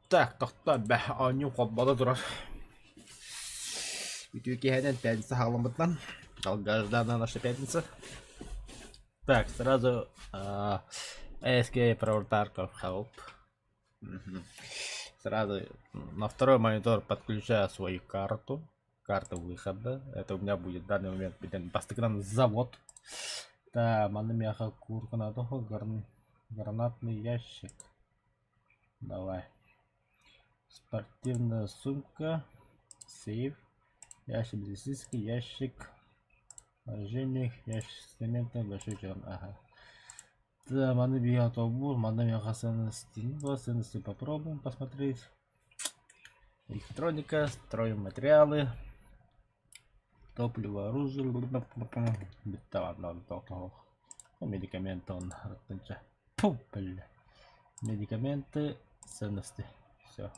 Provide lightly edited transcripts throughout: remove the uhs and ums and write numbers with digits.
Так, тохтоо бэ, оонньуу холбоно турар. Үтүө киэһэнэн пятница хаалламмытынан. Долгожданная наша пятница. Так, сразу ASK Провартарков Help. Сразу на второй монитор подключаю свою карту. Карта выхода. Это у меня будет в данный момент бастакынан завод. Да, манна миэхэ куурка надо гранатный ящик. Давай. Спортивная сумка. Сейф. Ящик медицинский, ящик оружейник, ящик с цементом, большой черный. Ага. Да, маны биһиэхэ тобур, манна миэхэ ценности. Ну, ценности попробуем посмотреть. Электроника, стройматериалы, топливо, оружие, медикаменты он Фу, бля. Медикаменты, ценности. Все.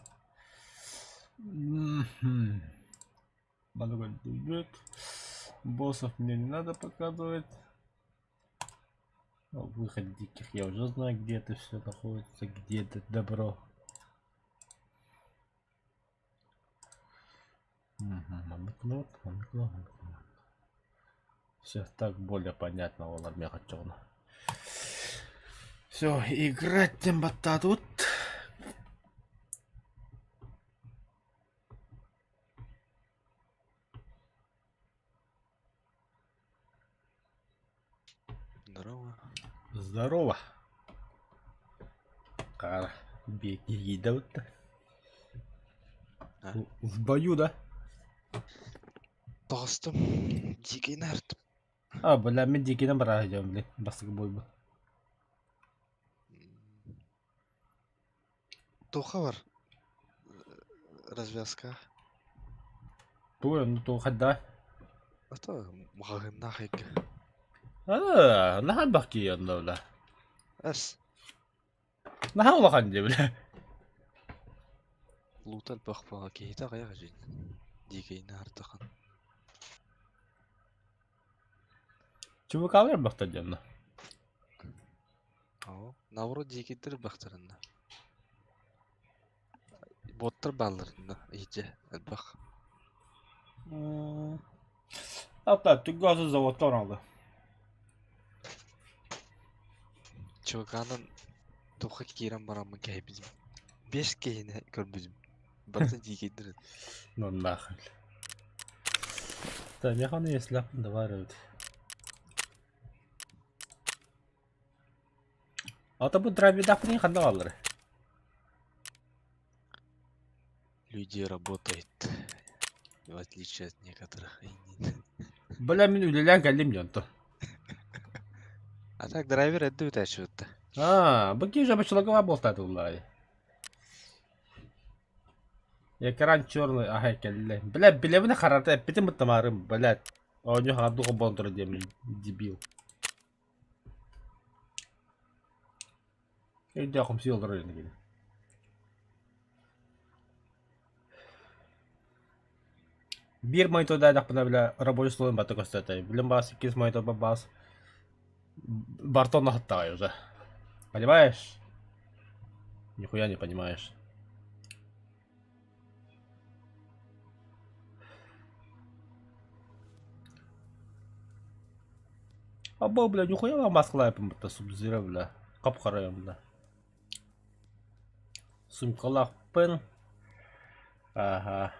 Надо Боссов мне не надо показывать. Выход диких я уже знаю, где это все находится, где это добро. Все так более понятно буолар миэхэ оччоҕуна. Все, играть тем баттаатыбыт. Здорово. Здорово. Хара, беги да А? В бою, да? Тоҕустум. Дикий нарт. А, бля, мен дикинен бара сылдьабын, блин, бастакы бойбун. Туха бар? Развязка. Тугу, ну тугу хайда? А то маҕаһыыннаах эйгэ. А, наһаа элбэх киһи онно, бля. Эс. Наһаа улахан дии, бля. Луута элбэх буолла киһитэ аҕыйах дьин. Дикий нартахан. Чубукалар элбэхтэр дии онно. Оо, наоборот дикийдэр элбэхтэринэ. Боттар баалларына иһдьэ элбэх. Hatta Tüggazı заводтар алды. Чуваканан туохха киирэн бараммын кэһэйбитим. Биэс киһини көрбүтүм. Барыта дикийдэр Ну нахуй. Да, механы если давай Ата бу драйвердаахпын ханна бааллар? Люди работают, в отличие от некоторых. Бля, мин үлэлээн кэллим дьонто. А так драйвер эрдэ бүтээччи А, бу киһи жабычылыга буолтаатыллар. Экран черный, аһай кэллэ. Бля, билэбин харата эппитим быттамаарым, блядь. Оонньуу хаҥардыы холбоон турар диэммин, дебил. Өйдөөх умсуйа олорор ини кини. Биир монитордаатахпына бile рабочий столун бата көстөөтөй. Билим баас иккис монитор баас бартон аһыттаҕай уже. Понимаешь? Нихуя не понимаешь. Або, бля, нихуя маскалаайпын бытта субзира, бля. Хап-хара бля. Сумкалаахпын. Ага.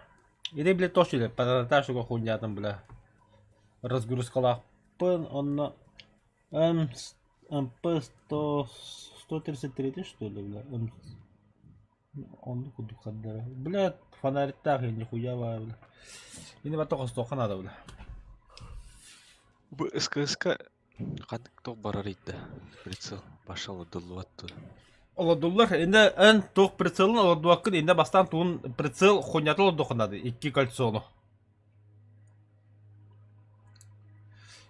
Или, бля, тоже или патронташуга хуйнятын, бля. Разгрузкалаахпын, онно М, МП 100, 133 что ли, бля? М, оннук курдук хардара. Бля, фонариктаах нихуя баар, бля. Ини бата хостуохха наада, бля. Бу СКСК ханнык туох барар ыйда прицел башал удуллубат дуо Олордуллар. Инде эн туох прицелын олордубаккын, инде бастаан туун прицел хуйнята олордуохха наада, икки кольцону.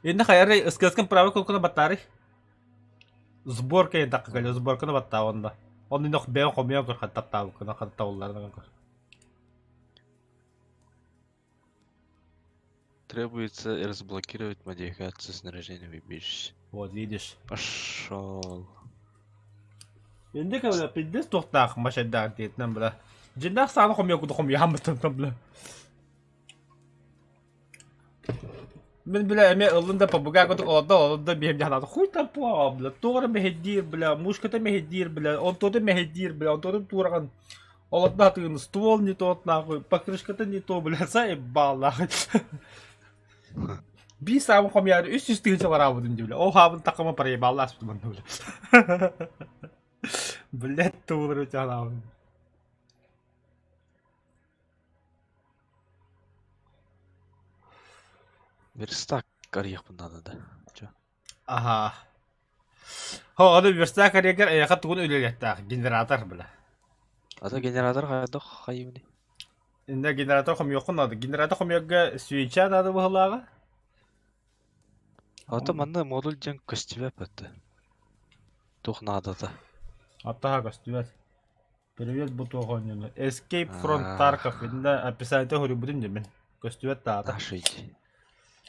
Инде хайары СКС-кын правый кнопканы баттаарый. Сборка диэн кэлэ сборканы баттаа онно. Онно инох бэйэҥ хомуйан көр хаттаабыккына хаттабылларынан көр. Требуется разблокировать модификацию снаряжения выберешь. Вот видишь. Пошел. Инде бля, пиздец туохтаах машайдаах диэтинэн бля. Дьиннээх сааны хомуйа хомуйааммытын бля. Мин бля эмиэ ыллым да побугай курдук олордо олордо биһим дьаһанаата хуй там плавал бля туох эрэ мэһэйдиир бля мушката мэһэйдиир бля онтуота мэһэйдиир бля онтуотун туораҕын олордо атыгын ствол не тот нахуй покрышката не то бля заебал нахуй биир саабын хомуйаары үс жүз тыһыынча бараабытым дии бля ол хаабын такама проебал ааспытым онно бля блядь тугулары дьаһанаабын Верстак арыйыахпын наада да. Чё? Аһаа. Һо, ону верстак арыйаргар эйиэхэ тугун үлэлиэхтээх? Генератор, бля. А то генератор хайдах хайыыбыный? Иннэ генератор хомуйуоххун наада. Генератор хомуйарга свеча наада быһыылааҕа. А то манна модуль диэн көстүбэт бытты. Туох наадата? Аттаһа көстүбэт. Привет, бу туох оонньууну? Escape from Tarkov иннэ описаниета суруйбутум дии мин. Көстүбэт даата. Наши иди.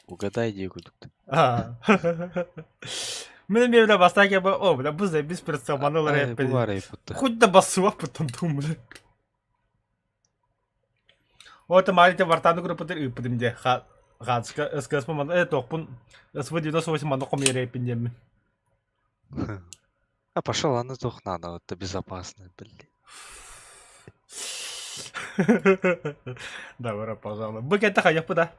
Угадай дии курдук. Мин эмиэ бля бастаан бу о бля бу заебись прицел ылар Ай, бу баар эбит Хоть да бассыаппыттан туум бля. О, это маленький вартаны группатыр ыыппытым дии. Хаацка СКС ман туохпун СВ-98 манна хомуйар диэммин. А пошел, аны туох надо, это безопасно, блин. Добро пожалуй. Бу кэнтэ хайыахпыт да?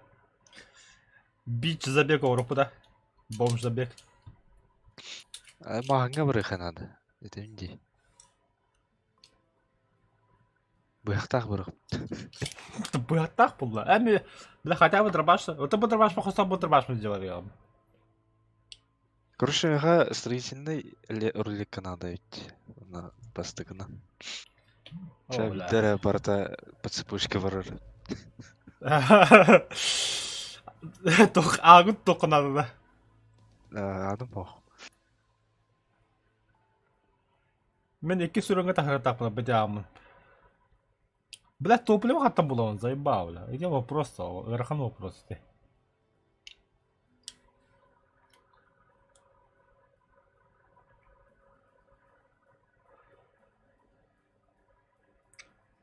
Бич забег оҥоруохпут да? Бомж забег. А маҕаҥҥа барыахха надо. Это дии. Быһахтаах барыах. Быһахтаах буолла. Эми бля хотя бы дробаш. Это бы дробаш похостал бы дробаш мы сделали. Короче, миэхэ строительный роликка надо ведь на бастакына. Чэ, О, бля. биирдэ эрэ барыта по цепочке барар. Туох аагыт туоххунада. Аны бох. Мин икки сүрүҥҥэ таһыртаахпына бытааммын. Бля, топливо хаттан булабын, заебал, бля. Ити вопрос, ыарахан вопрос ити.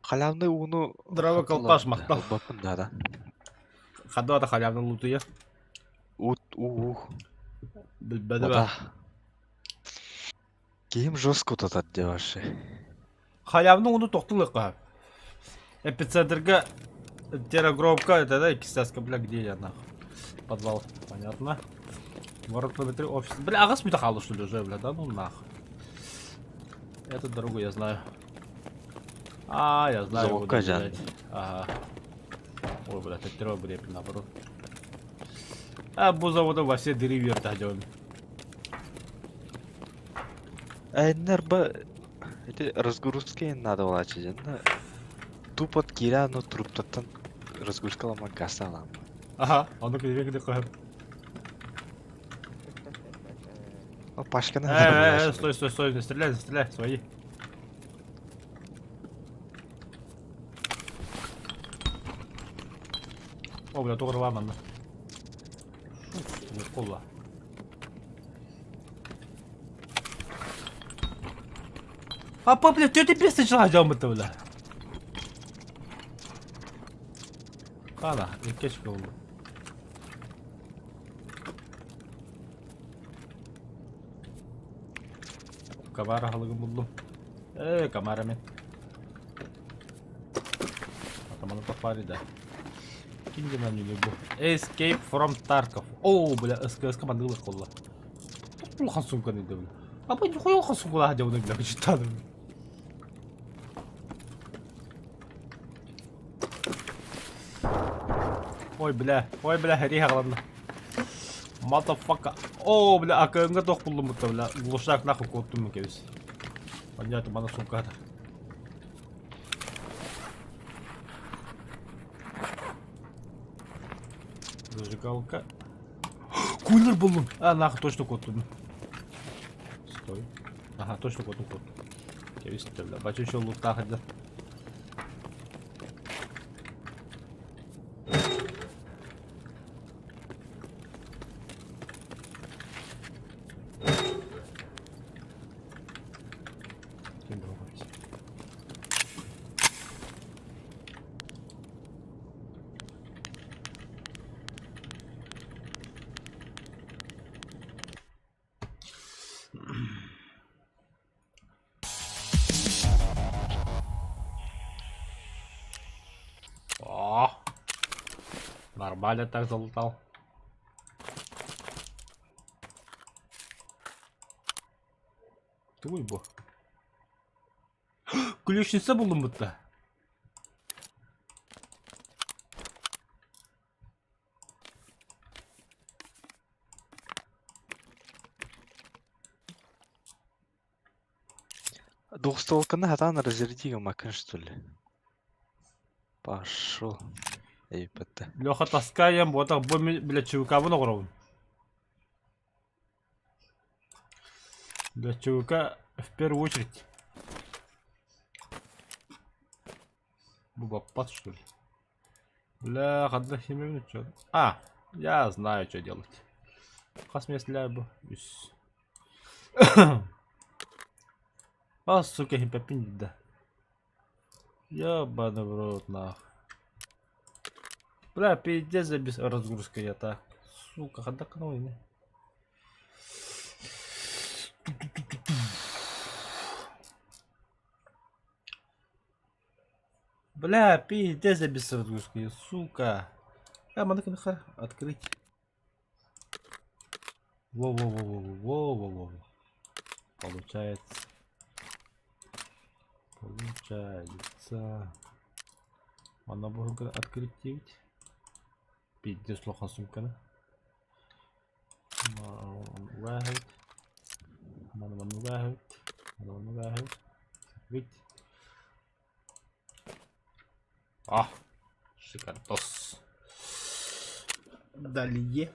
Халявный ууну Здорово, хантан колпаш, ылабын да, махтал. ылбаппын да да. Хадда да халявный лутуйа. Ут уу Билбэдэ вода. Киһим жестко утатар дии вообще. Халявный ууну тохтулуохха. Эпицентрга террагробка, это да, кистяска, бля, где я нахуй? Подвал, понятно. Город Прометей, офис. Бля, аҕыс мүнүүтэ хаалла что ли уже, бля, да ну нахуй. Эту дорогу я знаю. А, я знаю, Заводка куда дьаан. бежать. Ага. Ой, бля, это блядь, наоборот. А, бу завода во все дыры вертолет. Эннер ба эти разгрузки надо булаачы дьэннэ тупо киирэ аны труптаттан разгрузкаламан кассалаам. Ага, а ну-ка, где кое. О, пашканы Э, э, э, стой, стой, стой, не стреляй, не стреляй, свои. О, бля, туох манна. Кулла. А, бля, ты без начала дьоммут, бля. Хана, иккеш буолла. Камара аһылыгын буллум. Ээ, камара мин. Атаманы тохпари да. Ким диэн бу? Escape from Tarkov. Оо, бля, СКС мандылык буолла. Улахан сумка дии бля. А бу нихуя улахан сумка дьону бля, читадым. Ой, бля, ой, бля, хери хаҕаланна. Motherfucker. Оо, бля, акыҥҥа туох буллуммут бля. Глушак нахуй куоттум кэбис. Понятно, мана сумката. Зажигалка. Кулер буллум. А, нахуй, точно куоттум. Стой. Ага, точно куоттум, куоттум. Кэбис, бля, бачу еще луттаах да. Нормально так залутал. Тугуй бу? Ключница буллум бутта. Двухстволканы хатаан разряди гыммаккын что ли? Пошел. Эй, ПТ. Леха таскаем, вот бу мин бля ЧВК-бын оҕоробун. Для ЧВК в первую очередь. Бу баппат что ли? Бля, ханна химебин чё? А, я знаю, что делать. Хас миэстэлээх бу? Үс. А, сука, химпэппин да. Ёбаный в рот, нах. Бля, пиздец, без разгрузка я так. Сука, ханна гынабын Бля, пиздец, я без разгрузки, сука. А, маннык нахер открыть. Во-во-во-во-во-во-во. Получается. Получается. Манна буһугар открыть диэбит. Пиздец улахан суумканы. Угаһыт. Маны манна угаһыт. Маны манна угаһыт. Закрыть. А, шикардос. Далее.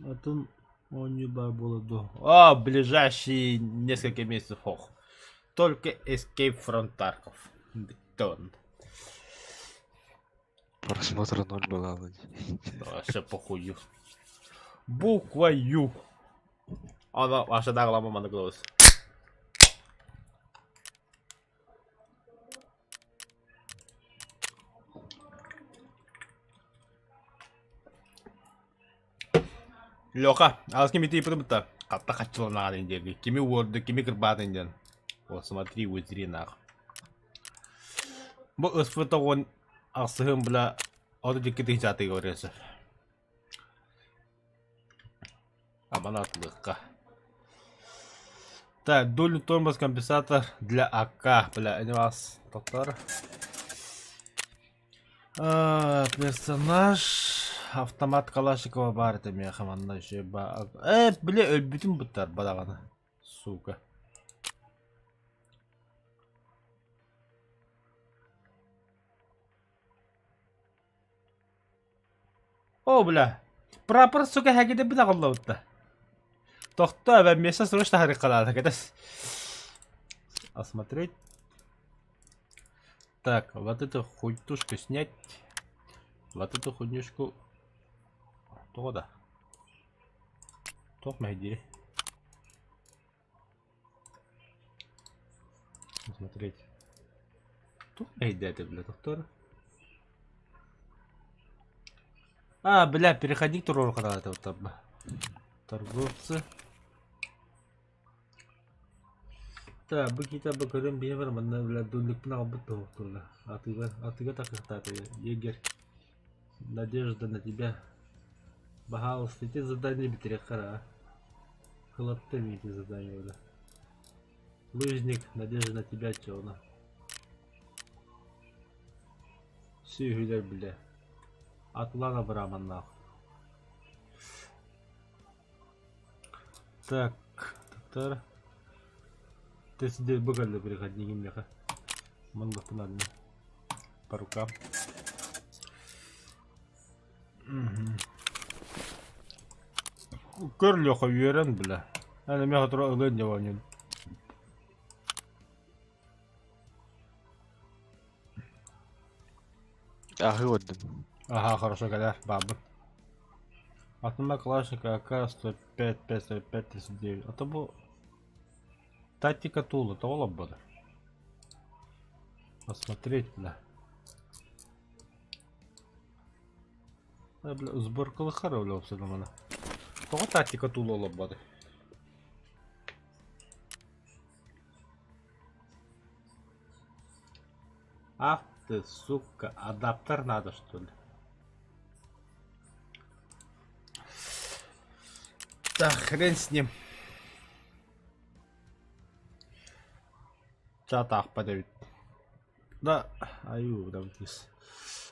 Атын оонньуу баар буола дуо? А, ближайшие несколько месяцев ох. Только Escape from Tarkov. Бетон. Просмотра ноль была. Вообще похую. Буква Ю. Ана ваша даглама маны голос. Леха, алыс кими тииппитин бытта хатта хаччыланаҕын диэн кими уорду, кими кырбаатын диэн. Вот смотри, узри нах. Бу ыспыт оҕон ахсыһын бля 32 тыһыынча атыыга барыан сөп. Аманатылыахха. Так, дульный тормоз компенсатор для АК. Бля, не вас, доктор. А, персонаж автомат Калашникова баар этэ миэхэ манна еще ба э били өлбүтүм быттар бадаҕаны сука О, бля. Прапор, сука, хэгиде бит аҕыллыбытта. Тохто, эбэ место срочно харыккалаата кэтэс. Осмотреть. Так, вот эту хуйтушку снять. Вот эту хуйнюшку. Тоҕо да? Туох мэһэйдиирий? Посмотреть. Туох мэһэйдээтэ, бля, доктор? А, бля, переходник туруору хараата вот Торговцы. Так, бу киһитэ бу көрөн биһи бар манна бля дуллукпун аҕалбыт туһуктулла. Атыыга атыыга тахсыахтаата егерь. Надежда на тебя. Баһаалыста ити задание бүтэриэххэ эрэ аа. Кылаттым ити задание бля. Лыжник, надежда на тебя чуона. Сүөһүлэр бля. Атылаан абырааманнаах. Так, татар. Ты бу кэллэ переходнигим миэхэ. Манныхпын адны. По рукам. Көр Леха үөрэн бля. Аны миэхэ тура ылыан дьэ оонньуун. Аһыы олордум. Ага, хорошо, кэлээр, баабын. Атыма Калашникова АК-105, 5, 39. А то бу тактика Тула, тоҕо олорбото? Посмотреть, бля. Э, бля, сборкалыхар бля уопсайынан Тоҕо тактика Тула олорбото? Ты, сука, адаптер надо, что ли? Да хрен с ним. Чат аахпат эбит. Да, аю, да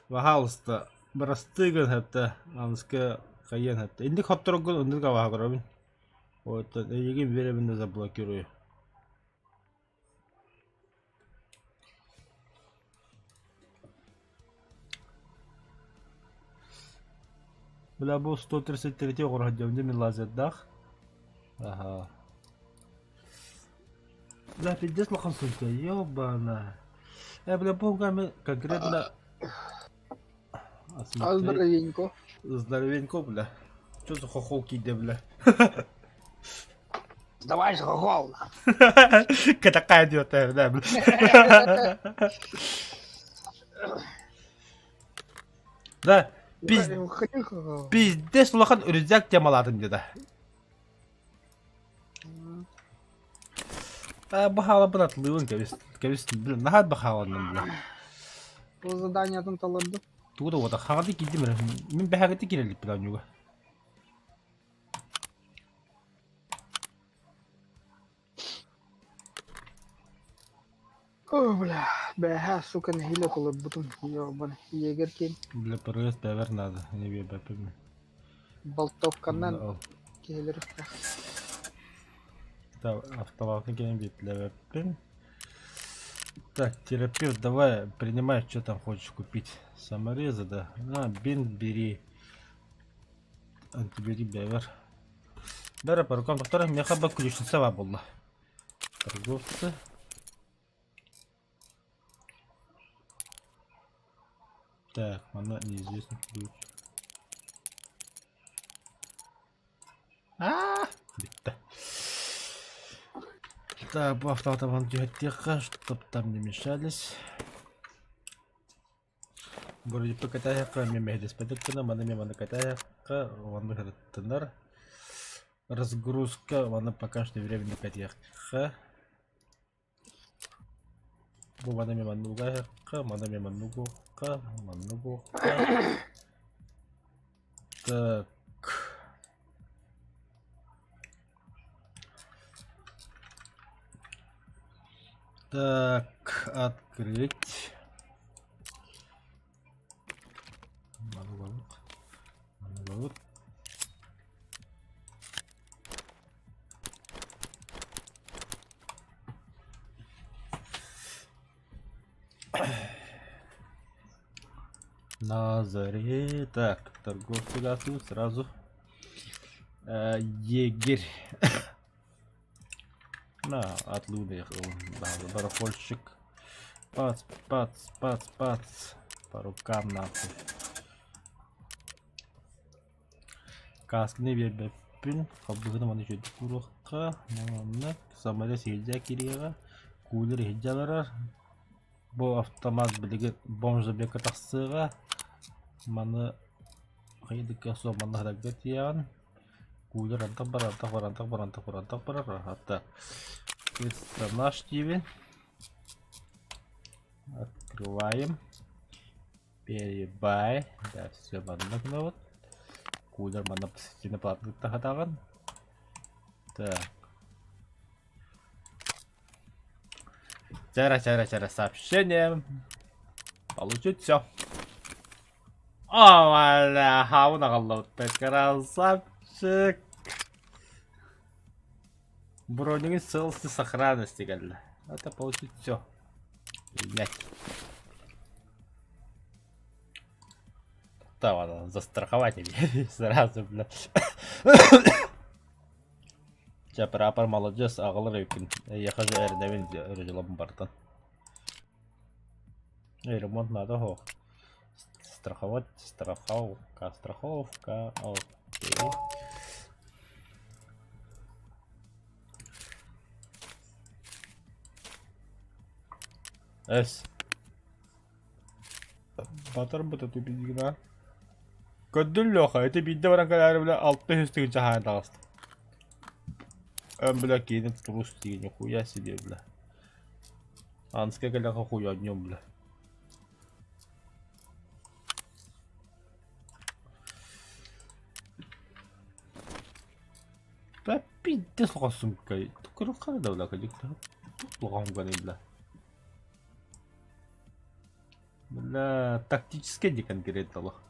Пожалуйста, бырастыы гын это, аныска хайыан это. Инник хотторгун оннук абаһа көрөбүн. Вот, эйигин биэрэбин да заблокирую. Бля, бу 133 оҕуруһа дьэ мин лазердаах. Аха. Бля, пиздец улахан сылдьа, ёбана. Э, бля, бу мен конкретно А смотреть. здоровенько. Здоровенько, бля. Что за хохол киде, бля? Сдавайся, хохол! Такая идиот, да, бля. Да, пиздец улахан рюкзак темалаатым деді. Бахалабын атлыыбын кэбис, кэбис, блин, наһаа бахаланным, бля. Бу заданиятын толорду. Тугу да уота хаҕады киирдим эрэ. Мин бэһэҕити киирэлиппин оонньууга. О, бля, бэһэ, сука, нэһиилэ толорбутум. Ёбан, егер киэн Бля, пырыас бэбэр надо, не биэрбэппин. болтовканан киһилэр Автоматный кэлэн биэрдилэбэппин. Так, терапевт, давай, принимай, что там хочешь купить. Саморезы, да? На, бинт бери. Антибиотик бэбэр. Бэрэ, по рукам доктора, меха ба ключница ба буолла. Торговцы. Так, манна неизвестный ключ. Аа, бүттэ. Так, бу автоматабан түһэттиэххэ, чтоб там не мешались. Вроде катаһыахха эмиэ мэһэдэспэтик гына, маны эмиэ манна катаһыахха, оннук ырыттынар. Разгрузка, манна пока что временно катиэххэ. Бу маны эмиэ манна угаһыахха, маны эмиэ манна угуохха, манна угуохха. Так. Так, открыть. Манылабыт. Манылабыт. На заре. Так, торговцы готовы сразу. Егерь. На, отлуды барахольщик. Пац, пац, пац, пац. По рукам нахуй. Касканы биэрбэппин, холбуһун маны үчүгэйдик кууруохха, манна самолет иһирдьэ киириэҕэ, кулер иһирдьэ барар. Бу автомат билигин бомж забегка тахсыаҕа. Маны хайдыкка суох манна хатарга тиийэҕин. Кулер антах барар, антах барар, антах барар, антах барар, антах барар. Хатта персонаж диибин. Открываем. Перебай. Да, все манна гынабыт. Кулер манна посетительный платный тахатаҕын. Так. Чара, чара, чара, сообщение. Получить все. О, бля, хаун аҕаллабыттар, красавчик. Бронигын целости сохранности кэллэ. Это получить все. Блять. Да, застраховать сразу, бля. Чэ, прапор молодец, аҕалар эбиккин. Эйиэхэ дьэ эрэнэбин дьылабын бартан. Эй, ремонт надо оһох. Страховать, страховка, страховка, окей. Эс. Батарбыта тупидигина. Көрдүн Леха, ити биирдэ баран кэлээри бля 600 тыһыынча хаайан таҕыста. Эн бля киинэ трус дии нихуя себе бля. Анска кэлэхэ хуйонньум бля. Пиздец улахан сумка. Көрүөххэ да бля, улахан сумканы бля. Бля, тактическай ди конкретно олох.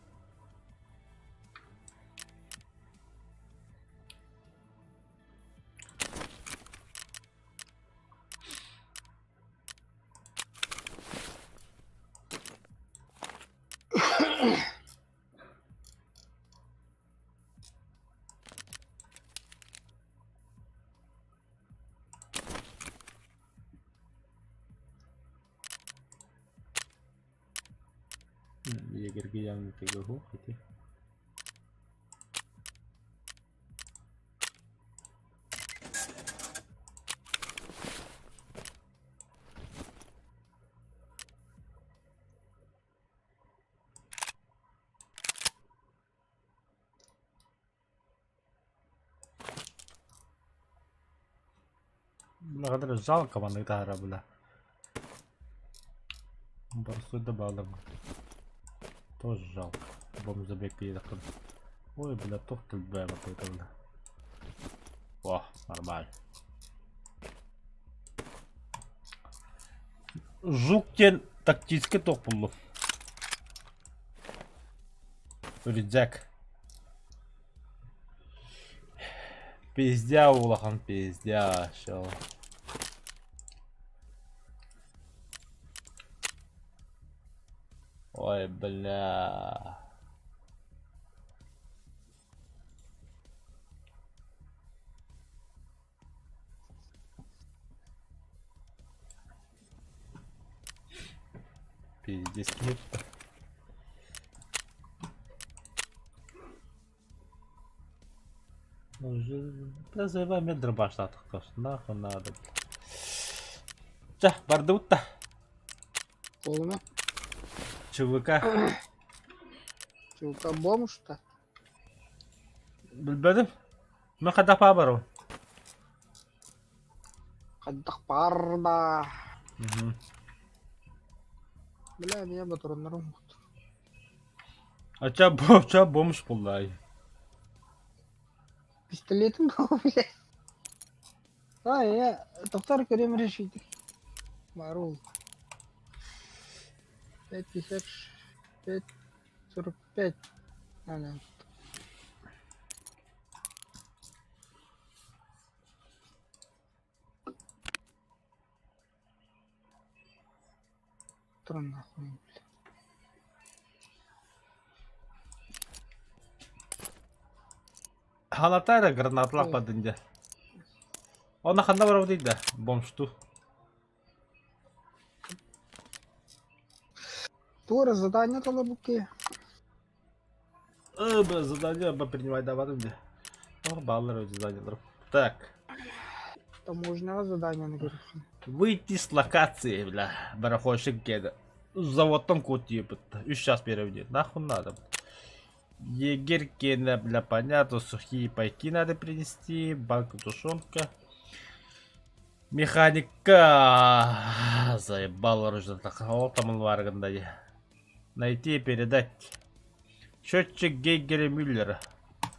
Егерге ити. Бля, жалко маннык таһара бля. Борсуй да балым. Тоже жалко. Бомж забег киэдэххин. Ой, бля, туох тылбаа бата бля. О, нормально. Жук диэн тактическай туох буллум. Рюкзак. Пиздя улахан пиздя, всё. Ой, бля. Пиздец киһи. Бля, заебал мен дробаштаатахха нахуй надо. Чэ, бардыбыт да. Полно. ЧВК. ЧВК бомж-то. Билбэтим. Мин хайдах баа барабын? Хайдах баар да. Бля, эмиэ ботуруоннарым Ача, ача бомж буллай. Пистолетым был, блядь. А, я доктор көрөм решить. Барул. 5,55, 5,45. Ана. Туран нахуй, блядь. Халата эрэ гранаталаах бардын дьэ. Онно ханна барабытый да, бомжтуу. Туора задание талабуки. Б задание б принимай давадым дьэ. Ох, баалар заданиелар. Так. Таможняҕа заданиены көрүөххүн. Выйти с локации, бля, барахольщик кеда. Заводтан кут тиийбит. Үс час биэрэбин Нахуй надо. Егерь киэнэ, бля, понятно, сухие пайки надо принести, банку тушенка. Механика заебал оружие. Ол там варганда. Найти и передать. Счетчик Гейгера Мюллера.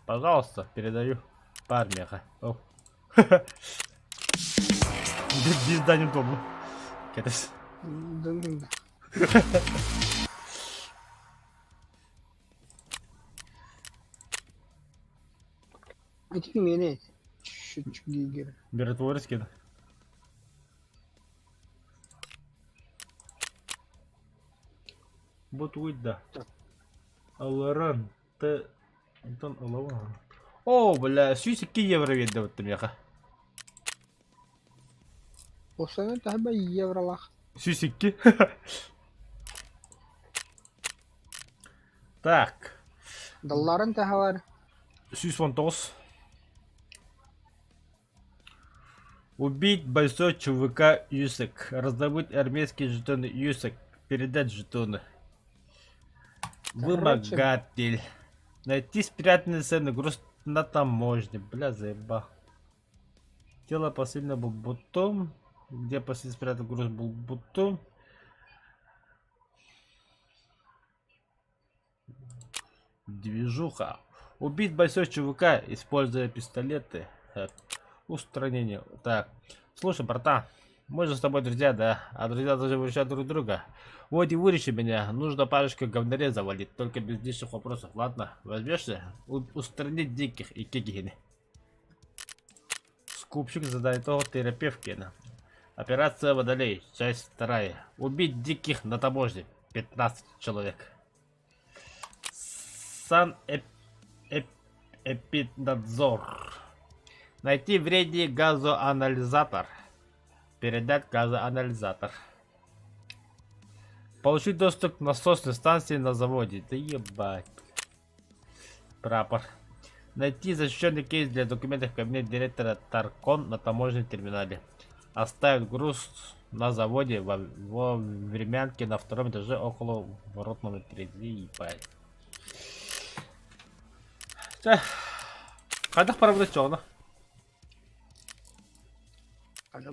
Пожалуйста, передаю. Пармеха. О. Биз тому. Кэтэс. Да. Ити миэнэ счетчик Гейгера. Миротворецкий. Вот да. Аларан. Т. Антон Алаван. О, бля, 102 евро биэрдэ баттым яха. Осаны таһба евролах. 102. Так. Долларын таһалар. 119. Убить бойцов ЧВК ЮСЭК. Раздобыть армейские жетоны ЮСЭК. Передать жетоны. Вымогатель. Найти спрятанный ценный груз на таможне. Бля, заеба. Тело посыльного был бутом. Где посыльный спрятан груз был бутом. Движуха. Убить бойцов ЧВК, используя пистолеты. Устранение. Так. Слушай, братан, мы же с тобой друзья, да? А друзья должны выручать друг друга. Вот и выручи меня. Нужно парочку говнарей завалить, только без лишних вопросов. Ладно, возьмешься? Устранить диких и кигины. Скупщик задает терапевткина. Операция Водолей, часть вторая. Убить диких на таможне. 15 человек. Сан Эпиднадзор. Найти вредный газоанализатор. Передать газоанализатор. Получить доступ к насосной станции на заводе. Да ебать. Прапор. Найти защищенный кейс для документов в кабинете директора Таркон на таможенном терминале. Оставить груз на заводе во времянке на втором этаже около ворот номер 3. Ебать. Чэ, хайдах барабыт чоҕуна? Аля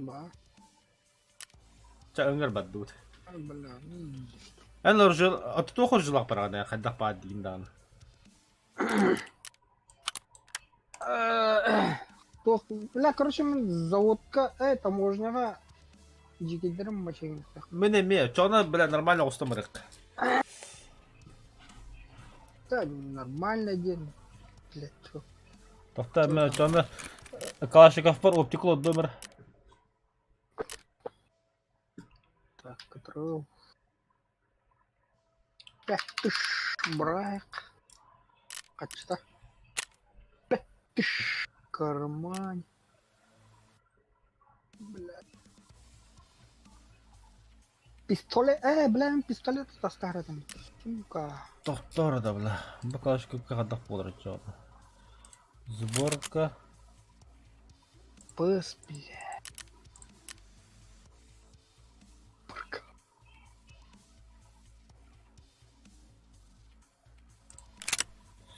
Чэ, ыҥыр бардыбыт. Бля, ну... Эн туох оружиелаах бараҕын хайдах баар диигин даҕаны. Туох, бля, короче, мин заводка, таможняҕа дьиикэйдэрим мачайгыттах. Мин эмиэ, чоҕуна, бля, нормально оҕустан барыахха. Да, нормально диэн, блядь, чё. Тохтоо, мен чоҕуна Калашниковпар оптикал отдумар. Так, который... 5000 брак. Качта. 5000 карман. Бля. Пистолет. Бля, пистолет тастаратым. Сука. Тохтоор да, бля. Бу Калашниковка хайдах буолар чоҕуна. Сборка. Пыс, бля. Парка.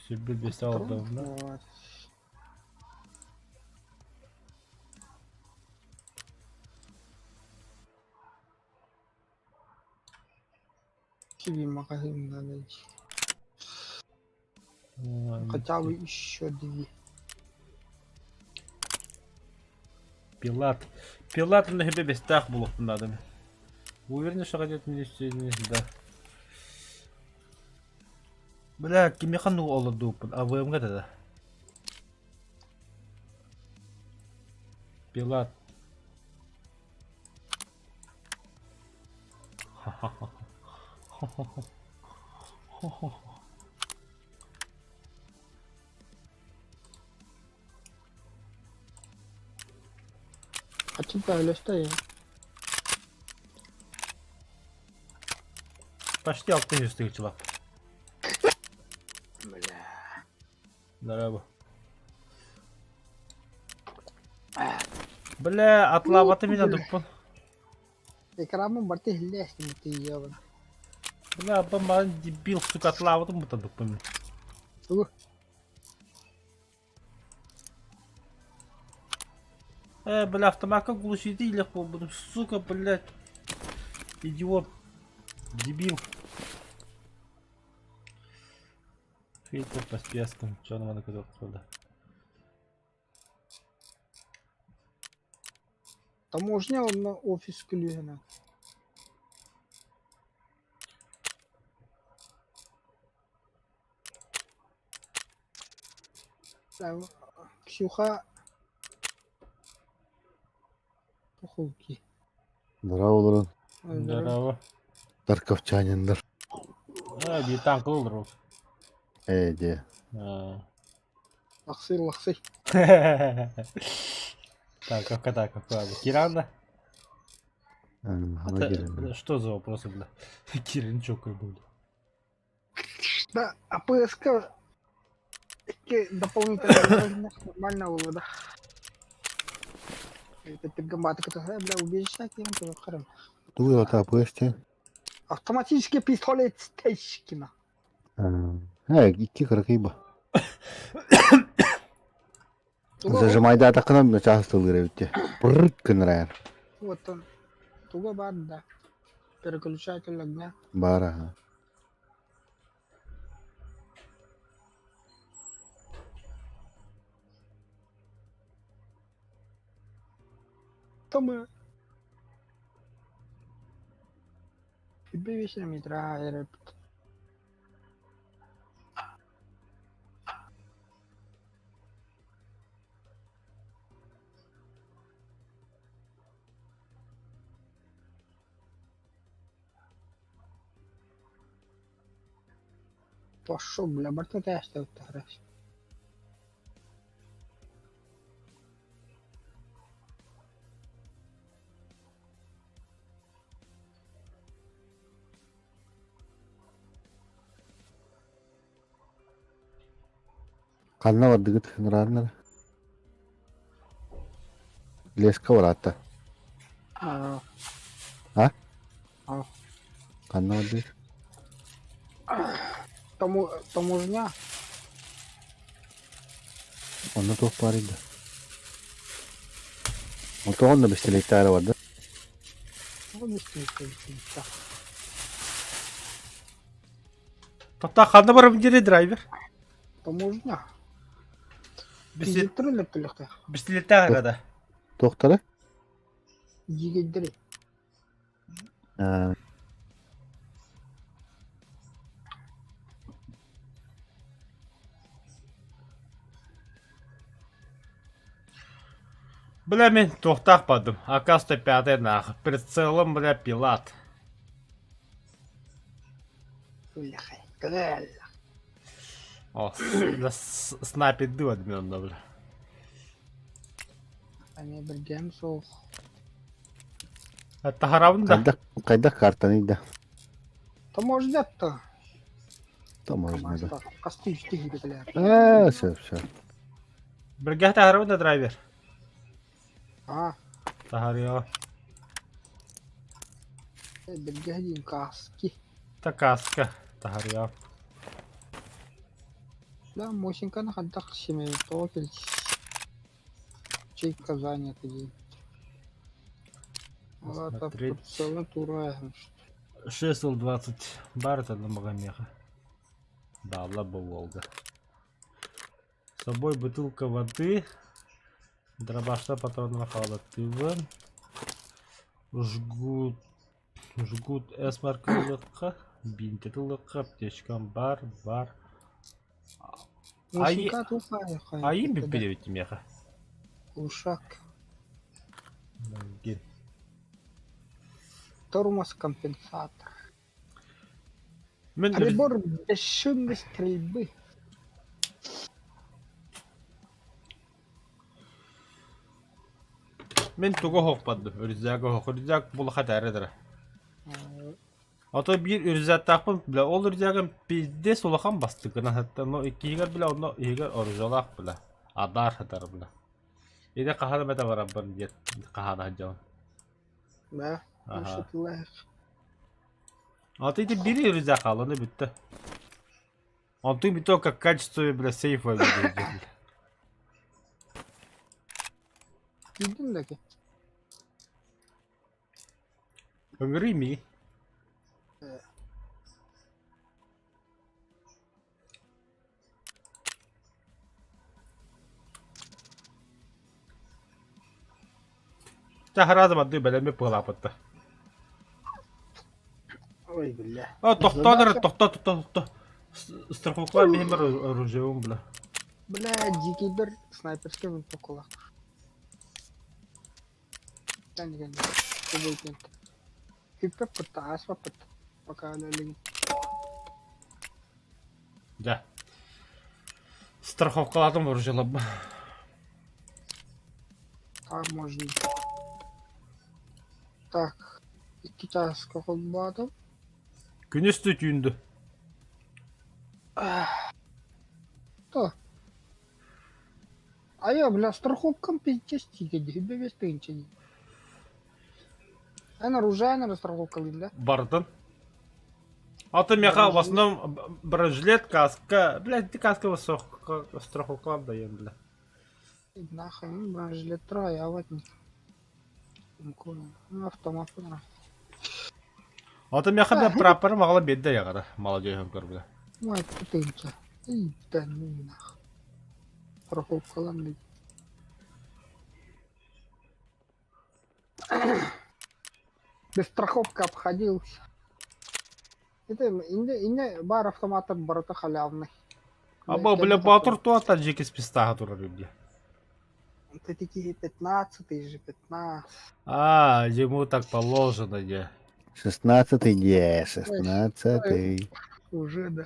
Себе бесал давно. Вот. Киви магазин надо идти. Хотя бы еще две. Пилат. Пилат на тебе бестах булук надо. Уверен, что хотят мне сегодня, да. Бля, кимихан ну олордуппун, АВМ-га да. Пилат. А тебя или я? Почти 600 тысяч. Бля. Здорово. Бля, отлаваты меня дуппун. Экранын барты хиллээхтин тиийэбин. Бля, бомба дебил, сука, отлаватым бута дуппун. Тугу? Бля, автоматка глушить или буду, сука, блядь. Идиот. Дебил. Фильтр по спискам. Чё нам надо отсюда? Таможня онно офис күлүһүнэ. Ксюха Пухулки. Здорово, олорон. Здорово. Тарковчаниндар. А, битан кылдыр. Ээ, А. Лахсы, лахсы. Так, как так, как Кирана? Ага, Что за вопросы, бля? Кирин чокой был. Да, а ПСК дополнительно нормально было, да. Это ты гамбаты, который, бля, убежище, кем то харам. Туй ата АПС Автоматический пистолет Стечкина. Икки кыракыйба. Зажимайда атакынан частылыр эбитте. Бррт кынырайар. Вот он. Туга бар, да. Переключатель огня. Бар, ага. Тому Бивишь метра Пошел, бля, барта тäästä Ханна бардыгыт ыҥырааннар? Леска бараатта. Аа. А? Аа. Ханна бардыгыт? Тому таможня. Онно туох баарый да? Онтон онно бэстилиэттээри барда. Тоҕо бэстилиэттээри Тота ханна барабын диэри драйвер? Таможня. Пиздеттер өлөртөлөхтөөх. Бистилеттээх эрэ да. Туохтара? Дьигэйдэри. Аа, Бля, мин туохтаах бардым. Оказывается, пятый нах. Прицелом, бля, пилат. Бляхай. Кэл. О, бля, снайпер одменно, бля. Аны биргем суох. Таһарабын да. хайдах хайдах картаный да? Таможня-то. Таможня да. Хастыы үстэ киирбэтилэр. Аа, сөп сөп. Биргэ таһарабын да драйвер. Аа, Таһарыа. биргэ диин каски. Та каска. Таһарыа. Да, Мосинканы хайдах симэйин тоҕо кил чей Казани это дии. Ата Смотреть. прицелы тура 6.20 бар это на Магомеха. Да, лаба Волга. С собой бутылка воды. Дробашта патронов халатывы. Жгут. Жгут С маркалыкка. Бинтетылыкка. Аптечкам бар, бар. Мосинка туха А им биппедебит меха. Ушак. Тормоз компенсатор. Мен Прибор бесшумной стрельбы. Мин тугу хоқпадым, үрүзәгө хоқ, үрүзәк булаха тәрәдер. Ото биир үрүзәттаахпын, бля, ол үрүзәгим пиздец улахан бастыгына хатта, но иккиһигэр бля, онно иһигэр оружалаах бля, адаар хатар бля. Иде хаһан эмэтэ барарбын диэт хаһаана сылдьабын. Да, Аха. шатылаах. Ото ити биир үрүзэк хааланы бүттэ. Онтуй бүтэ как качестве, бля, сейфа бля. Киирдин да ки. Ыҥырый миигин. Чэ, хараазым ардыы бэлэми пыалаапытта. Ой, бля. О, тохтоон эрэ, тохтоо, тохтоо, тохтоо. Страховкалар биһимэр оружием, бля. Бля, дикийдэр снайперскай винтовкалаах. Кэнни кэнни. Күүппэппит, ааспаппыт. Пока өлө Дьэ. Страховкалаатым оружиеларбын. Так можно. Так, икки чааска холбоотум. Күнүс түүндү. То. А я, бля, страховкам пиздец тиийдэ дии, бэбэс тыһыынча дии. Эн оружие страховкалыын да? Бардын. А то меха в основном бронежилет, каска. Блядь, ты каска страховкалар даем, бля. Нахуй, ну, бронежилет я Ну, автомат А то меха бля прапор могла бедда ягара. Молодежь көр, бля. Мать тыһыынча. И да ну нахуй. Страховкалан. Без страховка обходился. Это инде инде бар автоматтар барыта халявный. Аба, бля, Батур туата дьиэкис пистаха турар үбдэ. Это такие 15 же, 15. А, ему так положено, не. 16-й, не, 16-й. Уже, да.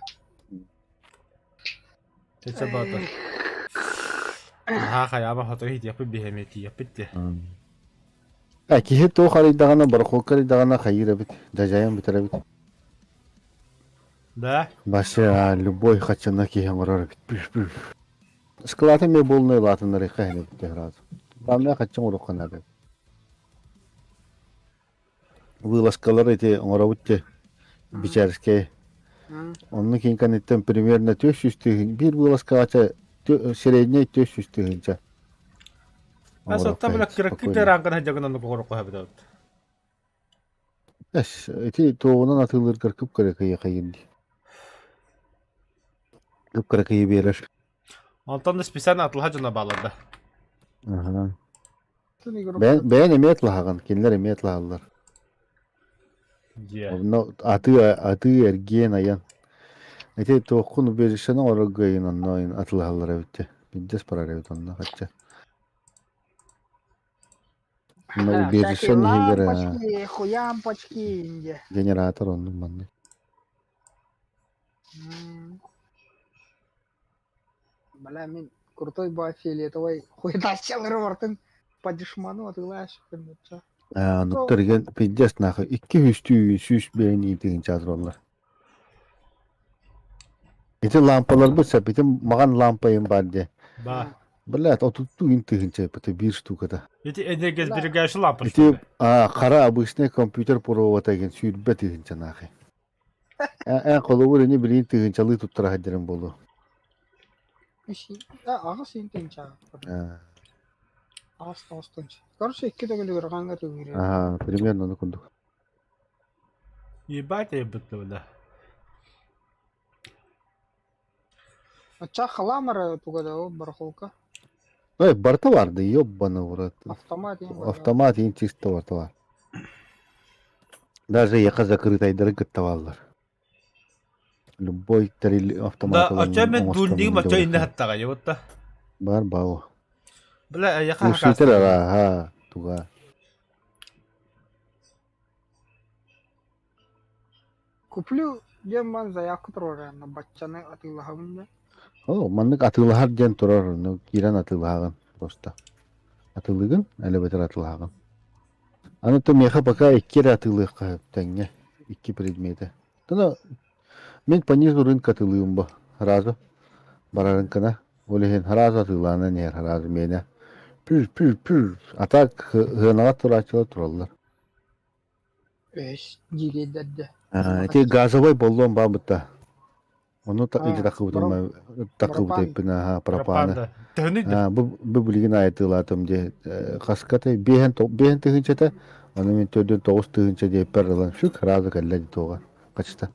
Чече Батур. Аха, хайаба хоту хитиэппит биһэми тиийэппит де. А киһи туох арыйдаҕына, барахолка арыйдаҕына хайыыр эбит, дьадьайан бүтэр эбит. Да? Вообще, а, любой хачана киһи оҥорор эбит. Пүш-пүш. Складын эмиэ буолунай улаатыннарыахха иһин эбит сразу. Главное хаччыҥ урукка наада. Вылазкалар ити оҥоробут дии Бичэрскэй. Онно киин кэнниттэн примерно 400 тыһыын биир вылазкаҕа средний 400 тыһыынча А оҥоруохха сотта бля иһит кыракый спокойно. тыраанкана дьагынан оҕоро эбит. Эс, ити туоҕунан атыылыыргар кып-кыракый хайын дии. Кып-кыракыйы биэрэр. Онтон да специально атылаһа дьоно баалар да. Аха. Бэйэн бэйэн эмиэ атлаһаҕын, кинилэр эмиэ атлаһаллар. Дьиэ. Онно атыы атыы эргиэн айан. Ити туоххун убежищены оҥорорго ыйын онно ыйын атылаһаллар эбит дии. Пиздец барар эбит онно хачча. Онно Всякие убежищен иһигэр лампочки, хуямпочки, инде. генератор оннук маннык. Бля, мин крутой ба фиолетовай хуетаччалары бартын по дешману атыылаашпын бачча. Аа, оннуктар igen пиздец нахуй икки үстүү сүүс бэйэн иитигин чаатыраллар. Ити лампаларбыт сөп, ити маҕан лампайым баар дии. Ба. Блядь, отуттуу ин тыһыынча это биир штуката. Ити энергосберегающий лампа, что Ити ли? а, хара обычный компьютер провода деген сүүрбэ тыһыынча нахуй. Э, холобур ини билигин тыһыынчалыы туттара сылдьарым буолуо. Аҕыс тыһыынча. Аа, Аҕыс тоҕус тыһыынча. Короче, икки төгүл ыарахаҥҥа тыҥырыа. аа, примерно ону курдук. Ебать ебыт бля. Оччо халамара туга да ол барахолка. Ой, барыта барды, ёбаный в рот. Автомат диэн бар. Автомат иин чисто барыта бар. Даже яха закрытайдары кытта бааллар. Любой тэрил Да, автомат оччо ылан мен оҥостон дуулдиги оччо инне дьабарыха. хаттаҕа ебутта. Бар бао. Бля, яха Глушитель хакастан. арааһа туга. Куплю диэн баан заявка туруорар баччаны атыылаһабын да. О, маннык атыылаһар диэн турар, ну, киирэн атыылаһаҕын просто. Атыылыгын, элэбэтэр атыылаһаҕын. Аны то миэхэ пока икки эрэ атыылыахха сөп тэҥҥэ, икки предмети. Тына мин по низу рынка атыылыыбын бо, сразу барарын гына. Ол иһин сразу атыылаанан иһэр сразу миэнэ. Пүр пүр пүр. А так сыанаҕа турааччылар тураллар. Өс дьигэйдэрдэ. Ити газовай боллуон баабыта. Ону ити А, такыбытым такыбыт пропан. аха пропаны. Пропанда. Төһөнүй да? Бу бу билигин айытыылаатым дии хаската биэһэн биэһэн тыһыынчата ону мин төрдүн тоҕус тыһыынча диэппэр ылан шүк сразу кэллэ дии туоҕа хачыта.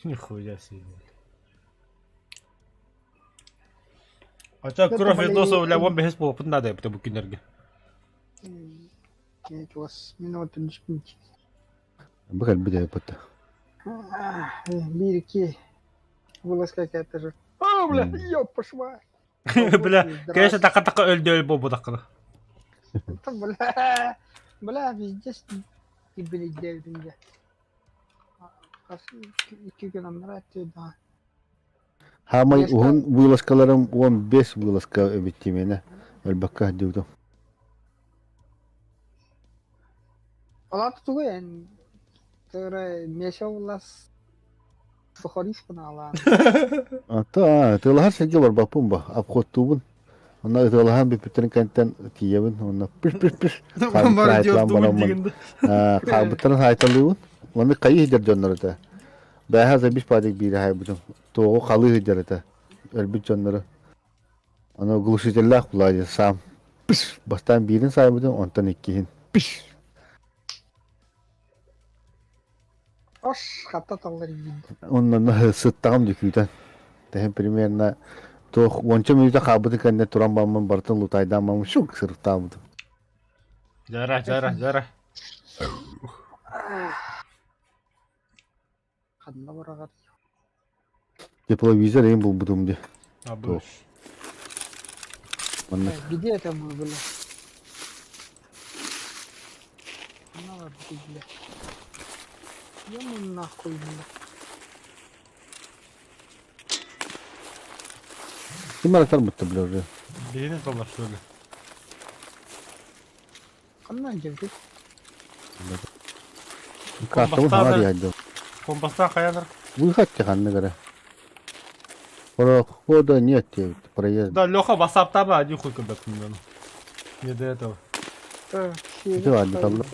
Нихуя себе. Оччо Это кровь из носа, бля, блин. вон бэһис буолбут надо эбитэ бу күннэргэ. Чугас минут түспүт. Бу кэлбит эбит. Биир икки вылазка какая-то же. А, бля, ёб пошла. Бля, конечно, така-така өлдө өл буолбутаххына. Бля, бля, везде кибилиддээбитим дьэ. Икки күн аннара да. Хаамай уһун вылазкаларым 15 вылазка эбит тимэнэ. Өлбөккө сылдьыбытым. Алата тугуй эн тыра меша улас сухаришканы алаан. Ата тылаһар сиргэ барбаппын ба обходтуубун. Онно ытыалаһан бүппүттэрин кэнниттэн тиийэбин уонна пиш-пиш-пиш хаалбыттарын айталаан бараммын хаалбыттарын айталыыбын. Уонна хайыы сылдьар дьоннор этэ. Бээһэ забис падик биири хайбытым. Туоҕу халыы сылдьар этэ. Өлбүт дьоннору. Аны глушителлээх буолаа саам пиш бастаан биирин саайбытым, онтон иккиһин пиш. Ош хатта таллар иийдэ. Онно сыттаҕым дьүкүүтэн. Тэһин примерно туох уонча мүнүүтэ хаалбытын кэннэ туран бараммын барытын лутайдаан бараммын шук сырыттаабытым. Жара, жара, жара. Ханна быраҕар? Тепловизор эҥин булбутум дии. Абыш. Маннык. Где это мы были? Ханна барбыт бля? Ему нахуй бля. Ким аратар бутта бля уже? Биһини толор что ли? Ханна дьэбит? Картабын хаҥар иһэрдим. Компастаах хайанар? Выход ханнык эрэ. Прохода нет диэбит, проезд. Да, Леха вассаптаба один хуй көбөкүннэн. Не до этого. Ити баар талла.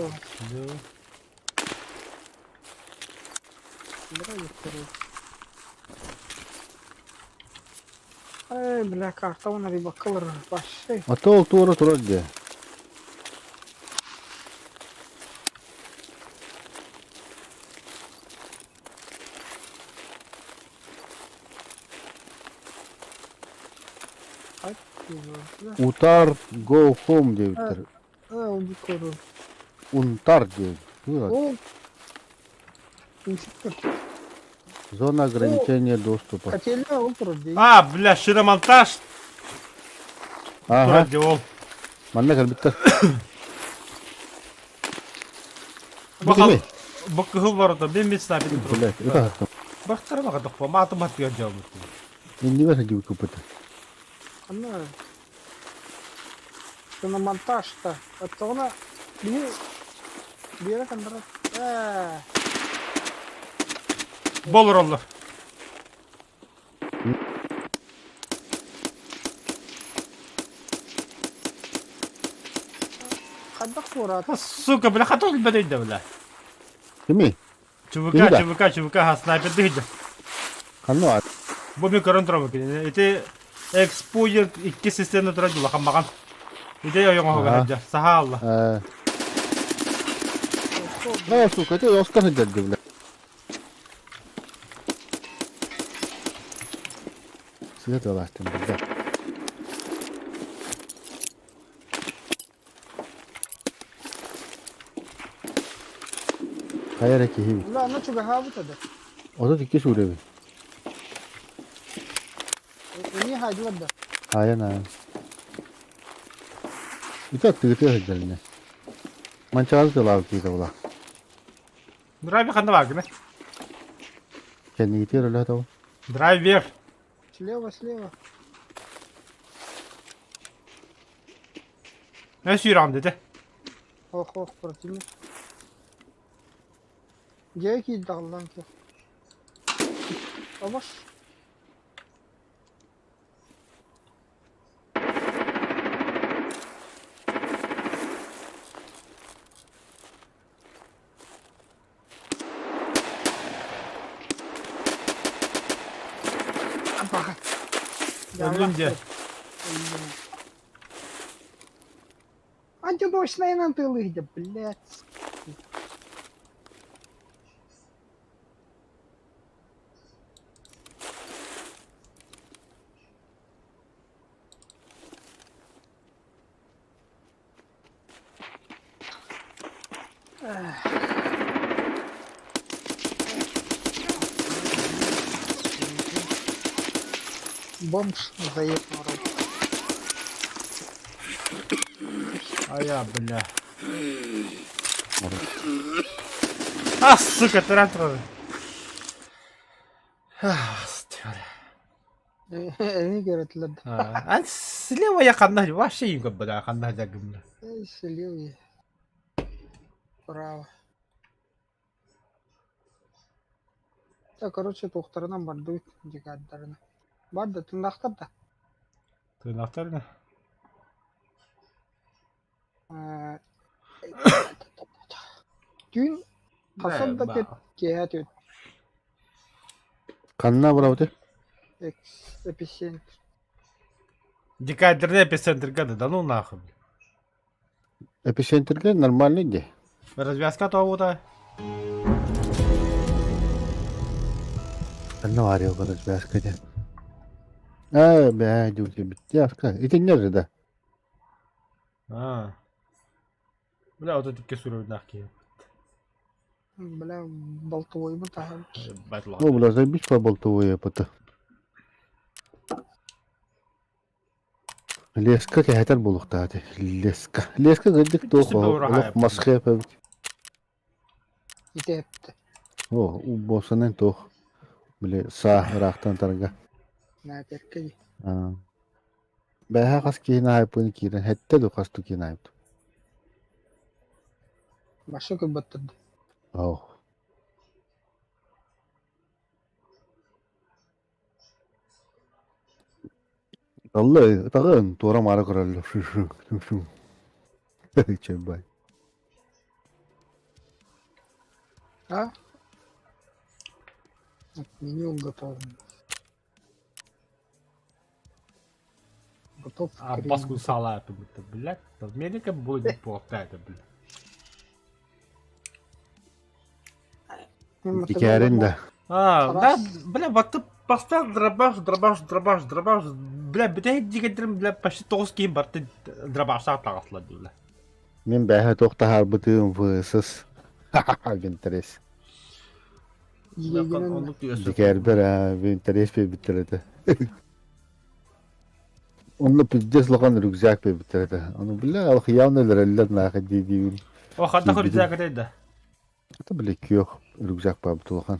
Эй, бля, карта уонна рыбакалар вообще. А то ол туора турар дии. Утар go home диэбиттэр. Унтар диэбит. Ол Зона ограничения доступа. Котельная ол турар дии. А, бля, шиномонтаж Ага. турар дии ол. Манна кэлбиттэр. Бу Кими? бу кыһыл ворота мен мен снайпер Блядь, это Бахтара баҕа мааты маттыгар дьаалбыт. Иннибэр сылдьыбыт куппута. Аны шиномонтаж-то. Оттоҕуна биһи Биэрэ ханнара ээ Болороллор. Хайдах туораата? Сука, бля, хата өлбөт да бля. Кими? ЧВК, Кими да? ЧВК, ЧВК, ха, снайперды хиджа. Ханна бар? Бу мен көрөн турабын кинини. Ити экспо икки системне турар дьулахан маҕан. Ити ойоҥоһуга Аха. сылдьар. Саха алла. Э, Да, сука, это Оскар сылдьар дии, бля. Сыа тыалаахтын, бля. Хайа эрэ киһи эбит. Ла, аны чугаһаабыта да. 32 сүүрэбин. Эмиэ хаайдылар да. Хаайан аайан. Ити аттыгытыа сылдьар ини. Манчаары тыалаабыт киһитэ була. Драйвер ханна баар гына? Кэннигитигэр өлө сатабын. Драйвер. Слева, слева. Ne сүүрам деді. Ох, ох, противник. Дьэ киирдэҕин киһи. Обаш. Апаха. Өллүм дьэ. Антидочная тылы где, блядь. Бомж заехал. А я, бля. А, сука, тарантулы. Эми көрөтүлэр да. А слева я ханна вообще им как бы да ханна жагымна. Слева. Право. Так, короче, туохтарынан бардыбыт декаддарына. Бар да, тыннаахтар да. Тыынахтар Түүн хасан да кет киэһэ түн Ханна барабыт? эпицентр. Декадерный эпицентрга да, да ну нахуй. Эпицентрге нормальный дии. Развязка того-то. Ханна баарыйга развязка диэн. Ээ, бээ, дьулдьубут. Яска, итиннэр же да. А. Бля, вот это кисуру нахуй. Бля, болтовой таһар. Ну, бля, забить по болтовой опыта. Леска кэһэтэр буолуохтаах этэ. Леска. Леска кырдьык туох олох масхеп эбит. Итээпти. О, убосанан туох. Били саа ыраахтан тарга. Наатерка дии. Бэһэ хас киһини аһайпын киирэн хэттэ ду хас ту киһини аһайбыт. Башы кырбаттырды. Оо. Алла таҕын туора-маара көрөллөр. Чэбай. А? Отменил готовность. Готов А баску сала это будто, блядь. Медика будет плохо это, блядь. Дикээрин да. А, да, бля, вот ты поставь дробаш, дробаш, дробаш, дробаш, бля, бүтэһик дигэнтэрим, бля, почти тоҕус киһи барты дробаштаах таҕысла бля. Мин бэһэ туох таһаарбытым ВСС. Винтерес. Дикээрбэр винтерес биэрбиттэр этэ. Онно пиздец улахан рюкзак биэрбиттэр этэ. Ону бля, алых явно өлөрөллөр нахуй дии-диибин. О, хантах рюкзак этэй да? Это бля күөх рюкзак баабыт улахан.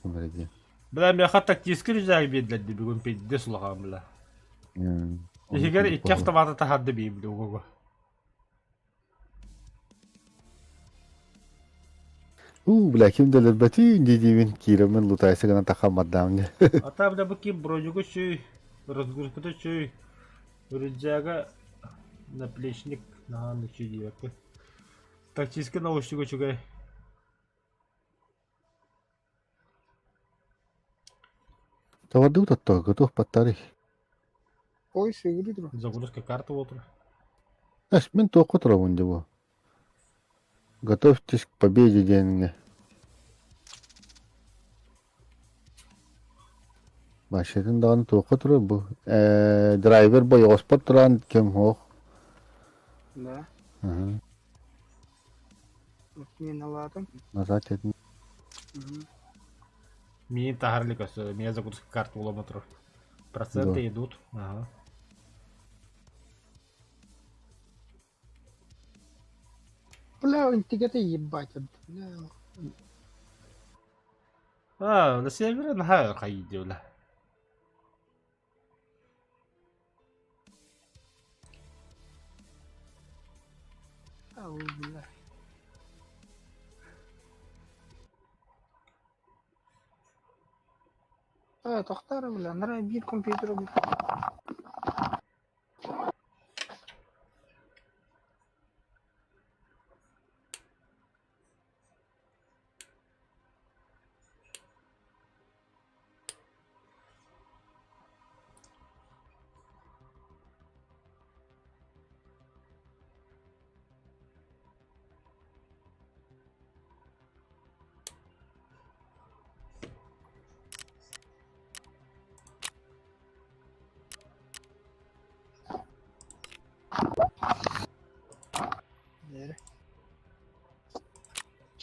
Онно диэн. Бля, миэхэ тактический рюкзак биэрдилэр дии бүгүн пиздец улахан бля. Иһигэр икки автоматы таһаарды биир угугу. Уу, бля, ким да өлөрбөтүүн дии-диибин киирэммин лутайса гынан тахаммардаам дии. А бля, бу ким бронюгу чүй, разгрузката чүй, рюкзага наплечник наһаа чүй диэбэккэ. Тактический наушник үчүгэй. Тавардыбыт оттоо, готов паттарый. Ой, сыгры Загрузка карты утро. Эс, мин туохха турабын дии бу. Готовьтесь к победе диэҥҥэ. Машинатын даҕаны туохха турар бу? Драйвер бойоҕоспор туран ким суох. Да. Аһа. Отменалаатым. Назад этин. Миин таһар илик өссө, меня загрузка карты улама турар. Проценты Да. идут. Ага. Бля, интигете ебать. Бля. А, на севере наһаа хайдыы бля. Ау, бля. А, тохтар, бля, нара биир компьютер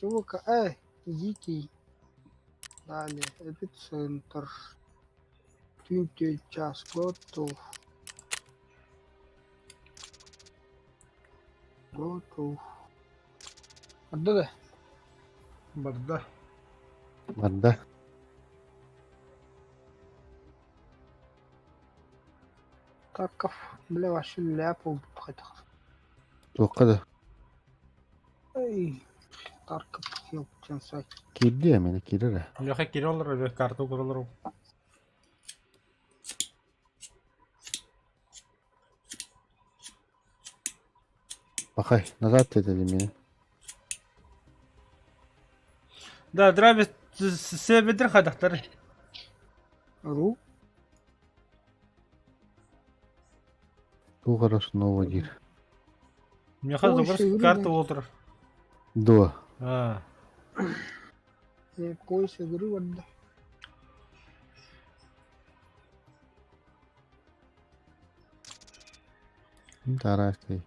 Чувака, эй, дикий. Далее, эпицентр. Түн час готов. Готов. Барда да? Барда. Барда. Тарков, бля, вообще ляпал хотя. Туохха да? Эй, Тарков, ёптен сай. Киирдиэ мені киирэр ээ. Миэхэ киирэ олорор, карта угар олорор. Пахай, назад диэтэ мені. Да, драйвер севедер хайдахтар. Ру? Туох эрэ снова диир. Миэхэ Ой, загрузка сыгры, карта да. олорор. Дуо? А, Поиск игры барда. Тараастый.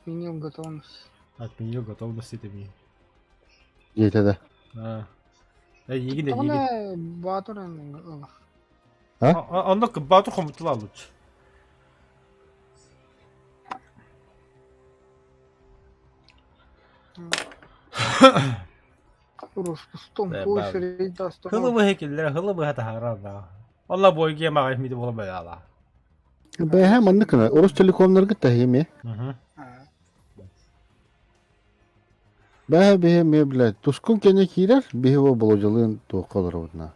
Отменил готовность. Отменил готовность это мне. Диэтэ да. Аа. Эйигин Тоҕо эйигин. Боотур ылар. Онно Боотур хомутула лучше. Урус пустом хуй сирей Хылы быһа киллэрэ, хылы быһа таһаарар да. Олла бойгия маҕай миди буола бэйала. Бэйэ маннык гына Урус телекомнарга таһиме. Бэйэ биһи эмиэ блядь тускун кэнэ киирэр биһи бу Болодьалыын туохха олоробутна.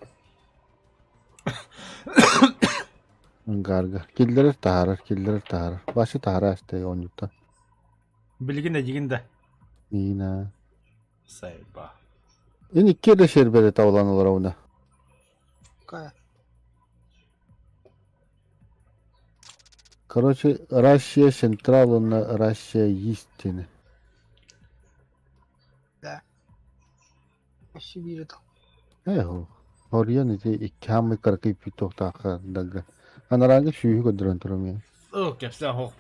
Ангарга. Киллэрэр таһаарар, киллэрэр таһаарар. Вася таһаарар астай оонньуттан. Билигин эдьигин да. Нина. Сайба. Ин икки эрэ сербери тавлан олоробуна. Короче, Россия Централ уонна Россия истины. Да. Сибири Э, Орион ити икки хааммый кыракый петухтаахха дагга. Анараанга сүүһү көрдөрөн турам. О, кэпсээн хоп.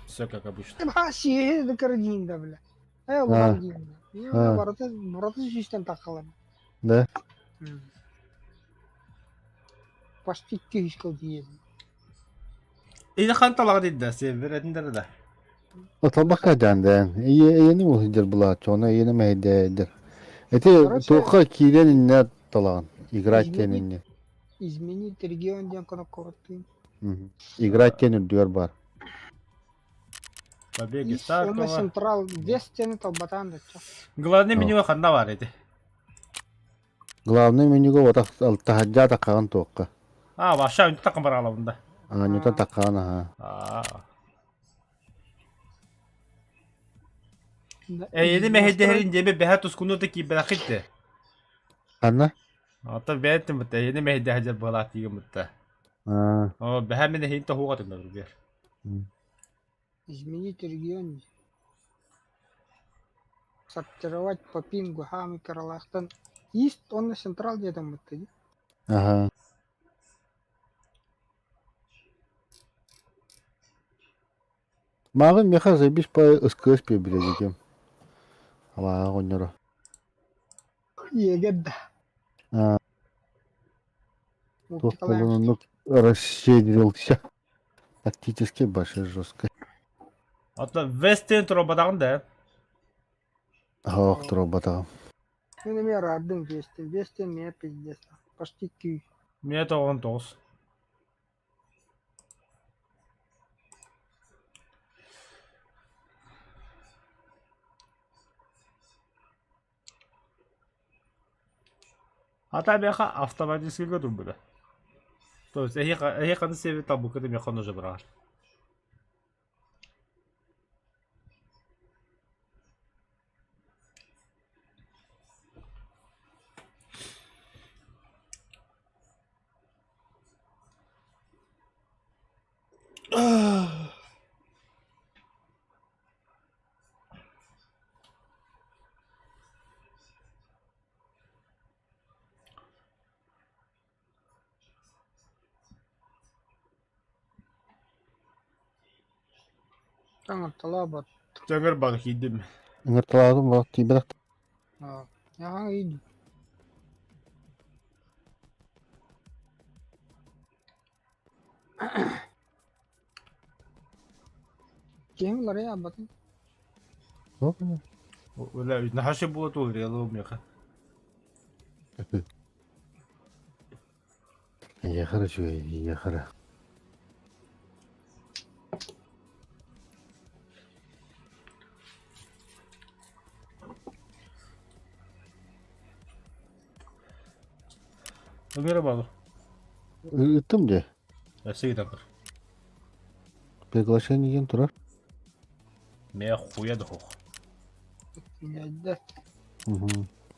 Все как обычно. Ба сиэһи да кырдиин да бля. Э, улахан диин. Барыта барыта сүүстэн таххалар. Да. Почти 200 кыл диэн. Или хан талаҕа дидда, север этиндер да. Оталбакка дьаандаан. Ийэни улһыдьар булааччы, оны ийэни мэһэйдээдэр. Эти туохха киирэн иннэ талаҕын, играть диэн иннэ. Изменить регион диэн кнопкалаттыын. Играть диэн үрдүгэр бар. Побег из Таркова. Централ вес стены талбатаан дачча. Главный меню ханна бар эти. Главный менюга вот таһырдьа такаҕын туохха. А, вообще үнтү такын бар алабында. А, ньута такаҕын аха. А. Эйени мэһэйдэһэрин диэби бэһэ тускуну да киирбэтэххит Ханна? Ата бэйэтин бутта эйени мэһэйдэһэр буолаат тиигин бутта. А. О, бэһэ мин эһин тоһууга төннөр Изменить регион. Сортировать по пингу хаамы кыралаахтан Ист уонна Централ диэтэммит дии. Аха. Мааҕын миэхэ заебись по СКС биэрбитэ Алааҕа оҕонньоро. Иэгэр да. Аа. Туох буолан оннук расщедрился. Тактически больше жестко. Ото Вестен туруорбатаҕын да? Ох, туруорбатаҕым. Мин эмиэ араардым Вестен. Вестен миэ пиздец. Почти күй. Миэ 99. Ата миэхэ автоматическайга турбута. То есть эһиэхэ эһиэхэни сиэбит талбыккыт миэхэ онно быраҕар. Таҥарталаабат. Төҥөр бары киирдим. Ыҥырталаатым баар тиийбэтэх. Аа, иди. Ким ларыйаабатын? Наһаа сөп буола туолуйалыы миэхэ. Эйиэхэ эрэ үчүгэй, эйиэхэ эрэ. Ыҥыра баҕар. Ыыттым дии. Өссө ыытан көр. Приглашение диэн турар. Мэ хуя да суох. Кэллэ.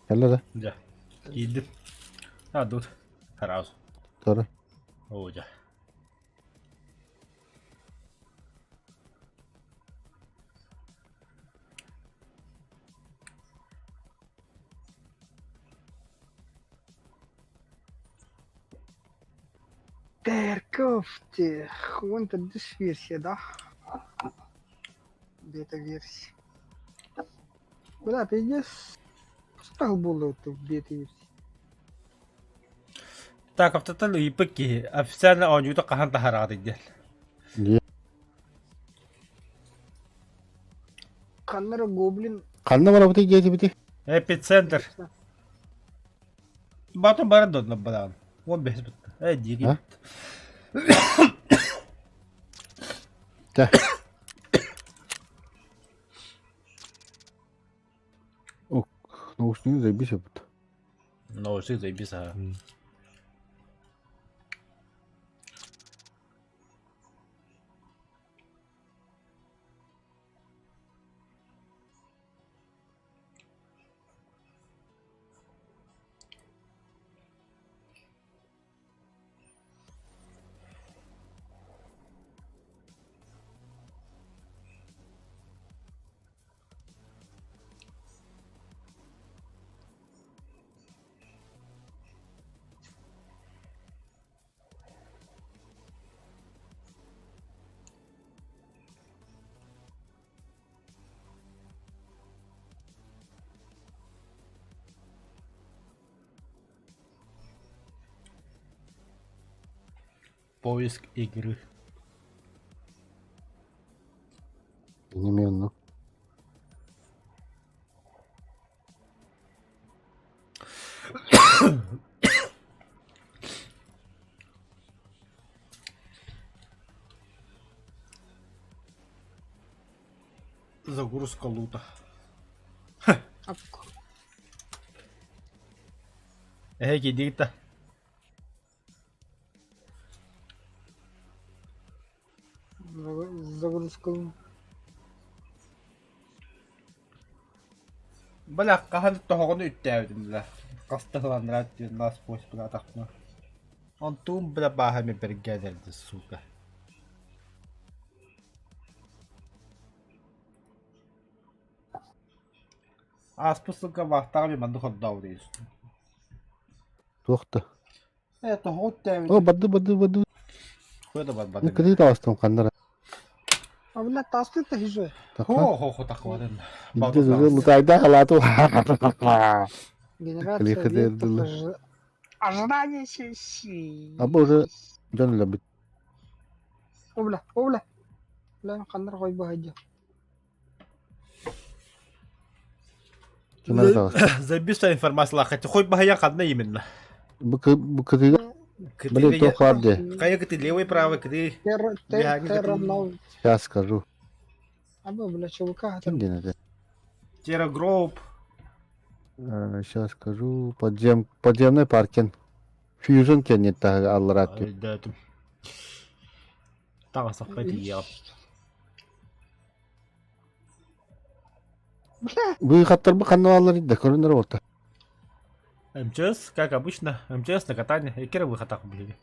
Кэллэ да? Дьэ, киирдим. А, тут. Сразу. Көрө. Оо, дьэ. Терковте. Вон төрдүс версия да. Бета версия. Бля, пиздец. Тахы буолла бетиир. Так, автотан ыйыппыт киһи официально оонньуута хаһан таһаараҕытый диэн. Дии. Ханна эрэ гоблин Ханна барабытый диэтибитий? Эпицентр. Батон баран донно баран. 15 бытта. Э, диги. А? Тэ. Ок, наушнигы заебись эбит. Наушник заебись, ага. Поиск игры. Непременно. Загрузка лута. Эһэ киирдигит да? Загрузка. Бля, хаһан тоһоҕону үттээбитим бля. Хаста ыланнара диэн насквозь быраатахпына. Онтуум бля бааһа эмиэ бэргээн сука. Ааспыт сылга баахтаҕа мен маннык хордообут Туох да. Э, тоһоҕо үттээбит. О, барды, барды, барды. Хуя да барбат. Кытыы таҕыстым ханнара. А бля, таастыы таһыжы. Таха. Хо хо хо тахвадын. Илдьэ лутайда халаату. Генерация объектов ожидание сессии. Аба уже дьон өлөрбүт. О бля, о бля. Бля, ханнар хойбо хайдьа. Кимэр таҕыста. Забиса информация хоть хоть баһыйан ханна именно. Бу бу кытыыга Блин, то харды. Хайа кыты левый правый кыты. Терра Сейчас скажу. Аба, бля, ЧВК. Ким диэн этэ? Терра Гроуп. Сейчас скажу. Подзем подземный паркинг. Фьюжн кэннит таһыга аллараа Өйдөөтүм. Таҕасахха тиийэҕим. Бля, Быыхаттарбы ханна бааллар да көрүнэр буолта. МЧС, как обычно, МЧС на катание. Иккere выхатах билиги.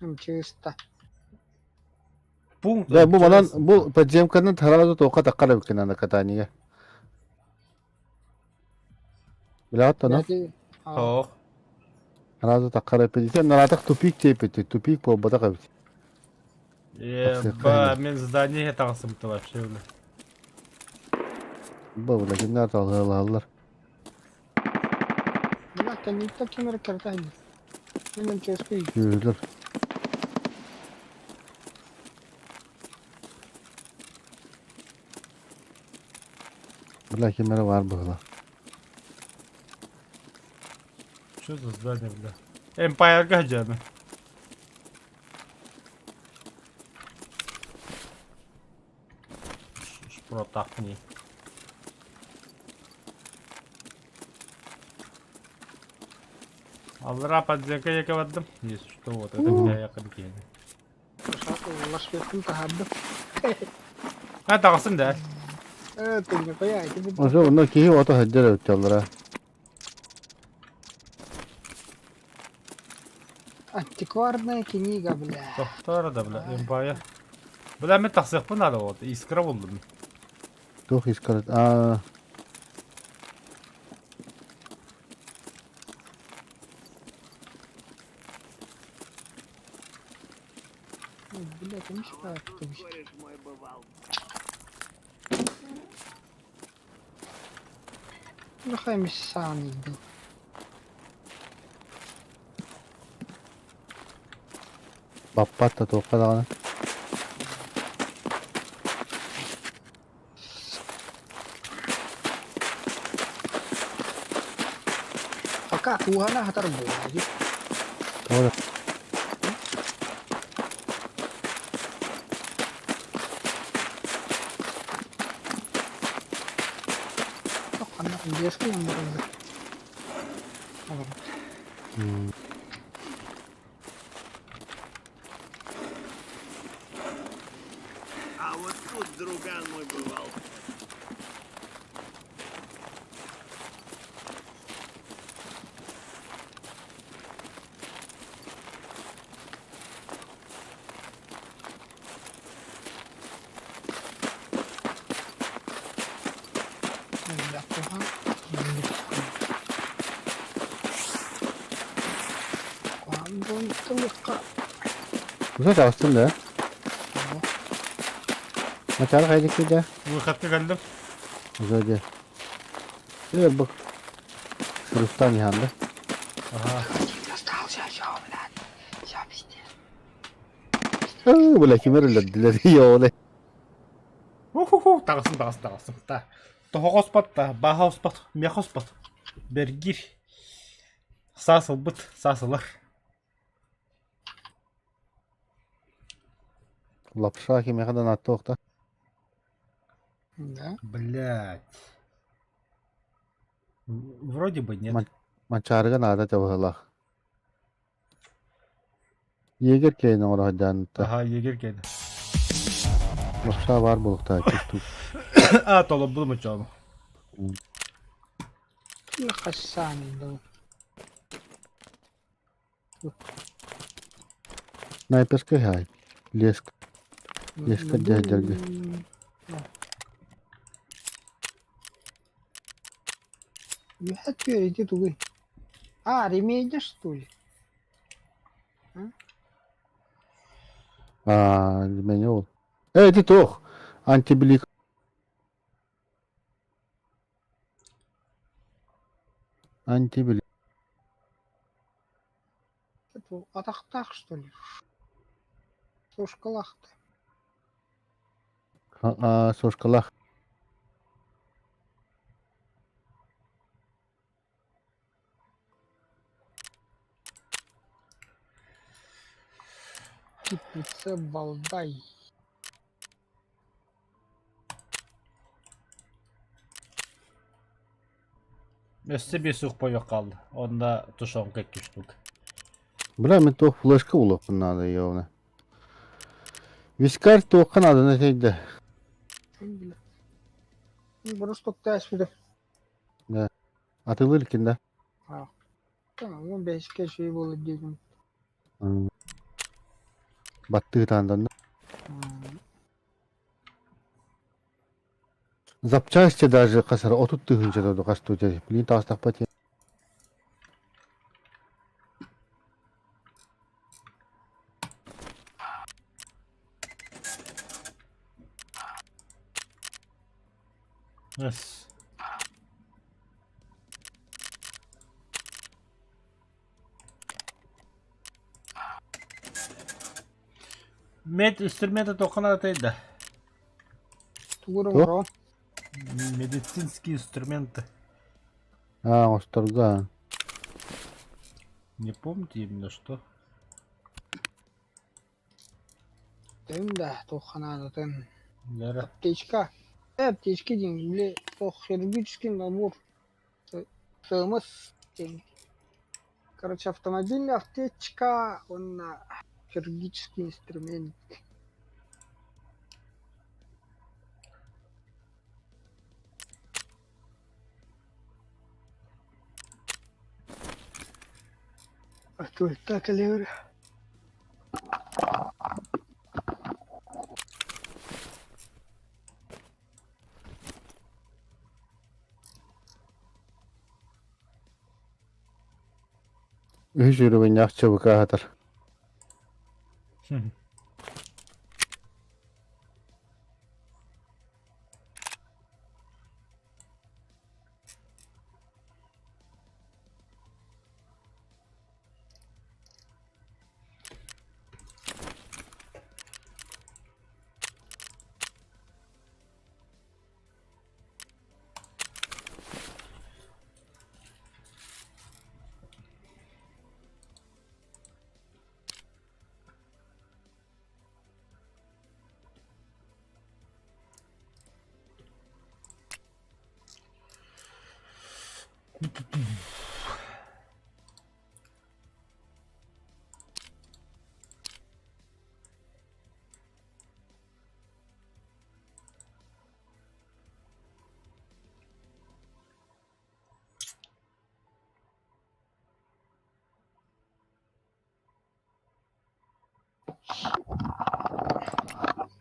МЧС-та. Пункт Да, бу манан МЧС. бу подземканан тараазы тоққа таққар эбиккин ана катанига. Билэҕит ону? Ох. Тараазы таққар эппит. Ити наратах тупик тиэппит. Тупик буолбатах эбит. Еба, мен здание таҕысымты вообще бля. Бу бля киннэр талыалааллар. Бля, кэнниттэн ким эрэ кэрэтэ иһиллэр. Мин МЧС-ка Күүһүлэр. Бля ким эрэ баар быһыылаах. Что за здание, бля? Эмпайрга дьэми. Шпротахни. Аллара подземка якабаддым. Если что, вот это меня якын киһини. Лашпекпин таһаардым. А, таҕыстым да. Э, ты не понимаешь, ты Ошо онно киһи ото сылдьар эбит аллара. Антикварная книга, бля. Тохтор да, бля, Эмпайр. Бля, мен тахсыахпын наада вот, искра булдум. Туох искара аа Блядь, я не считаю, что Кореш мой бывал. Нахай миссаан иду. Баппат да туохха даҕаны. Пока кууһана хатар буолла дии. Тоҕо Ханна детский номер А вот тут друган мой бывал. Uzak alsın da. Maçar kaydık bir de. Выходка кэллим. Uzak gel. Бу бу. Шурустан яһанды. Ага. Остался, все, блядь. Все, пиздец. Бля, кимер өлөрдүлэр. Йооле. Уху-ху, таҕыстым, таҕыстым, таҕыстым. Та. Тоһоҕоспот та, бааһа оспот, миэхэ оспот. Бэргиир. Саас ылбыт, саас ылар. Лапша кимиэхэ да нааттуохта. Да. Блять. Вроде бы нет. Манчаарыга наада табыһылаах. Егер киэйин оҥоро сылдьаанытта. Ага, егер киэнэ. Лапша баар буолуохтаах чувствую. А, толорбутум оччоҕуну. Хассан Снайперскай хай. Леск. Леска дьэ Үһэ иди тугуй. А, ремедя что ли? А, меня ол. Эй, ты тох. Антиблик. Антиблик. Это атахтах что ли? Сушкалах-то. А, сошкалах. Кипица балдай. Өссө биир суох пойуох хаалла. Онно тушенка икки штук. Бля, мен туох флешка булуохпун наада ёбана. Вискарь туохха нааданы тэйдэ. Просто тәс Да. Атылыр илкин да. Он бэскэ шүй буолар диэтим. Баттыы таанданна. Запчасти даже хасар отут тыһыынча да хастуу Блин, таастахпат. Yes. Мед инструмента туохха наада да. Тугур Туох? оҥоро. Медицинские инструменты. А, осторга. Не помните именно что? Тым да туохха наадатын. Лера. Аптечка. Аптечка диэн били туох хирургический набор. Сымыс диэн. Короче, автомобильная аптечка, он хирургический инструмент. А то так эле Үһүс уровень ЧВК аһатар.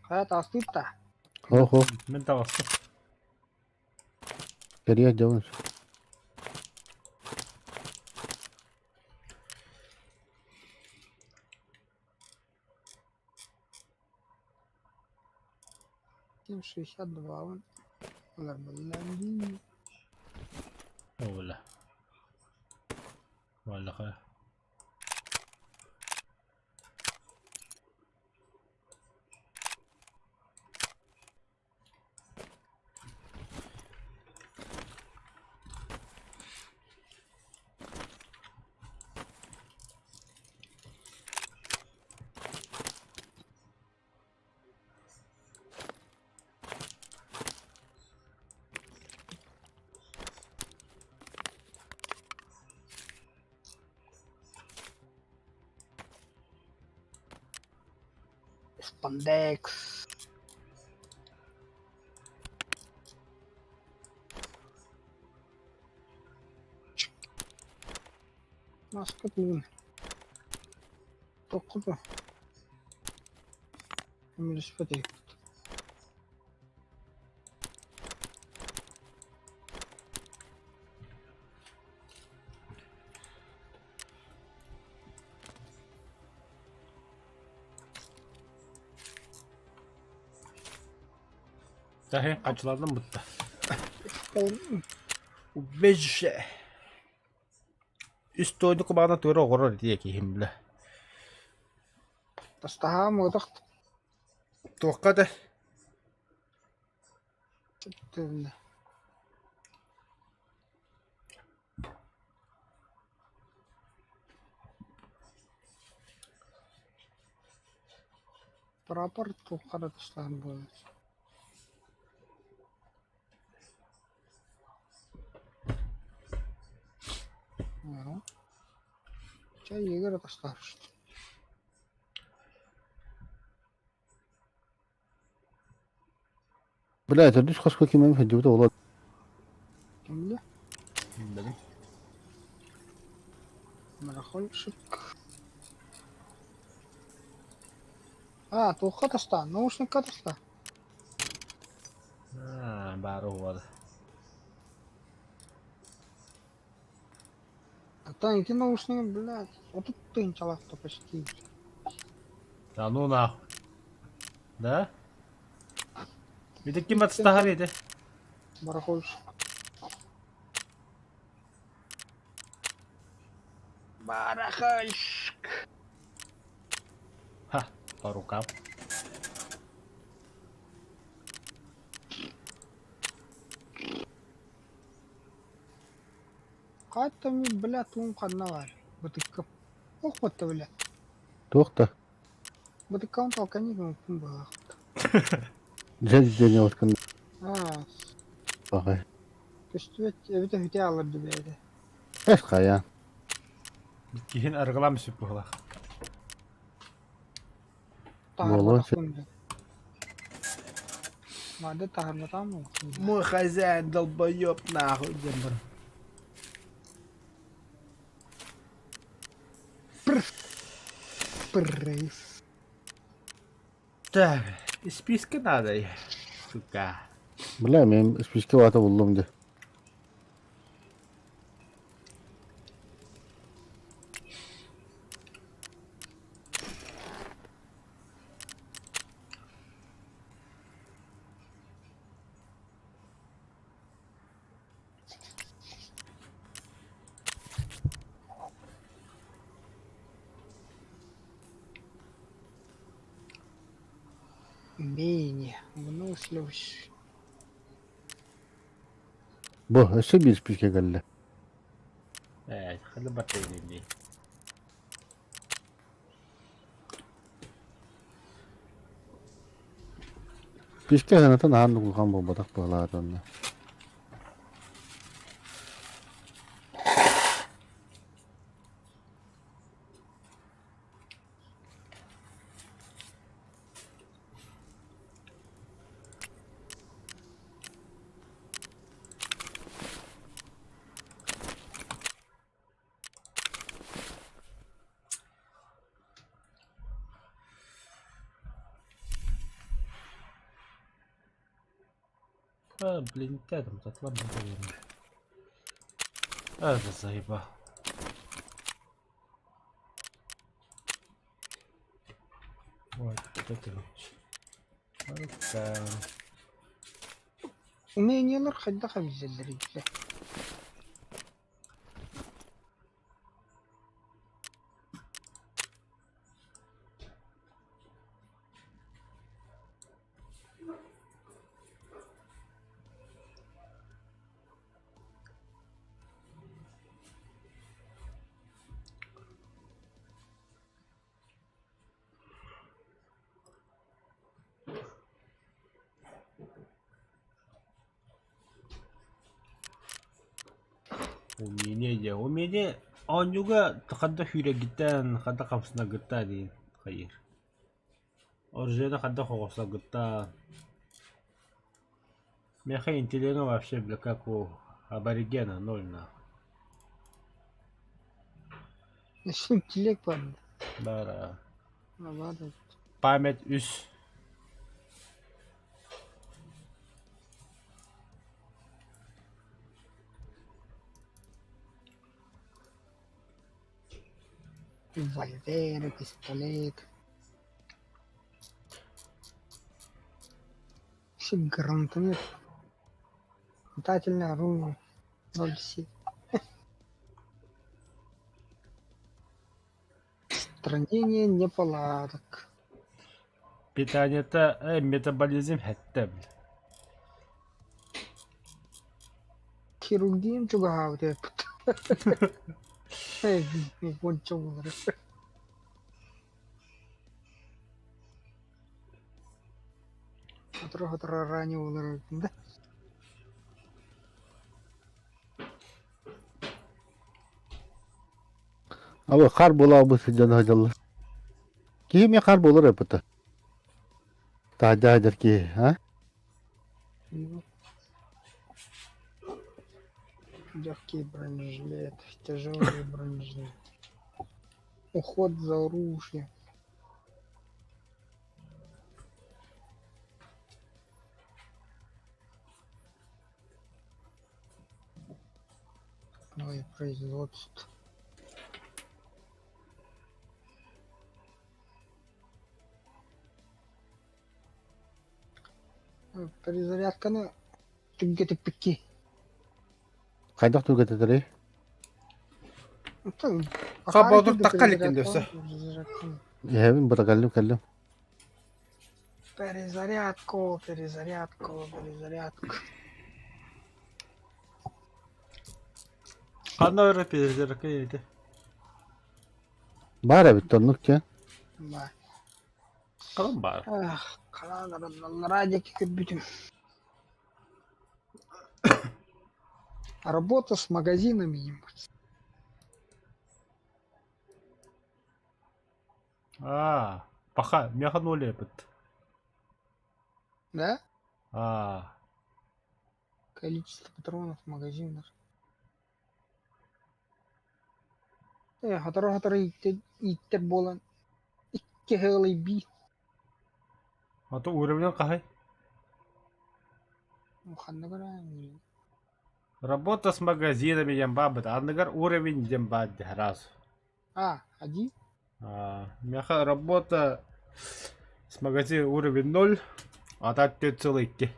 Хайа таастыыр да? Охо, Мин таҕыстым. кэрийэр дьабын. 7,62 вон. Ылар буолла дии. Ола. Валлаха. Спандекс. Маска тыын. Тоххото. Көмөлөспөт эбит. Таһы хачылардан бутта. Убежище. Үс тойду кубаана тура оҕорор дии киһим бile. Тастаһаа муотах Туохха да тылла. Прапор туохха да тустаһан буолар. Чэ, Егор атастаһар. Бля, төрдүс хоско ким эми сылдьыбыта буолуо. Кимле? Билбэтим. Барахольщик. А, туохха тастаан? Наушникка таста. Аа, баары уол. Оттон ити наушнигы, блядь, 30 тыһыынчалаах почти. Да ну нахуй. Да? Ити ким атыстаһар ити? Барахольщик. Барахольщик. Ха, по рукам. Хата мин, бля, туум ханна баар? Бытыккам. Ох, батта, бля. Туох да. Бытыккам толкани гыммыппын быһыылаах. Дьэ дьэ откын Аа, баҕай. көстүбэт эбитэ үтэ аалар бэйэтэ. Эс хайаан. Киһин арыгылаан бүппүт быһыылаах. Буолуон сөп. Таһаарбатахпын Мады таһаарбатаҕым Мой хозяин долбоеб нахуй диэн баран. Прррррс. Так, списка надо, сука. Бля, мен списке баата буллум дии. Умение. Выносливость. Бу өссө биир списке кэллэ. Ээ, ханна баттайын дии. Списке сыаната наһаа улахан буолбатах быһалаата онно. А, блин, там затлам А, да заебал. Вот это вот. Умениелар хайдах эбизэллэрий бile. Умение дьэ, умение оонньууга ханна сүүрэргиттэн, ханна хамсанаргыттан диэн хайыыр. Оружиены ханна оҕустаргыттан. Миэхэ интеллига вообще бля как у аборигена ноль нахуй. Өссө интеллект баар Бара. Баар Память үс. Револьвер, пистолет. Вообще гранатомет. Метательное оружие. 0,7. Устранение неполадок. Питаниета э, метаболизм хэттэ бля. Хирургиям чугаһаабыт эбит. Уонча буолар. Сотору-сотору ранее буолар эбиппин да. Абы хаар буолаабыт сылдьан сылдьаллар. Киһи эмиэ хаар буолар эппитэ. Таһырдьа сылдьар киһи, а? Легкий бронежилет, тяжелый бронежилет. Уход за оружием. Новое производство. Перезарядканы түргэтиппикки. Хайдах түргэтэтэрий? Ха Боотур тахха иликкин да өссө. Иһэбин бата кэллим кэллим. Перезарядку, перезарядку, перезарядку. Ханна өрө перезарядка ийэтэ. Баар эбит оннук дьэ. Баар. Халан баар. Ах, халаан аллараа диэки көрбүтүм. Работа с магазинами ебать. Аа, паха, миэхэ ноль эбит. Да? Аа. Количество патронов в магазинах. Э, сотору-сотору ииттэр буолан икки ыалы биир А то уровень хаһый? Ханна көрөөн Работа с магазинами диэн баабыт, анныгар уровень диэн баар дии раз. А, один? А, миэхэ работа с магазин уровень 0, а так 4,2.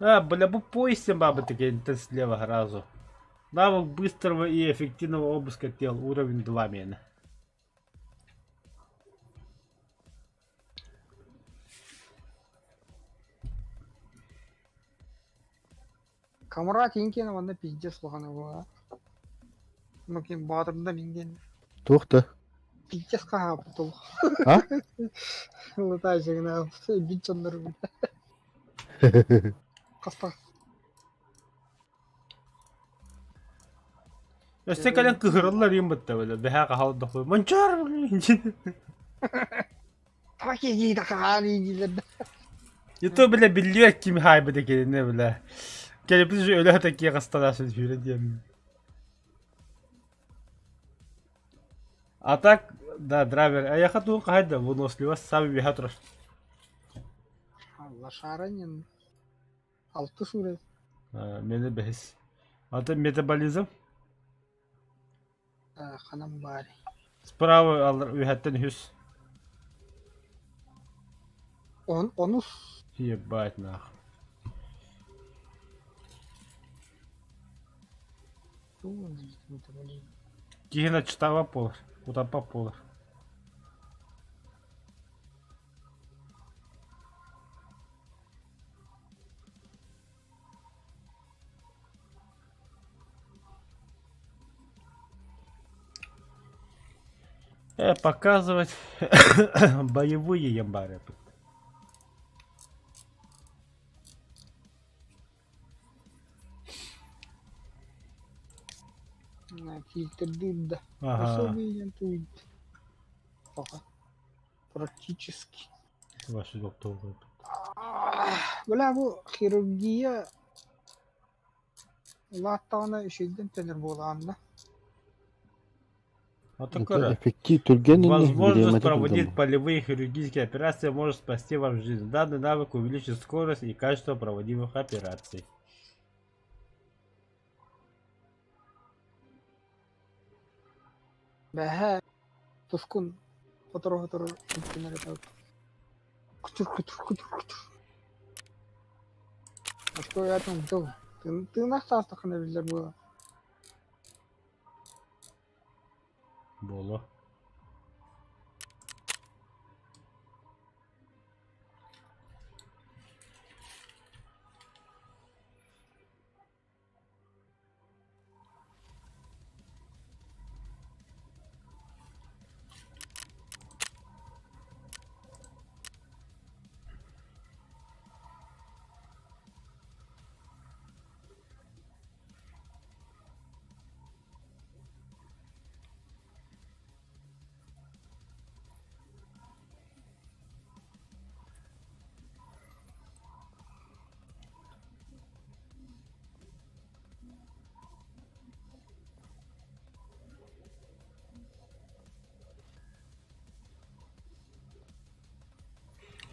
А, бля, бу поезд баба такие слева сразу. Навык быстрого и эффективного обыска тел, уровень 2 мена. Камрад иҥкиэн манна пиздец улахана буолла. Макин баатырда минген. Туох да? Пиздец хаһааппыт ол. А? Лытаачыгына бит дьоннору хаста Өссө кэлэн кыһыраллар им бытта бile. Бэһэ хаһал дохуй. Манчар! Таки тахаани дииллэр И то бile биллибэт ким хаайбыта кинини бile. Кэлиппит уже өлө такие хастанасын сүүрэ диэн. А так Да, драйвер. Эйиэхэ тугун хаһай да выносливость саамай үөһэ турар. Лошаранин. Алтыс уровень. Мені бэһис. Аты метаболизм. Ханан баар. Справа алар үһэттэн үһүс. Он, онус. Ебать нах. Киһи чытаба буолар, утаппат буолар. Показывать боевые ямбары. Фильтрдиир да. Ага. Особый туйд. Пока. Практически. Ваши доктор. Бля, бу хирургия улааттаҕына үчүгэйдик төнөр буолаҕын да. Вот такое. Эффектив түргэн Возможность проводить полевые хирургические операции может спасти вам жизнь. Данный навык увеличит скорость и качество проводимых операций. Бэһээ тускун сотору-сотору илтинэр этэ. Кутур кутур кутур кутур. А что я там делал? Ты, ты на саастаххына биллэр буолар. Буолуо.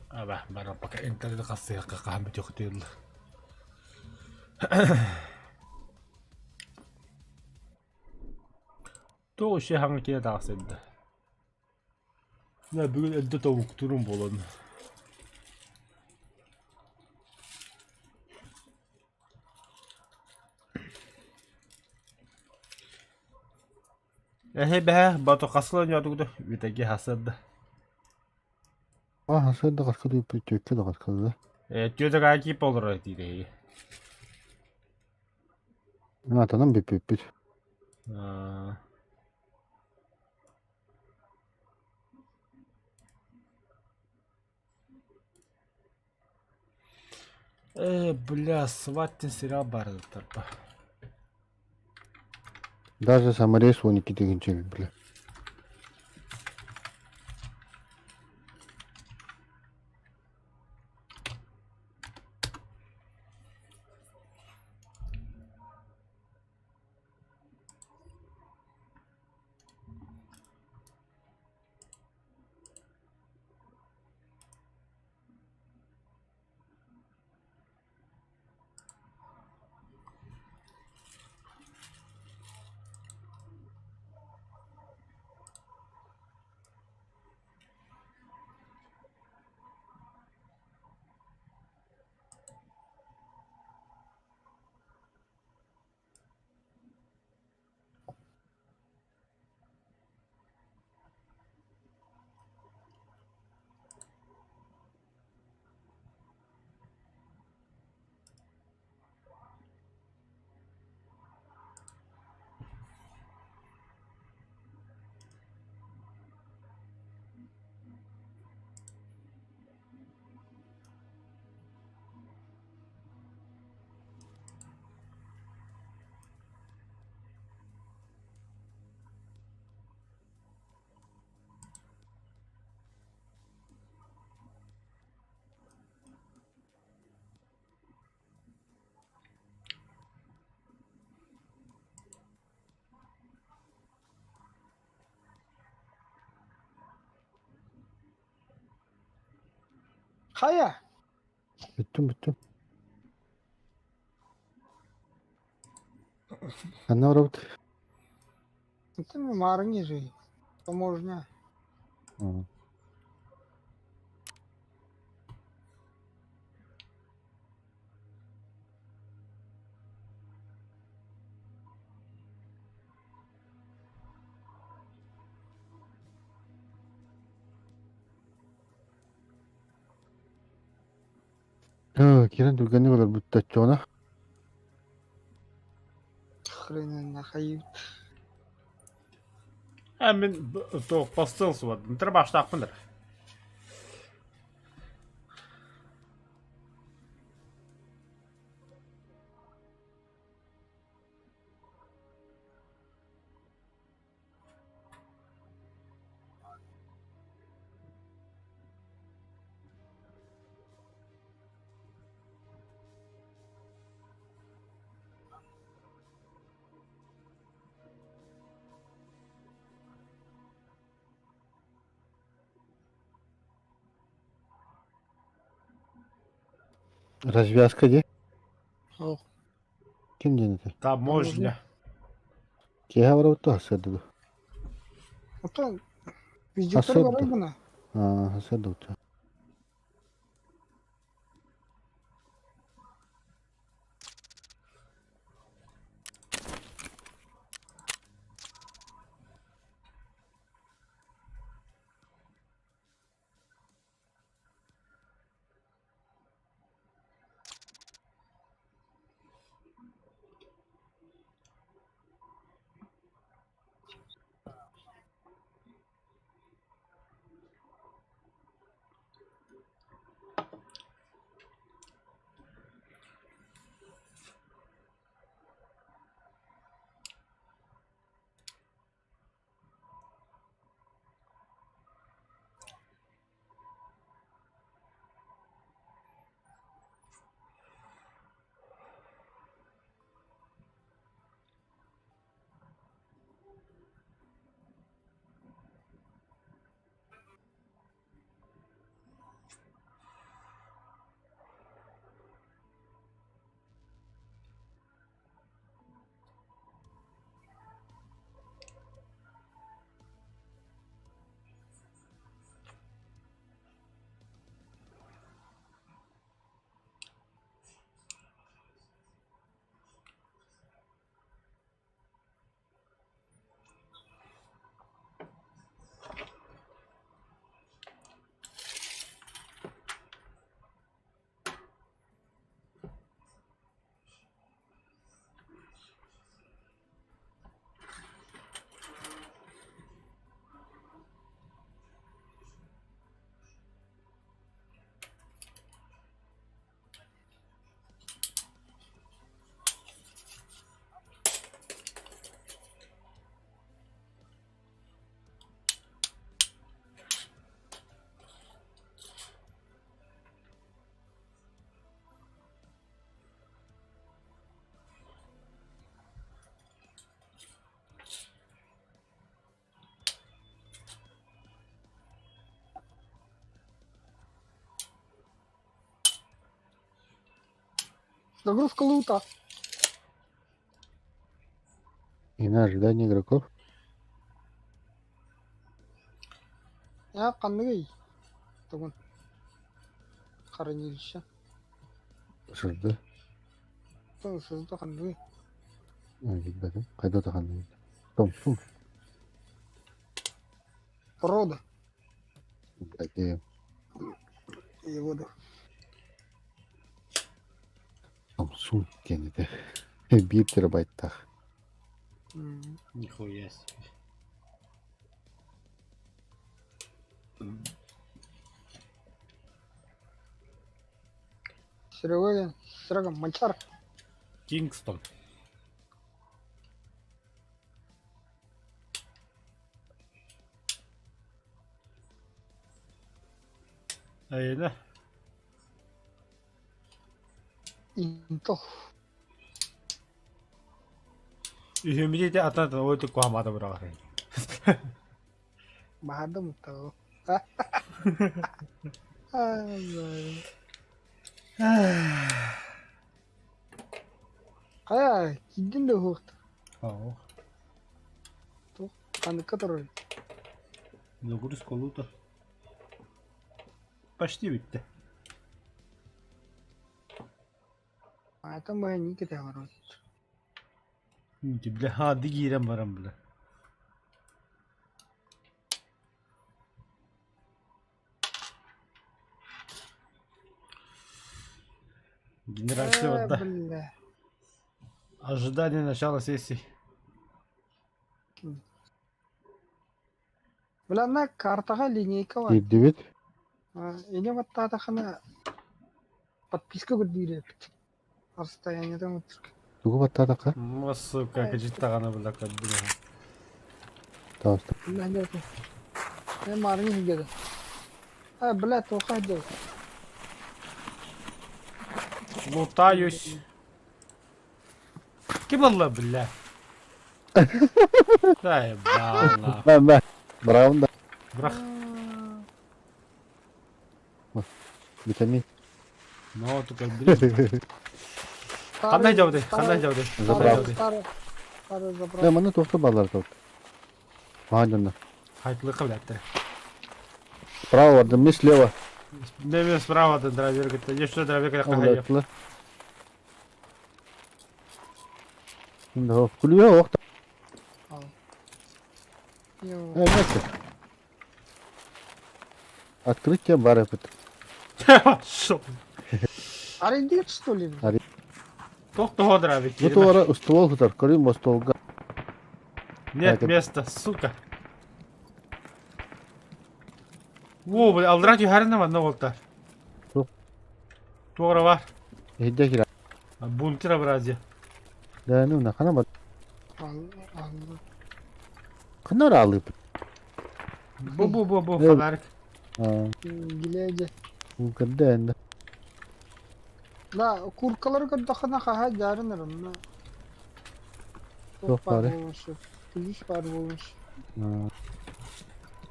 Аба, баран пока интернет хасыахха хаһан бүтүөхтүөл. Туох үчүгэй хаҥа киһи таҕысайда. Дьэ бүгүн эрдэ тобуктуурум буолан. Эһэ бэһэ батухасла ньоотугу үтэги хасырда. А, сырда хаска түөккэ да хаска да. Э, түөтэ киип олорор диир Атанан бүппүппүт. Э, бля, сваттин сериал баар тарпа. Даже саморез 12 тыһыынча бля. Хайа? Бүттүм, бүттүм. Ханна барабыт? Это маарыҥ же. Таможня. М. Киирэн түргэнник олорбут оччоҕуна. Хрен нахайы. Ә мин туох постыл суодум. Тырбаштаахпын эрэ. Развязка дии. Ох. Ким диэн этэ? Таможня. Киэһэ барабыт дуо сарсыарда дуо? Оттон вездеходтар Сарсыарда. барар гына. Аа, сарсыарда утуо. Загрузка лута. И на ожидание игроков. Я ханныгый? Тугун. Хранилище. Сырды. Сызды ханныгый? Билбэтим. Хайда да ханныгый. Томсун. Порода. Такие. Его да. Томсун диэн этэ. Биир терабайттаах. Нихуя себе. Серега, Серега, Манчар. Кингстон. Эйнэ. Интел. Үһүммүт ити ата ой куһамаата быраҕар. Баһардым того. Хайа, киирдин да уһуохта. Ох. Туох, ханыкка турар. Загрузка лута. Почти бүттэ. Аата быһа кэтэ олорор. Бля, хаады киирэн баран бля. Генерация Э, вода. бля. Ожидание начала сессии. Бля, на картаҕа линейка бар. Киирдибит. Инэ баттаатахына подписка көрдүүр эбит. Расстояниетын отурка. Тугу баттаатахха? Ну, сука, кэдьиттэҕинэ бля көрдүм. Таҕыста. Э, маарыҥ иһигэр. Э, бля, туохха дьыл. Лутаюсь. Ким ылла, бля? Да ебала. Мэ, мэ. Браво да. Бырах. Витамин. Ну, только блин. Ханна дьабыты, ханна дьабыты. Забрал. Старый, старый Э, забрал. манна туохта баалар тут. Махан дьонно. Хайтлыка, блядь. Справа бардым, мен слева. Мен справа да драйвер говорит, я что драйвер как Олеттылар. Да, күлүө ох. Йоо. Э, мәсе. Открытие бара бит. Шо? Арендит, что ли? Тох того драйвер. Бу туара ствол хытар, көрүм стволга. Нет места, сука. Во, бля, алдрать юхарына манна болта. Туох. Туора бар. Эһидде кира. Бункер абразия. Да, ну на хана бар. Ал, ал. Хана алып. Бу бу бу бу Э. фонарик. А, Билээдэ. бункерде энде. Да, куркалары көрдөххүнэ хаһа дьаарынар онно. Туох Туох баар баарый? буолуон сөп. Күлүүс баар буолуон сөп.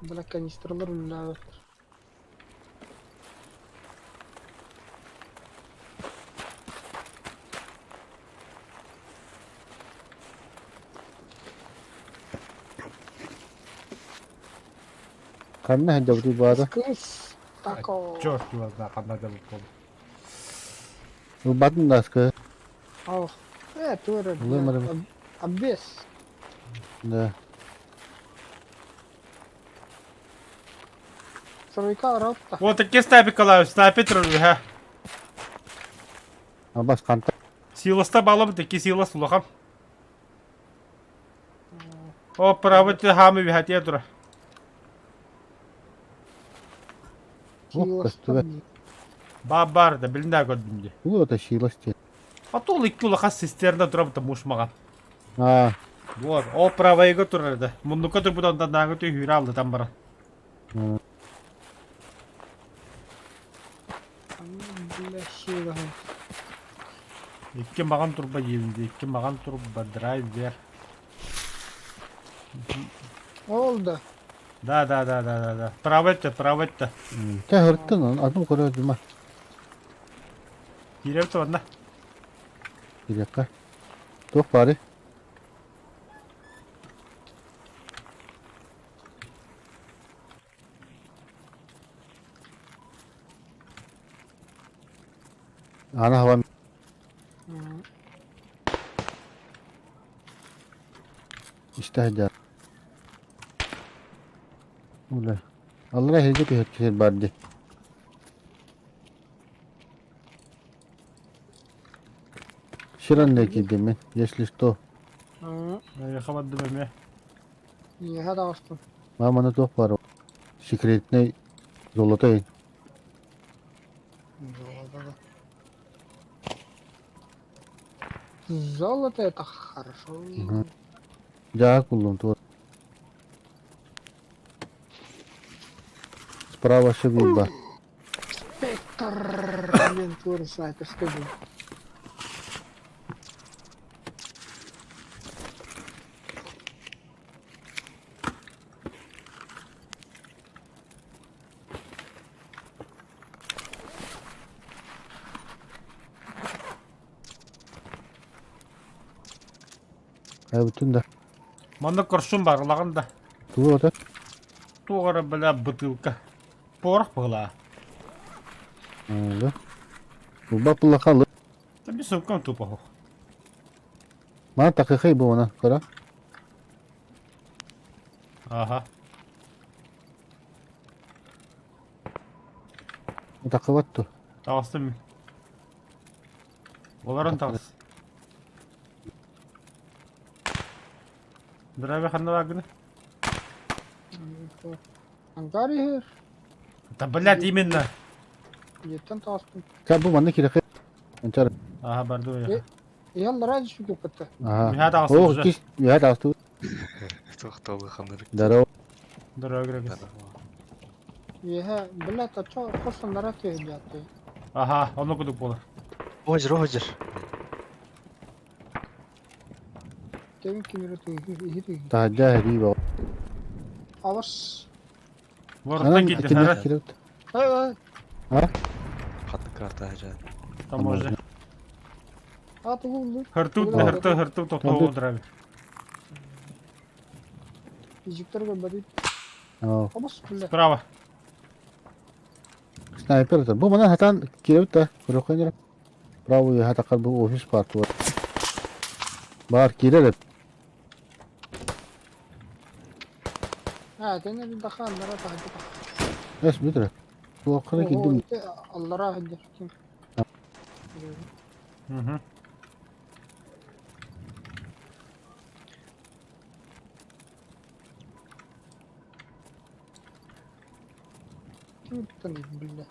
Бля, канистралар үлэлээбэттэр. Ханна ханжабыты баара. Кыс тако. Черт его знает, ханна дьабыт бол. Батын даска. Ох. Э, туора. Улай марым. Обвес. Да. Стройка ротта. Вот такие снайпер калаю, снайпер ха. Абас канта. Силоста балам, такие силос улахам. О, право ты хамы вихатия тура. Ох, көстүбэт. Бабар да билинде көрдүм де. Бу это шилости. А то икки улаха цистерна тура бу мушмаган. А, Вот, о правайга турар да. Мундука турбут ондан нагы түй хүрэ алды там бара. Бля, сила. Икки маган турба жебинде, икки маган турба драйвер. Ол да. Да, да, да, да, да, да. Право это, право это. Тэ хырттын, атын көрө дүма. Киреп туонна. Кирекка. Туох бары. Ана хава истәһдә. Ула. Алла хеҗе кер барды. Ширан не кидеме, если что. Хабадды беме. Миэхэ даҕастын. Маманы туох бар. Секретный золотой. Золото. Золото это хорошо. Мгм. Жаа куллун туор. Справа шыбыба. Спектр. Блин, тур снайперский был. Эбитин да. Манна коршун бар, ылаҕын да. Тугу ата? Туох эрэ бля бытыылка. Порох быһылаа. Да. Булбат буллаха ылы. Да би сумкам тупо хох. Мана такыхай бу она, кара. Ага. Такыбат ту. Таҕыстым. Олорон таҕыс. Здравия ханна бааргыны? Ангар иһэр. Да блядь, именно. Дьиэттэн таҕыстым. Кэ бу манна кирэхэ. Анчар. Ага, барды я. Иһэллэрэ дьүкүппүттэ. Ага. Миһа таҕыстым О, уже. кис, миһа таҕыстым. Тохтолу ханырык. Здорово. Здорово, Грегис. Үөһэ, блядь, оччо хос аннара түһүллээхтэй. Ага, онно кудук буолар. Озер, озер. Кевин кимири түһү Таһырдьа һэрии бөҕө. Абас. Вороттан Анан киирдин, киниэхэ ара. кирэбит. Ай, ай. Ханнык карта ажан. Там уже. А тугу булду. Хырту, Тугу хырту, хырту, тохтоо здравия. Ижиктер көрбөтүт. Оо, Абас, бля. Справа. Снайпер это. Бу манан хатан кирэбит да. Көрөххө Правый хатакар бу офис бар туар. Бар кирер. А, тene bir daha аллара таһырдьа тах. Эс бүтүрэ. Туоххана Ого, кирдим. ити аллара сылдьар ким. Угу. Ким ыттан бля.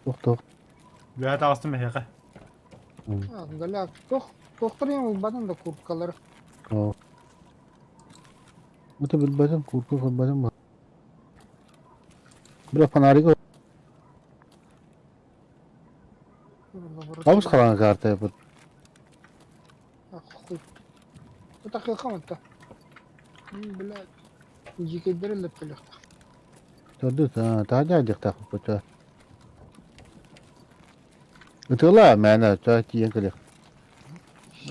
Туох туох. Үөһэ таҕыстым эһиэхэ. А, Галя, тох, тохторуйан ылбатын да курткалары. Оо. Это билбэтим, курку көрбөтүм. Бля фонарик Абыс хараҥа карта бут. Хуй. Это хыхам-то. Блядь. Дьикэйдэр өлөттөлөхтөх. Төрдү таһдьа дьахтаах Ытыла мээнэ ча тиийэн кэлиэх.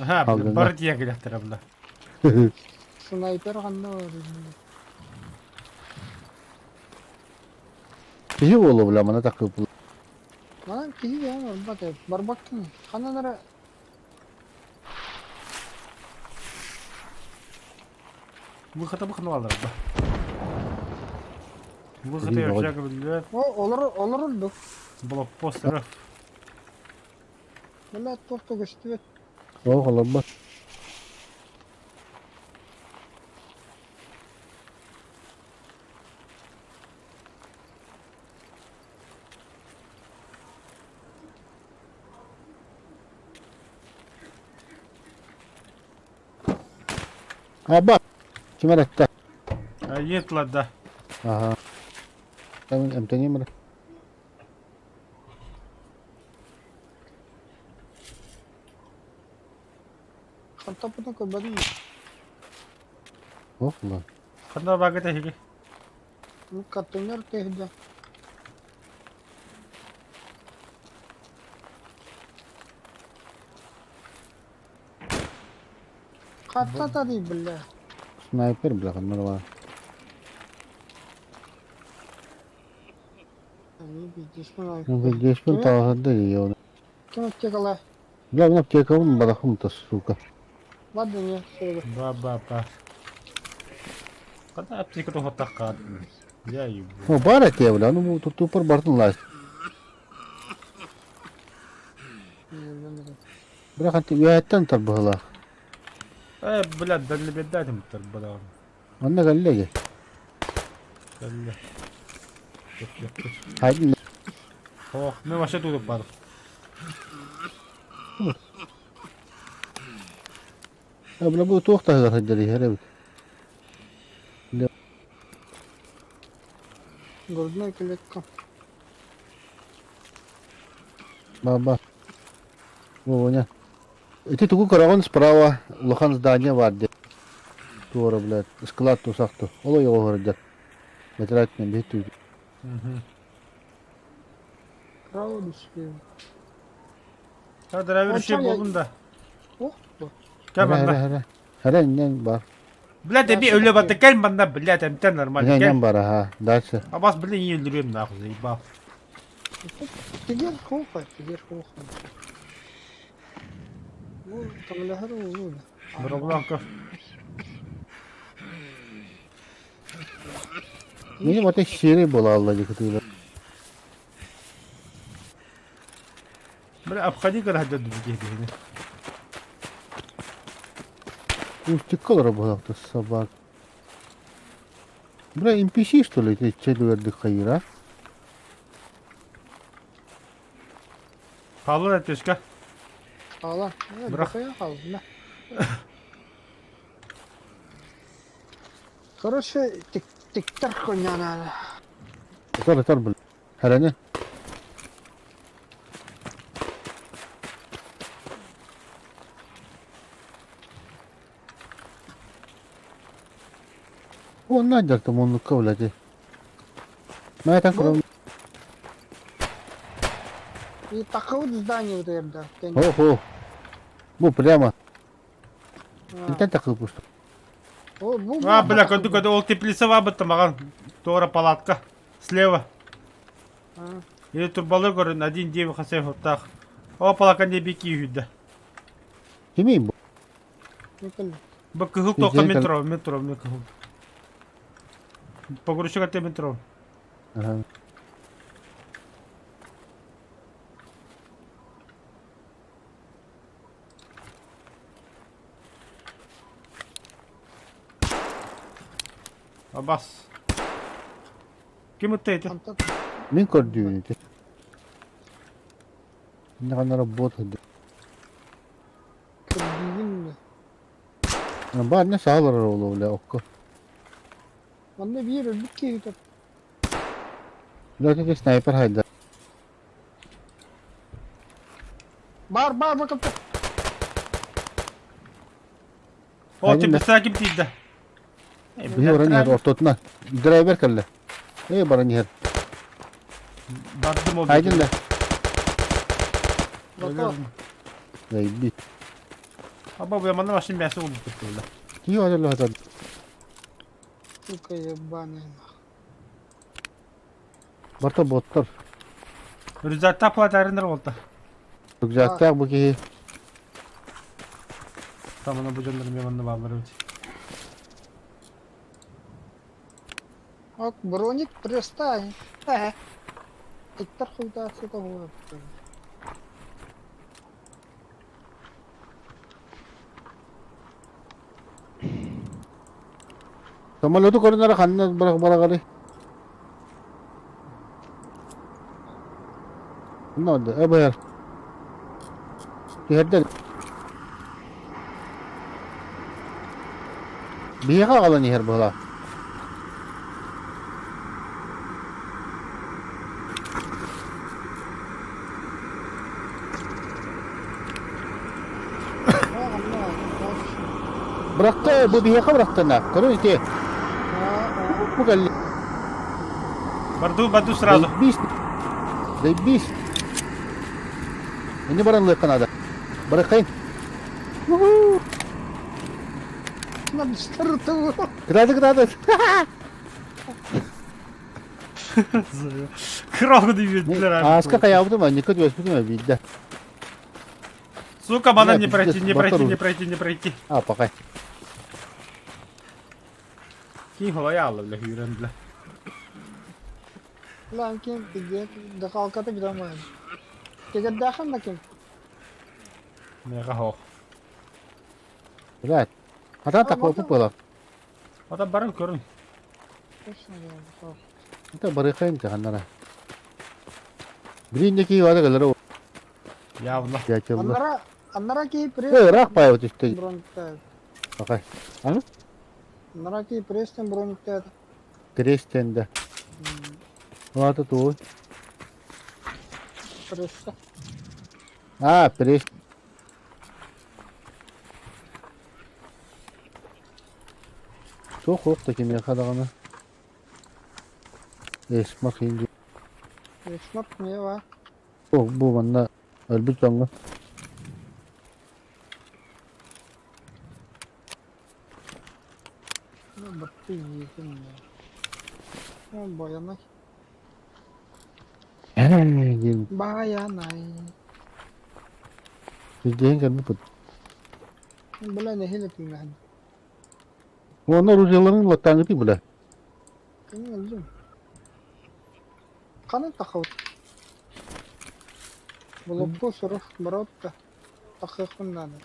Аха, Алгыҥҥа. бары тиийэн кэлиэхтэрэ бла. Снайпер ханна бар? Киһи буолуо бля мана такыппыл. Манан киһи бэйэм барбат эбит. Барбаккын. Ханан эрэ Выхода выхода алар ба. Выхода Билбэҕэ. общага биллэр. О, олор олор өлдүк. Блокпост РФ. Бля, туох да көстүбэт. Суох олорбот. Аба! Ким эрэ эттэ? Ет да. Аха. Там эмтэниэм эрэ. Хантаппытын көрбөтүм. Ох, ла. Ханна багыта хиги. Картонер тэһдэ. Хатта дии бля. Снайпер, бля, ханна бар. Ну, здесь он тағырды ее. Ким аптекала? Бля, мин аптекабын барахым-то, сука. Ладно, не, все. Ба ба ба. Ханна аптека тухаттахха. Я ебу. Ну, бар этэ, бля, ну, тут тупор бартын лаз. Бля, ханты үөһэттэн тарбыһылаах. Э, блядь, дали бедатим тарбадан. Манна кэллэ Дали. Хайдын Ох, мы вообще тут упали. Бля, бу туох таһыгар сылдьар иһэр эбит. Грудная клетка. Ба-ба. Воня. Ити тугу көрөҕүн справа улахан здание баар диэн. Туора, блядь, склад тусахту. Ол ойоҕо сылдьар. Бэтэрээт биһи Угу. Право или слева? Драйвер еще болдун да. Ох, бу. Кэл Хара манна. хара. Хара иннен бар. Блядь, эби өлө батта кэл манна, блядь, эмтэн нормально. Иннен Кэл. бар аха. Дальше. Абас, блин, не өлөрүөм нахуй, заебал. Тигер хуха, тигер хуха. Ну, көмөлөһөр уулу да. Бробланка. Мени бата шири бола алла дикытыылар. Бля, обходи города других бегни. Устикка буолахта собак. Бля, NPC что ли? Ты челювердик хайыра? Хаалла да түскэ. Хаала. Бырах. Бырах. Хаалла. Короче, тиктер хуйня Тар тар бил. Хараны. Онна дьартым оннукка блядь. Мэ так Ну, И такое вот здание вот это, да. Хо-хо. Бу прямо. Интен такыл пусту. А, бля, көдү көдү ол теплица бабытта маған. Тора палатка. Слева. Или турбалы көрін, один девять хасай хоттах. О, палака не бики үйді. Кимий бу? Бу кыһыл тоққа Идея метро, метро, мен кыһыл. Погрузчик ате метро. Ага. Абас. Ким ытта ити? Мин көрдүүн ити. Инна работа. Бар не саалар олу бля окко. Манна биир өлбүт киһи тут. Бля ти снайпер хайда. Бар, бар, бакып. О, Хайдын да. теплица ким тиийдэ? Биһи баран иһэр ортотуна. Драйвер кэллэ. Эй баран иһэр. Бардым ол. Хайдын да. Готов. Заебись. Аба, бля, манна машина мясо болуп кетти, бля. Кии одолло хатар. Сука ебаная нахуй. Барта боттар. Рюкзакта платарындар болта. Рюкзактаах бу киһи. Там ана бу дьоннор мен манна баалар эбит. Ок, броник пристань. Э. Тиктер хуйда сюда вот. Самолету көрүнөр ханна барах барагары. Ну да, эбэр. Түһэрдэр. Биһиэхэ аҕалан иһэр быһалаах. Бырахта, бу биһиэхэ бырахтана. Көрүн ити. Бу кэлли. Барду, барду сразу. Заебись. Заебись. Инни баран лыахха наада. Барыаххайын. Кытааты, кытааты. Кроху дебилдер. Ааска хайаабытым, анньыкка түбэспитим биирдэ. Сука, банан Бля, не пройти, пиздец, не пройти, батару. не пройти, не пройти. А, пока. Ким холояла, бля, юрен, бля. Lan kim пиздец, дыхалката билемем. Тегердәхем да ким? Мега хох. Блядь. Хатан такой было. Ата баран көрүн. Точно да. Это барыхайын таханнара. Блин, некий вада галера. Явно. Дятелла. Аннара, аннара ки пресс. Эй, рах паеват истей. Брониктер. Пока. А? Аннара ки пресстен брониктер. Крестенде. Ладно, туй. Пресса. А, пресс. Суох суох да кимиэхэ даҕаны. Эсмах инди. Эсмах не ва. Бу, бу манна өлбүт дьоҥҥо. Пиздец. Байанай. Диэн Байанай. Сирдиһэн кэлбиппит. Бля, нэһиилэ түҥнэһэн. Уонна оружиеларын латтааҥҥытый бля. Кини өлдүм. Ханан тахабыт? Болоппуо сурух барабыт да. Тахыахпын наада.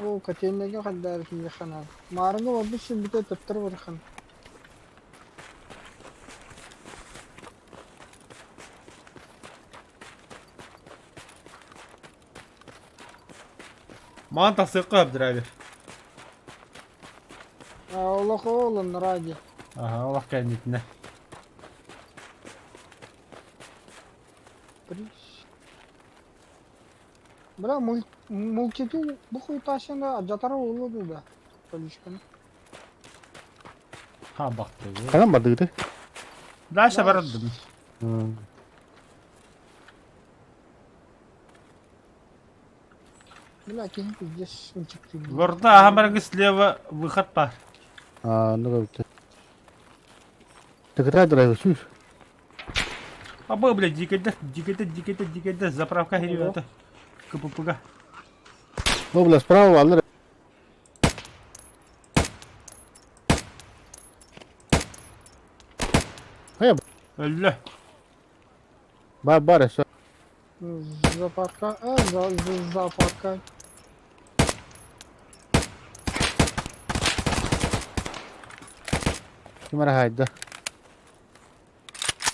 Оо, котельнайга хардары кимиэхэ наада. Маарыҥҥа барбыт сирбитэ төттөрү барыхан. Маан тахсыахха сөп драйвер. Олох ол ради. Аха, олох кэннитинэ. Бля, мультитул бу хуйташында жатара олуду да. Полишканы. Ха бахты. Ханан бардыгыты? Дальше бардым. Бля, киһи пиздец ынчыктыы. Горда аха слева выход бар. А, ну как Ты драйвер сүүс. А был, блядь, дикий дикий дикий дикий заправка ребята. КППГ. О, бля, справа алыр. Хайа, Өллө. бар бар эсэ. Зоопарка, а, за, за, зоопарка. Ким эрэ хаайда.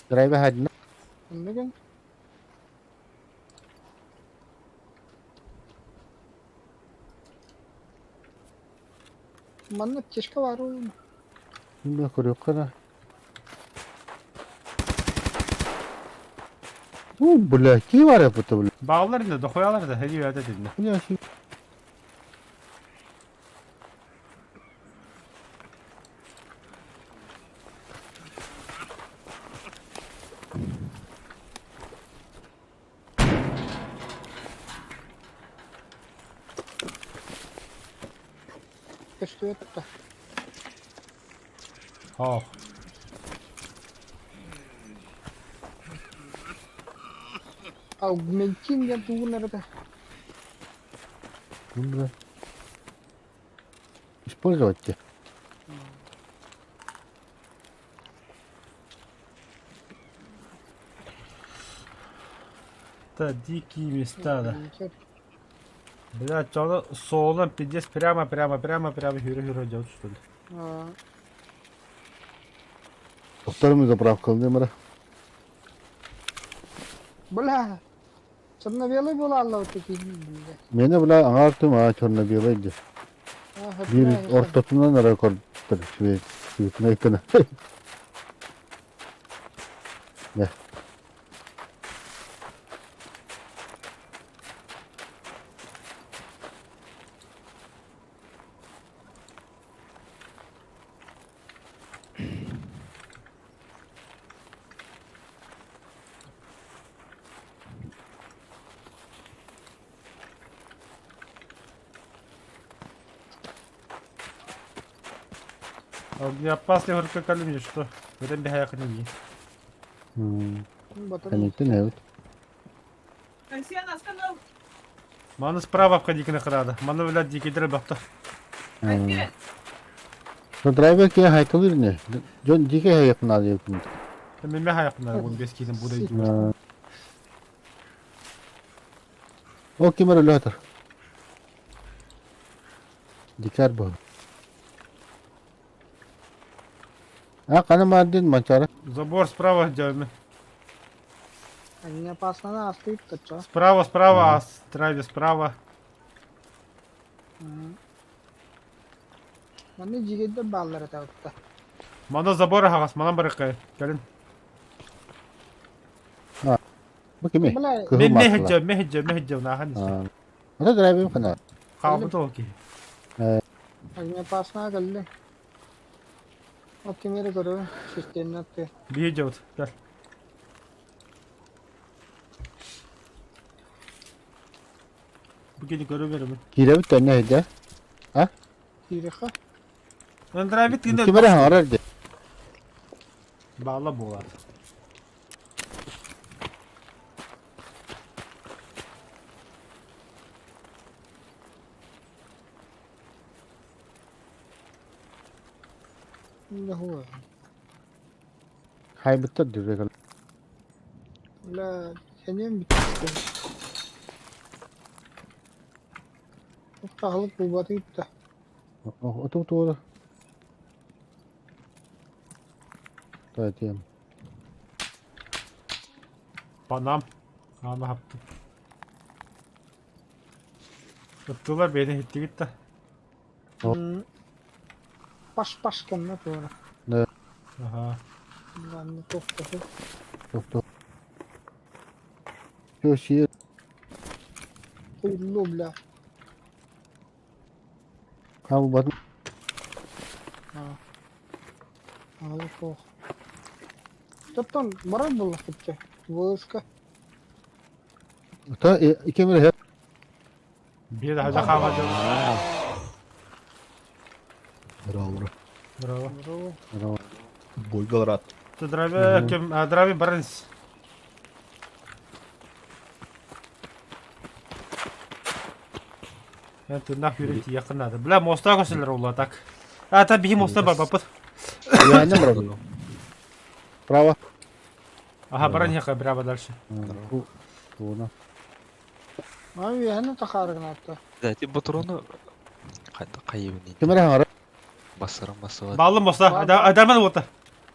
Драйвер хаайдына. Оннугун. Манна аптечка бар уйум. Бля, көрүөххэ да. У, бля, кии бар эппитэ, бля. Баалар инде, дохуялар да, ребята дедин. Бля, си- Көстүбэт да. Ох. Аугментин диэн тугун эрэ Ну, бля. Использовать те. Это дикие места, да. Блядь, что солом пиздец прямо, прямо, прямо, прямо, хюрю-хюрю делать, что ли? Тохторум заправкалын мара. Бля, черно-белый была вот такие, бля. Мені бля аңартым а черно-белый ди. Биир ортотунан эрэ көрдөр свет светной гына. Да. А у меня опасный горка калюмни, что? В этом бегая не. Кэнниттэн эбит. Маны справа обходи на храда. Маны, блядь, дикий дробак-то. Драйвер киһи хайтылыр не? Дьон дикий хайыкнаа диэбитин. Мен мехаяқна, он бес кейден буда идти. О, ким эрэ өлөтөр. Дикар бу. А, қана мардин манчара. Забор справа делаем. Они опасно на стоит-то чё? Справа, справа, а траве справа. Маны жигедде баллар табытта. Мана забор ағас, мана барыққа. Кәлін. Бу кими? Бля, Кыһыл Мен масло. мехджа, мехджа, мехджа, нахан. Ата драйвер қана. Қабыт ол ки. Они опасно кэлли. Оптимире көрө, системнатты. Бейджа вот, кәл. Бүгін көрі беремін. Кирэбит төнне хайда. Киириэххэ. Андравит тыына Ким эрэ хаҥарар дии. Баала буолар. Да хуй. Хайбыттар дии. Бля, сэниэм бүттэ. Таһылык булбаты бүттэ. Оту туора. Тайытыам. Панам. Аны хаптым. Ыттылар бэйэни иһиттигит да. Паш-паш кэннэ туора. Да. Аха. Ладно, тохтоху. Тохто. Все, сиэр. Хуйлу, бля. Хаалбатын. А. Алых. Тоттон барар буоллахпыт дьэ. Войска. Та икки мире Биир да хаама дьон. Браво. Браво. Браво. Бойгалрат. Здравия, кем, здравия, баранс. Это нахуй йөрөт якын надо. Бля, моста көсөлөр ула так. А, та биһи моста бар бапыт. Я не брал. Право. Ага, баран яка браво дальше. Туна. А үөһэни тахаарыгынаатта. Да, эти патроны хайыбын Ким эрэ хаҥарар. Бассарым бассыбат. Баллы моста, адарман уота.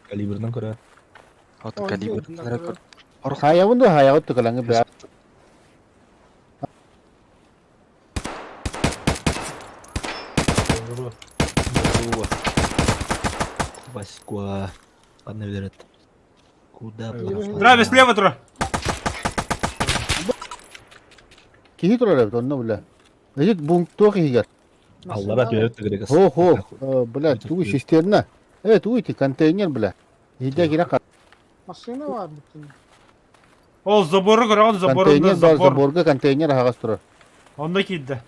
Калибрынан көрө. Ото калибр. Хаябын да хаябыт тыкалаңы бля. Васька. Ханна билэрет. Куда пропал? Здравия, слева тура. Киһи турар эбит онно бля. Эдит бунк туох иһигэр. Аллара түһэбит тыгырыгас. Хо хо. Бля, тугу систерна. Э, тугу ити контейнер бля. Иһдэ кирэ Массыына баар бүттүн. Ол забору көрөҕүн, забору контейнер бар забор. заборга контейнер аһаҕас турар. Онно киирдэ.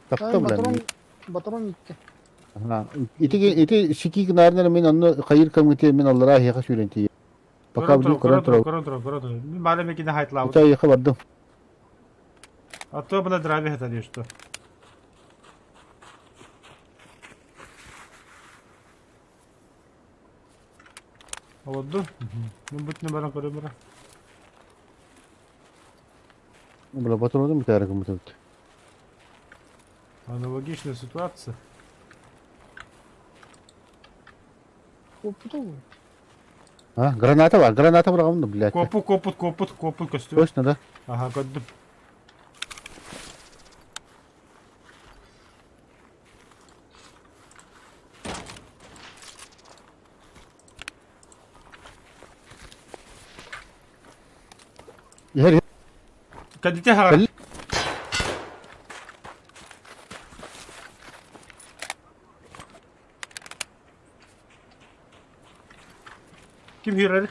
Тапта бля. Батарон батарон икки. Ити ити сики гынаарнар мин онно хайыр кэмҥитэ мин аллараа эһиэхэ сүүрэн тиийэ. Пока Көрөн билим тур, көрөн көрөн тур, турабын. көрөн тур, көрөн тур. Мин маале мекине хайтлаабыт. Ити эһиэхэ бардым. А то бына драви хатар что. Олорду. Мен бүтүнө баран көрөм бара. Бля, батырдым битээр гыммыт. Аналогичная ситуация. Куоппуту. А, граната бар, граната быраҕым да, блядь. Копу, копут, копут, копут көстүү. Точно, да? Ага, көрдүм. Иһэр Кадите хагар. Ким хүрэр?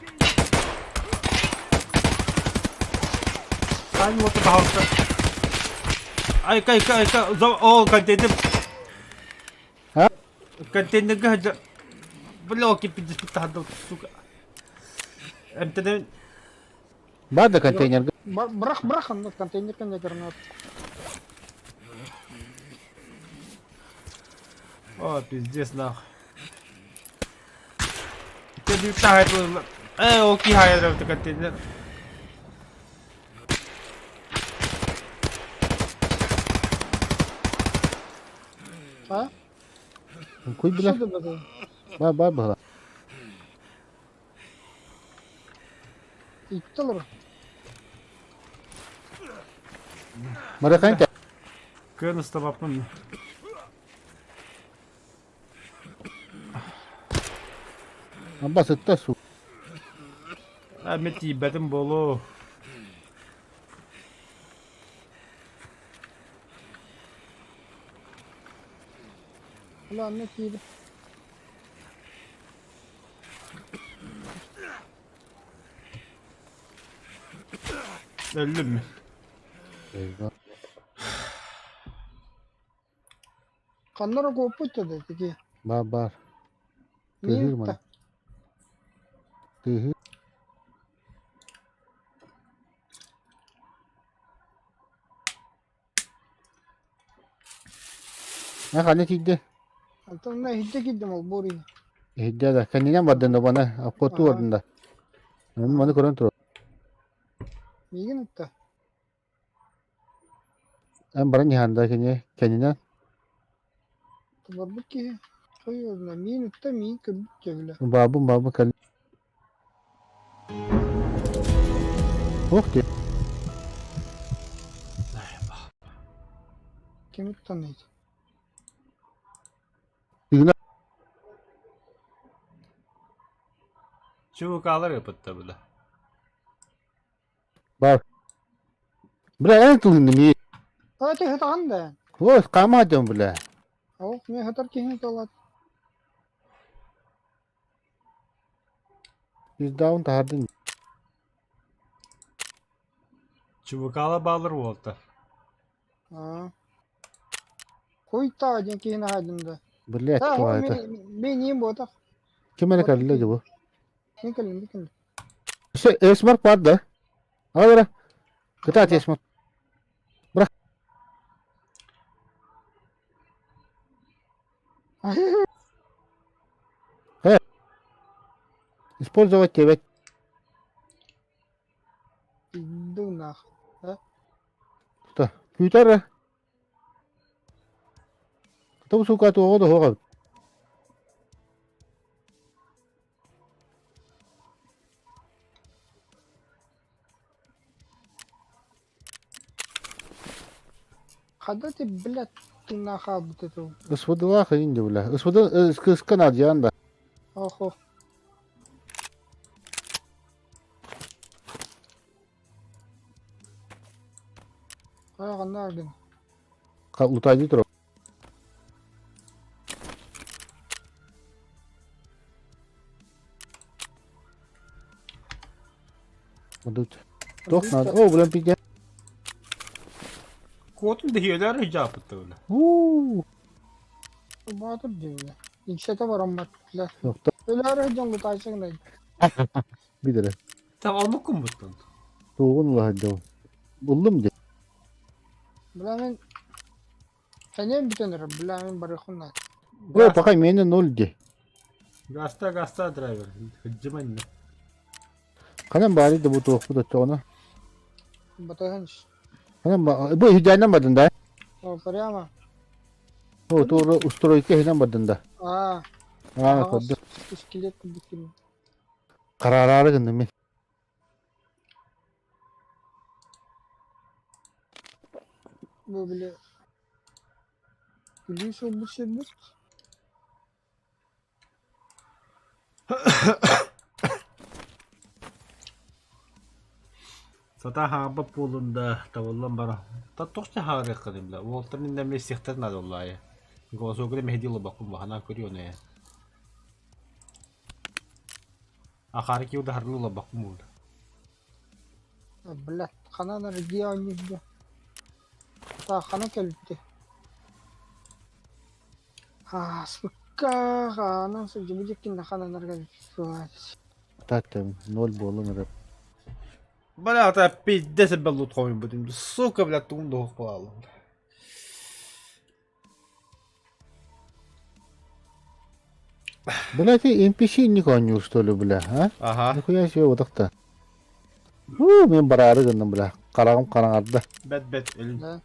Ай, вот пожалуйста. Ай, кай, кай, кай, о, контейнер. А? Контейнер гаджа. Бля, пиздец, пытался, сука. МТД. Бар да контейнер. Бырах бырах онно контейнер кэннэ гранат. О, пиздец, нахуй. Ты битаа Э, окей, хайр, это контейнер. А? Куй бля. Что это Бар бар быһа. Икки олор. Маракан Көн ыстабаппын. Абба сытта су. А, мен тиийбэтим буолуо. Бля, онно киирэ. Өллүм. Eyvah. Ханна эрэ куоппут да тики. Баар баар. Тыаһыыр маны. Тыаһыыр. Эн ханна тиийдэ? Антон иһирдьэ киирдим олбуор иһин. Иһирдьэ да. Кэннинэн бардын да бана. Обходтуу бардын да. Маны маны көрөн турар. Миигин ытта. Эн баран иһэн да кини кэннинэн. Барбыт киһи. Хойуорна миин ытта миин көрбүт дьэбилэ. Баабын баабын кэл. Ух ты. Ким ыттан Тыына ЧВК-лар ыпытта бile. Бар. Бля, эн тылын ми. А ты хатаҕын да? Ой, хаама дьон бля. Ол мен хатар киһини талат. Пиздаун таһардын. ЧВК-ла баалар уолта. Аа. Хуйта диэн киһини аһайдым да. Блять, Да, кто это? Мен иим буотах. Ким эрэ кэллэ дьэ бу? Мин кэллим, мин кэллим. Все, эсмар пар да? Аҕа Кытаат эсмар. Бырах. Э. Использовать тебя. Иду нахуй. Да? Что? Күүтэр. Кто сука туоҕа да суох эбит. Когда ты, блядь, ты нахал вот эту? СВД-лаах иин дии бля. СВД кыска наадыйаҕын да. Охо. Хайа ханна ардын? Лутайдыы турар. Туох наада? Оо, блин, пиздец. Куотун дэһиэлэр ыйдьааппыттар Уу. Баатыр диэбилэ. Иксэтэ бараммат бля. Нохто. Өлөөрө дьон лутааччыгын Билэрэ. Там алмыккын буттун. Туоҕун улаһайдым. Буллум дии. Бля мин Сэниэм бүтэн эрэр, бля мин барыахпын наада. Ой, пока миэнэ ноль дии. Гаста, гаста драйвер. Хыдьыманна. Ханан баарый да бу туохпут оччоҕуна? Батыһан ис. Ханан ба... Бу иһдьээннэн бардын да? О, прямо. О, туора устройка иһинэн бардын да? Аа. Аа, көрдüm. Скелет курдук ким. Караараары гынным мин. Бу били күлүү суолбут сирбит. Сатаа хаампат буоллун да, табыллан баран. Та тохча хаарыаххын бля. Уолтар миннэ эмиэ сиэхтэрин наада буоллаайа. Голосовканы мэһэдии олорбоккун баһанаа көрүөн ээ. Ахаары киһи удаһарыы олорбоккун буолла. Блядь, ханан эргийэ оонньуурга. Хана кэлбитэ. Ааспыкка хаанан сылдьыбыт дьиккиннэ хананарга Так, ноль буолан эрэр. Бля, это пиздец беллут хомуйбутум. Сука, бля, тугум да буолалым. Бля, ты NPC не конюр, что ли, бля, а? Ага. Нихуя себе утахта. Уу, мен бараары гынным, бля. Хараҕым хараҥарда. Бэт бэт өлүн. Да.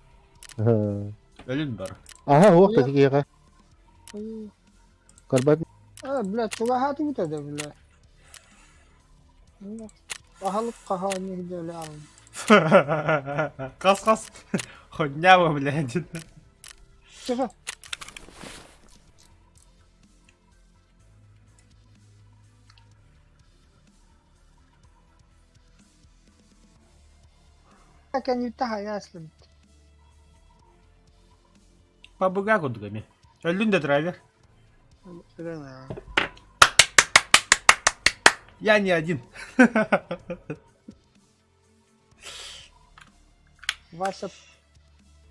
Өлүн бар. Аха, уох да киһиэхэ. Көрбөт. А, бля, чугаһаатыбыт да, бля. Аһалык хаһаанньык дьөлө Хас хас. Хоннява, блядь. Тихо. كان يفتحها يا اسلم Пабыга курдук эмиэ. Өллүн да драйвер. Я не один. Вася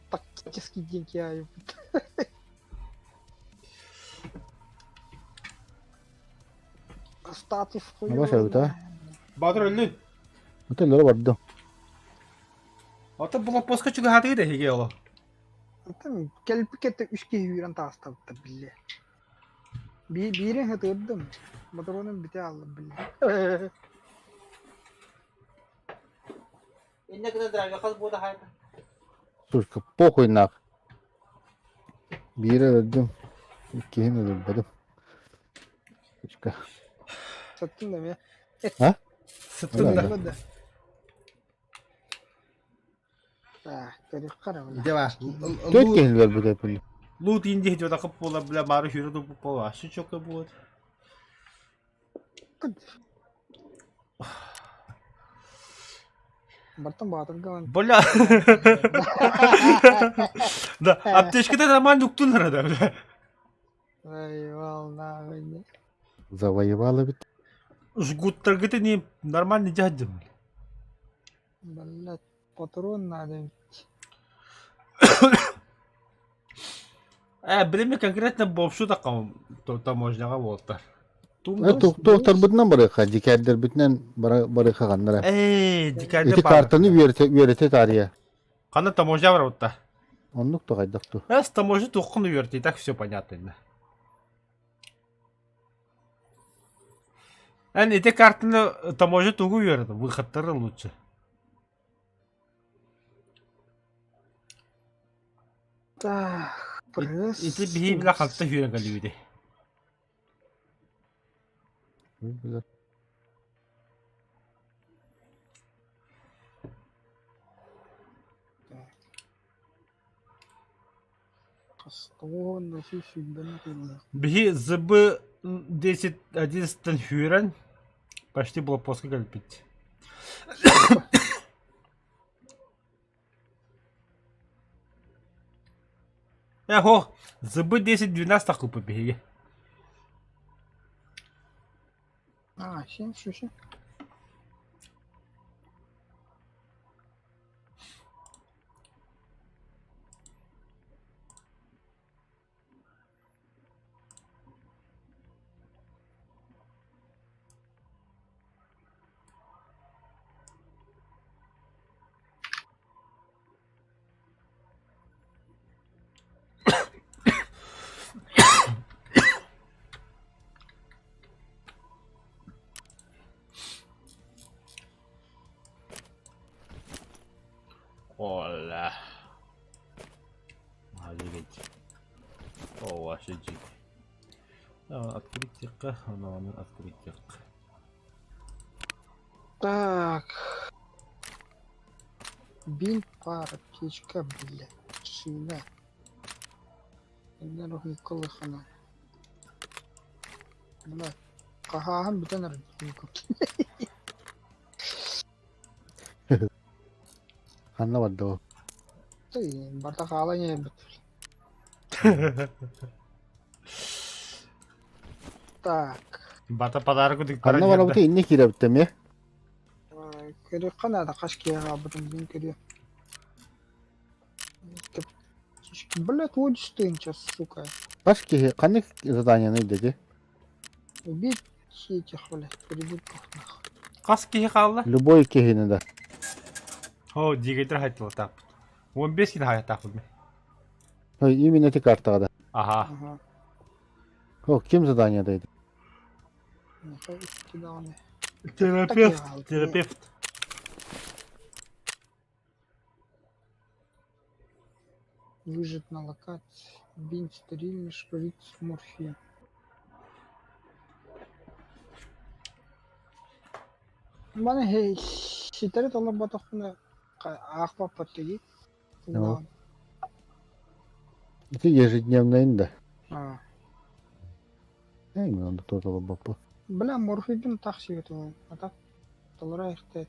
тактический дикий. Статус Аба сабыта. Баатыр өллүн. Ото лора бардым. Ото блокпостка чугаһаатыгыт эһиги оло. Оттон кэлбиккэ үс киһи үүрэн таҕыстабыттар биллэ. Биирин хатыырдым, ботуруонум бүтэ хаалла биллэ. Иннэ гына драйвер хас буода хаайда? Слушай, похуй нах. Биири өлөрдүм, иккиһин өлөрбөтүм. Точка. Сыттын да эмиэ. А? Сыттын да. Да. Так, көрүөххэ эрэ бile. Дьэ баар. Төрт киһини өлөрбүт эппин. Лут инди хитиотакып буолар бля бары хүрэ туппут буолар. Ашы чөкө буолар. Бартан баатырга Бля. Да, аптечката нормально уктунар да, бля. Воевал нахуй. Завоевала бит. Жгуттаргыты не нормально дядям. Блядь, патрон надо. Билими конкретно бопшу таком таможняга буолтар. Туохтарбытынан барыха, дикэрдэрбитинэн барыха ханнара. Ээ, дикэрдэр Ити картаны үөрэтэ үөрэтэ таарыйа. Ханна таможня бар утта. Оннук то хайдах ту. Эс таможня туоххун үөрэтэ, и так все понятно. Эн ити картаны таможня тугу үөрэтэ, выходтары лучше. Так, пресс. Ити биһи бile халта сүүрэн кэлибити. Биһи ЗБ 10 11 сүүрэн почти блокпостка кэлбит. Эхо, ЗБ 10-12 тахпыппыт биһиги. А, семь, шесть. Оля. Офигеть. О, вообще дик. Открыть оно открыть Так. Бинт, пара, птичка, бля. Шина. Колыхана. Бля. Хаһааһын бүтэн эрэр. Ханна барда ол? Барта хаалан иһэрбит. Так. Бата подарок Ханна барабыта инне киирэбит эмиэ? Көрүөххэ наада хас киһи хаалбытын мин көрүө. Блядь, вот что сука. Хас киһи ханнык заданиены деди? Убить этих, блядь, придурков нахуй. Хас киһи хаалла? Любой киһини да. О, дигэтер хайтылатааппыт. 15 киһи хайатааппыт ми. Ой, именно эти картаҕа да. Аха. Ага. О, ким задание дайды? Терапевт, терапевт. Выжить на локации. Бинт стерильный шприц морфия. Маны ситэри толорботохпуна аахпаппат дии. Ну. Ити ежедневный да. А. Эй, мен онда толорбоппу. Бля, морфийбин тах сиэтим. А так толоро ихтэ.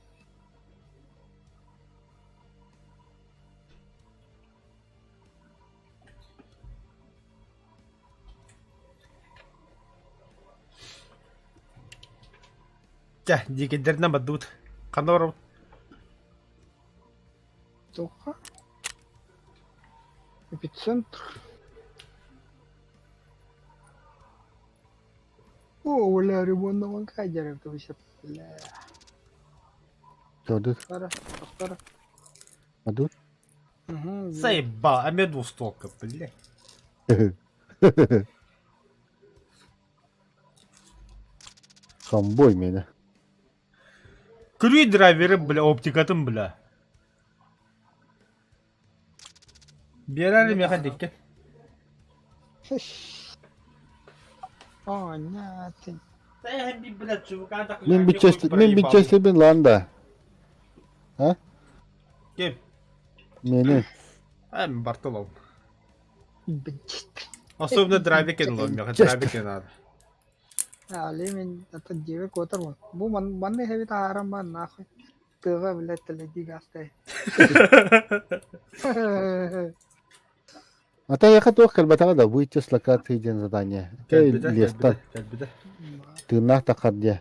Чэ, дикэйдэринэн бардыбыт. Ханна барабыт? Туохха? Эпицентр. О, бля, ремонтнаман кайдерем тубишеп, бля. Көрдүт? Тохтара, тохтара. Адут? Угу. Заебал, а мне двухстволка, блядь. Комбой мені. Көрүй драйвері, бля, оптикатын, бля. Биэрэр миэхэ дикки. О, нет. Мин биччэс мин биччэслибин лаан да. А? Ким? Мени. Эм Бартолом. Блядь. Особенно драйвикен ылыам миэхэ Честно. драйвикен надо. Али мин это дьиэбэр куотарбын. Бу ман манна иһэбит ааран баар нахуй. Тыаҕа блядь тэлэйдии гаастай. А та яха туох кэлбэтэҕэ да выйти с локации диэн задание. Эй, Кэлбитэ, лестан кэлбитэ, кэлбитэ. тыыннаах таххар диэ.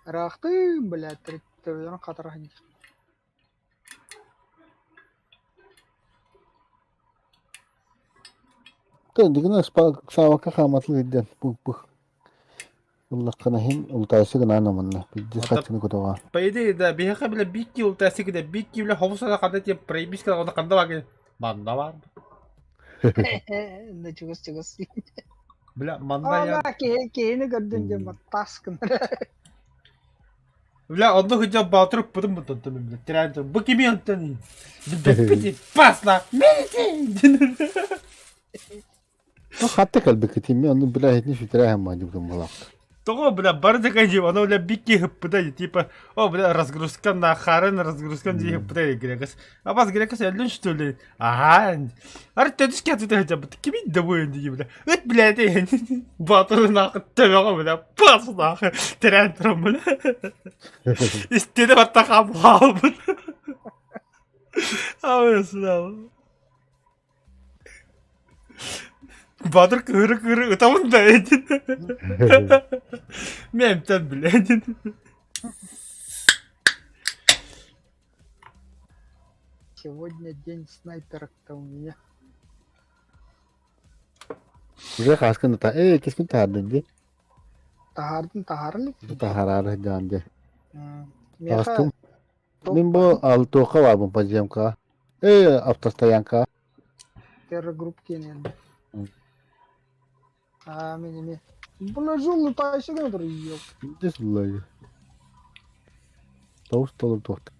Ыраахтыын, блядь, төбөлөрүн хатара сылдьар. Дигина саабакка хааматыл ирдэн пух-пух ыллаххына иһин улутаайсы гынаан омунна биирдэ хаччыны көтөҕө По идее, да, биһиэхэ бile бикки ултаасы киде бикки бile хобусана ханда тиэ проебиска онно ханда баар манна баар. Да чугас чугас. Бля, манна я Ана киһи киһини көрдүн диэн тас гынар. Бля, онно сылдьан баатыр ыппытым бутантан бля, тирээн бу кими онтон билбэппит пасна Ну хатта кэлбиккитин мен ону бля иһитин сүтэрээһин маадьыбытын буолаах. Того, бля, бары такая дии, оно, бля, бикки хыппыта, типа, о, бля, разгрузка на харын, разгрузка дии хыппыта грекас. А вас грекас өллүн что ли? Ага. Ар төдүскэ тута хыджабыт, кими да буйун дии, бля. Ыт, бля, ты, батыры нахуй, төбөҕө, бля, пас нахуй, тирээн туран, бля. Истиэнэ барта хаалбыт. Абы, сюда. Баатыр кыһыры-кыһыры ытабын да этин. Мэмтэн билэдин. Сегодня день снайперок-то у меня. Уже хаскын та э кискин таһардын дии. Таһаардын таһаарылык. Таһараары сылдьаҕын дии. Миэхэ Таҕыстым. Мин бу алтуохха баарбын подземкаҕа. Э автостоянкаҕа. Террогрупп диэн Аа мин эмиэ. Бля жуллу таайсыгын отур ел. Здесь лай. Тоҕус толор туохта.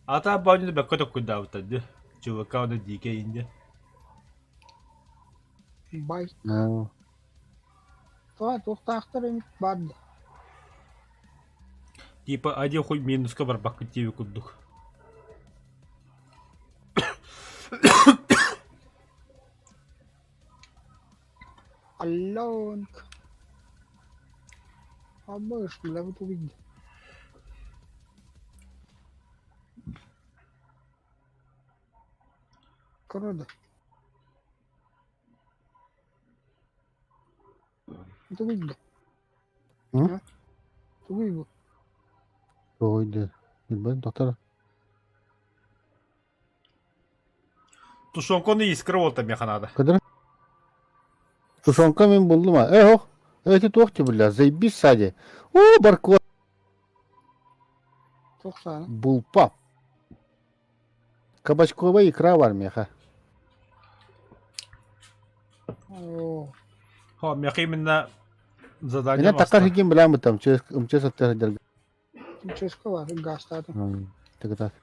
Ата баанньыны бэккэ токкуйдаабыттар дии. ЧВК уонна Дикэй инде. Бай. Аа. Тоҕо туохтаахтар эмит баар да. Типа один хуй минуска барбаккын диэби курдук. Аленка. А можешь, бля, вот увидеть. Круто. Тугуй бу. М? Тугуй бу. Тугуй диэн. Билбэт доктор. Тушенканы искра уолта миэхэ наада. Кыдыр. Тушенка мин буллум а. Э, ох. Эти туох бля, заебись сзади. О, барко. Туох саана. Булпап. Кабачковая икра бар миэхэ. Оо. Хо, миэхэ именно задание Меня такар хигин билэммит там, МЧС аттар сылдьарга. МЧСка бар, гаастаатым. Так так.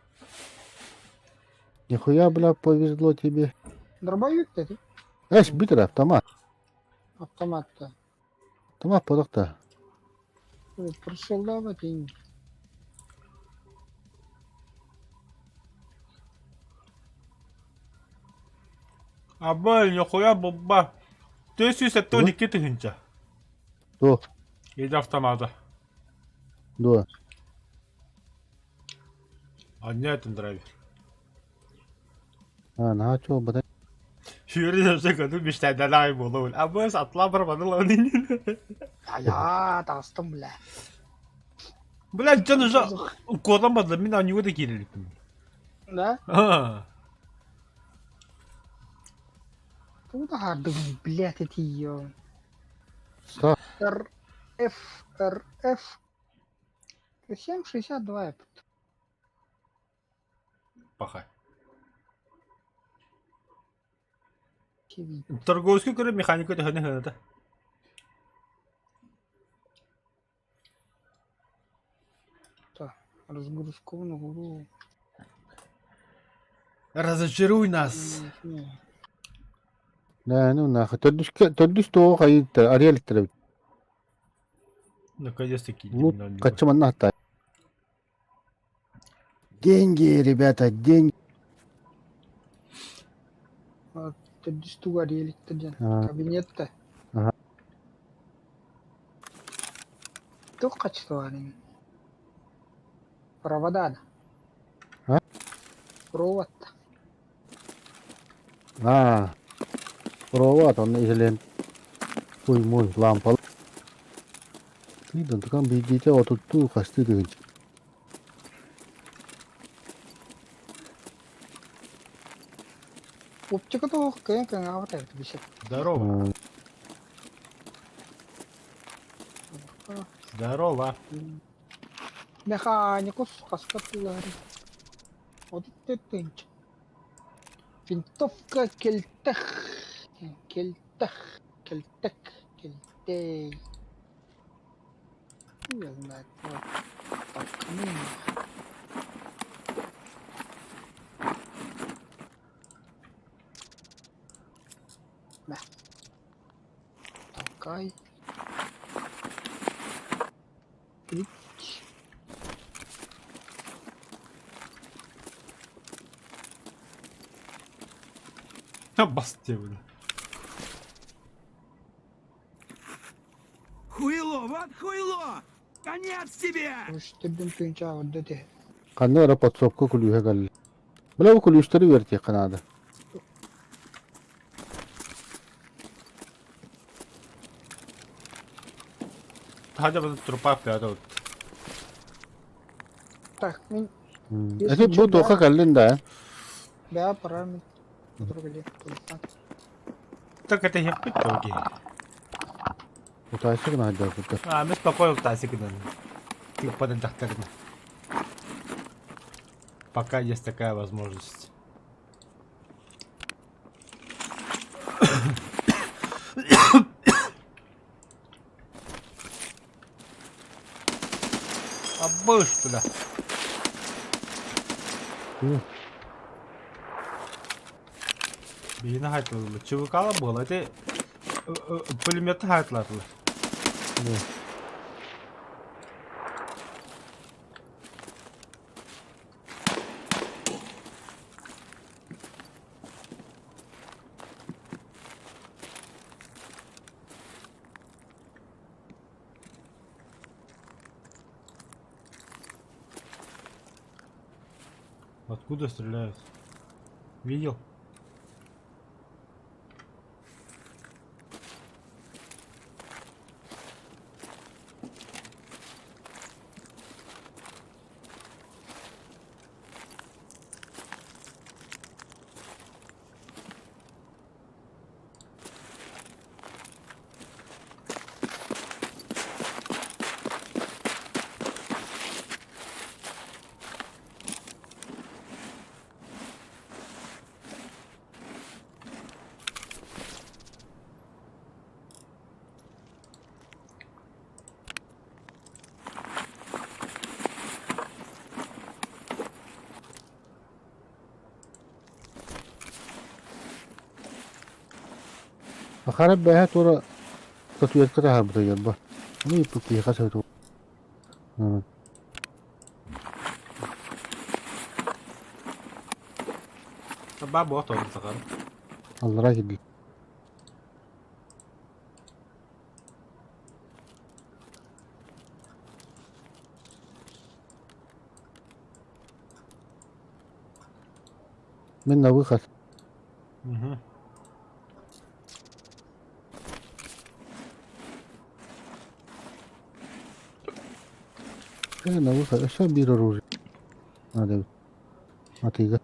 Нихуя, бля, повезло тебе. Дробовик дэтэ. Эс, бүтэр автомат. Автоматта. Автомат подохта. Пришел тиин. Аба, нихуя бубба. 472 тыһыынча. Туох? Или автомата. Дуо. Анньа этин драйвер. А, наһаа чуолбата. Сүүрүн өссө көтү мечтайдан аҕай буолуо. Абыс атлаа барбаны лаҕын Айаа, таҕыстым бля. Блядь, дьон уже куотан барда, мин оонньууга да киирэ иликпин. Да? Аа. Тугу таһаардыгын, блядь, этиийион. Са. Р, Ф, Р, Ф. 7,62 эпит. Паха. Киви. Торговскай көрө механика төһөнү сыаната? Разгрузку угуру. Разочаруй нас. Нэ, ну нахуй. Төрдүскэ төрдүс туоҕу хайыыттар, арыйа иликтэр эбит. Наконец-таки Ну, хаччы манна хатта. Деньги, ребята, деньги. Төрдүс тугу арыйа иликтэр диэн. А. Кабинетта. Аха. Туох хаччылаарын? Провода да. А? Провод. А, провод, онно иһилэн Ой, мой, лампа. Тыйдан биирдиитэ отуттуу хастыы тыһыынча. Оптика тоҕо кыайан кыҥаабат эбит бишет. Здорово. Здорово. Механикус хаска тыллаары. 34 тыһыынча. Винтовка Кельтех. Кельтех. Кельтек. Кельтей. Хуй я знает. Вот. Так, ну. Мә. Толкай. Ключ. Бас диэбин. Хуйло, вот хуйло! Конец тебе! Үстүрдүм тыынча орда те. Ханна эрэ подсобка күлүүһэ кэллэ. Бля, бу күлүүстэри үөрэтиэххэ наада. Хотя бы трупа пятого. Так, мин Эти бу туохха кэллин да? бэйэ параметр тургали телефон. Так это я в итоге. Утаайсык наһайдаабыттар. А, мы спокойно утаайсык Тыыппатын дьахтарына. Пока есть такая возможность. А будешь туда? Биһини хайтылылар. ЧВК-ла буола. Ити пулеметы хайтылатылар. Откуда стреляют? Видел? Ахара бэһэ тура статуэтка таһаарбытыгар ба. Ону ыыппыт киһиэхэ сөп Баа буох тоҕо сахар. Аллараа кирбит. Мин на выход. Угу. Өссө биир оружие наада эбит. Атыыга.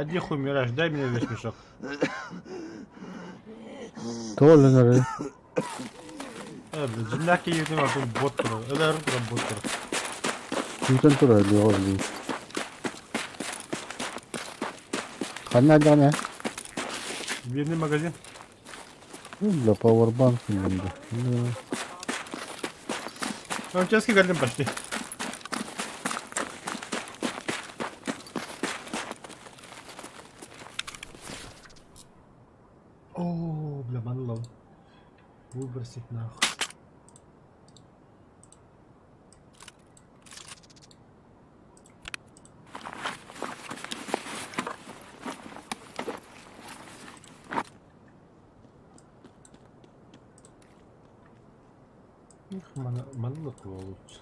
Иди хуй, Мираж, дай мне весь мешок. Тоҕо өлөн эрэр? Э, блин, земляки едем, а тут бот турар. Өлөр турар бот турар. Күүтэн турар өлүөҕэ өлүү. Ханна даҕаны? Винный магазин. Бля, пауэрбанк инде. Ну, чешский гордым почти. О, бля, манлов. Выбросить нахуй. Их манлок лучше.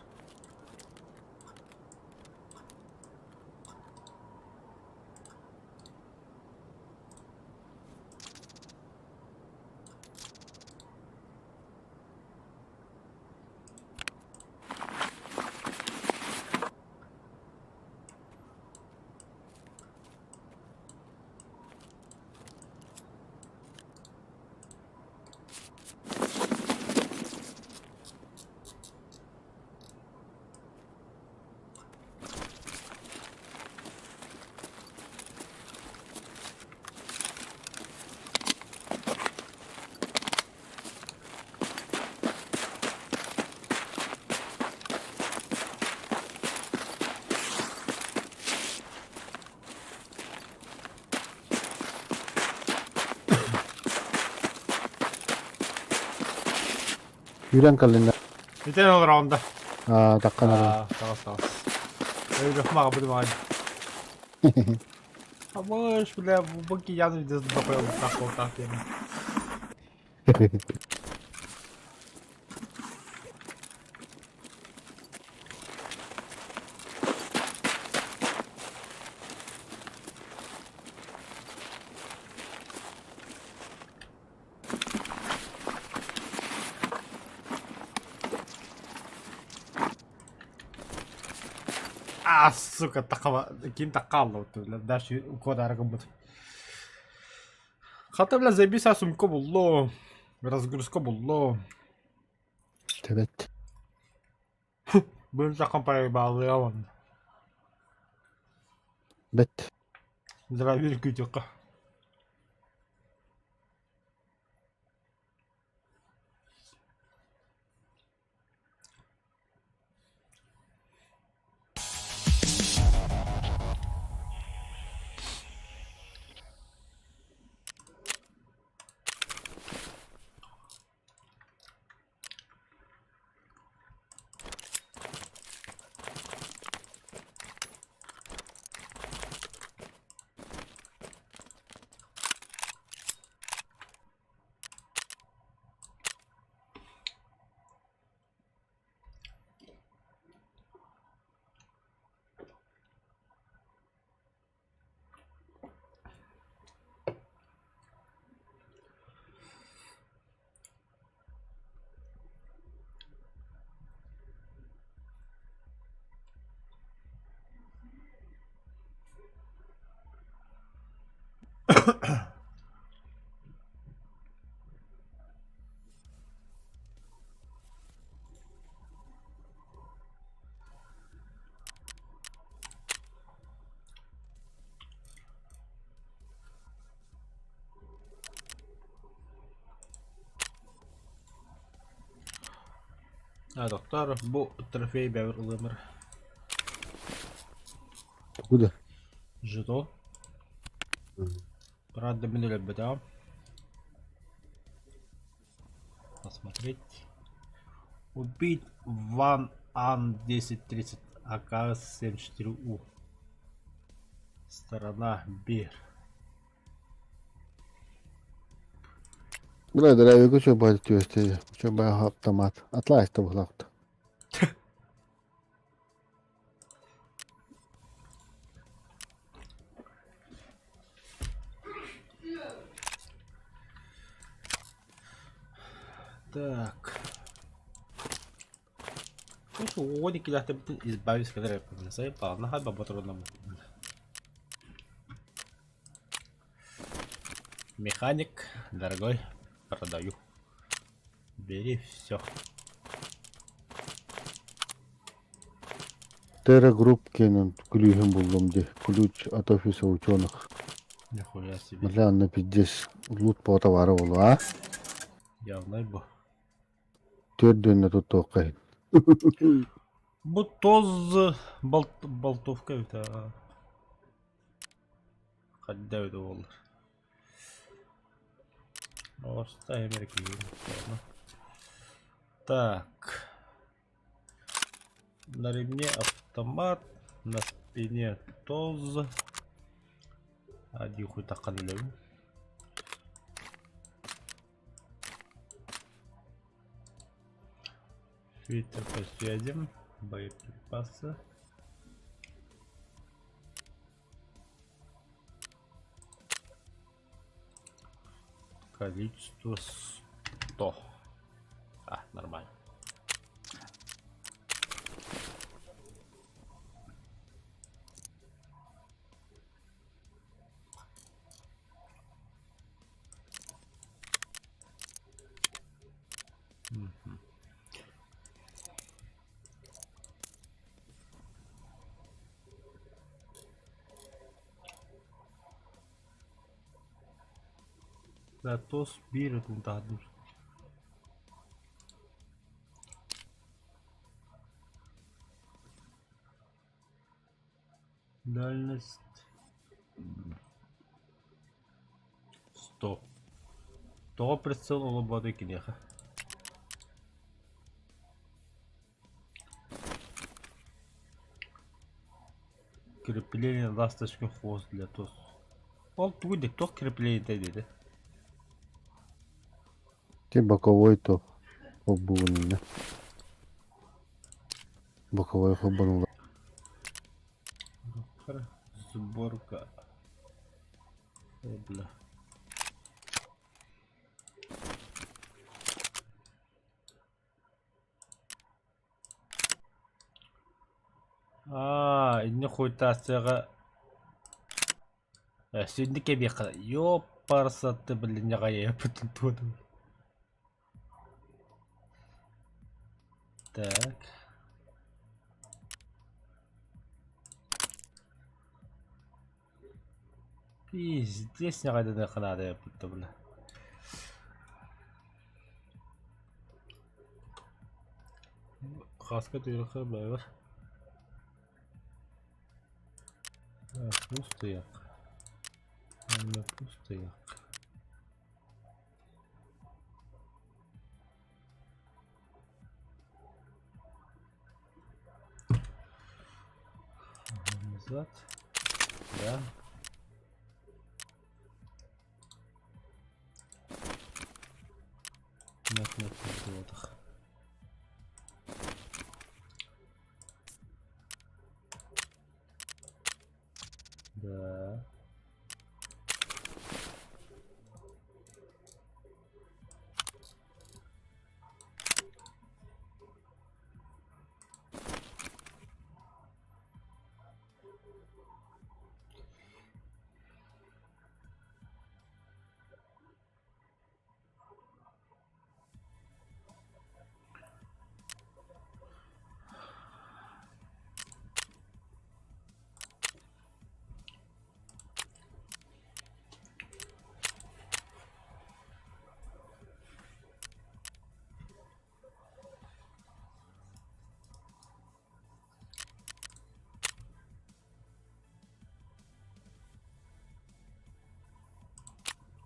Күүрэн кэллиннэр. Итен ол раунда. Аа, таккан аран. Таҕыс таҕыс. Өйдөх маҕа бу маҕа. А можешь, бля, бу кияны здесь допоел так вот так я. А, сука, такова, ким такалла, бля, дальше кода аргабыт. Хата, бля, забиса сумко булло, разгрузка булло. Тэбэт. Бын жақын проебал, Бэт. Здравия, күтүкка. А, доктор, бу трофей бэбэр ылымыр. Куда? Жетон. Правда, мин өлөрбөтөҕүм. Посмотреть. Убить Ван Ан 1030 АК-74У. Сторона Б. Бля, дорогой, что будет тебе? Что бы автомат? Атлас там главное. Так. Ну, уоники избавиться, когда я заебал. На хаба патроном. Механик, дорогой, продаю. Бери все. Терра Групп кэнэн күлүүһүн буллум дии. Ключ от офиса ученых. Нихуя себе. Бля, анна пиздец лут по товару буолуо, а? Явнай бу. Төрдүөннэ туттуохха иһин. Бу тоз болт, болтовка эбит аа. Хадда эбит буоллар. Оста Америка. Так. На ремне автомат, на спине тоз. Один хуй такан Фильтр по связям, боеприпасы. Количество 100. А, нормально. Да, тос биир өтүн таһырдым. Дальность 100. Тоҕо прицел олорботой киниэхэ? Крепление ласточки хвост для тос. Ол тугу диэк туох креплениетэй диэтэ? Ти боковой то холбугун Боковой холбонула. Сборка. О, бля. Аа, инне хуйтаасыаҕа сүннүк кэбиэххэ ёппарсатты блин ньаҕайыаппытын туотум. Так. Пиздец ньаҕайданыахха наада эбит бля. Хаска түһүөххэ бэйэбэр. Пустыйах. Пустыйах. Назад. Да. Нет, нет, нет, Да.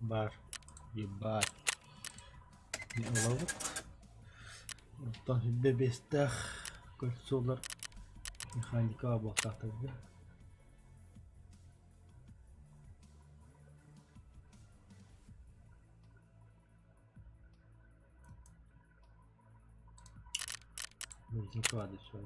Бар. Ебать. Не ылабыт. Оттон бэбиэстээх кольцолар механикаҕа буолтаахтарга. Возникла все.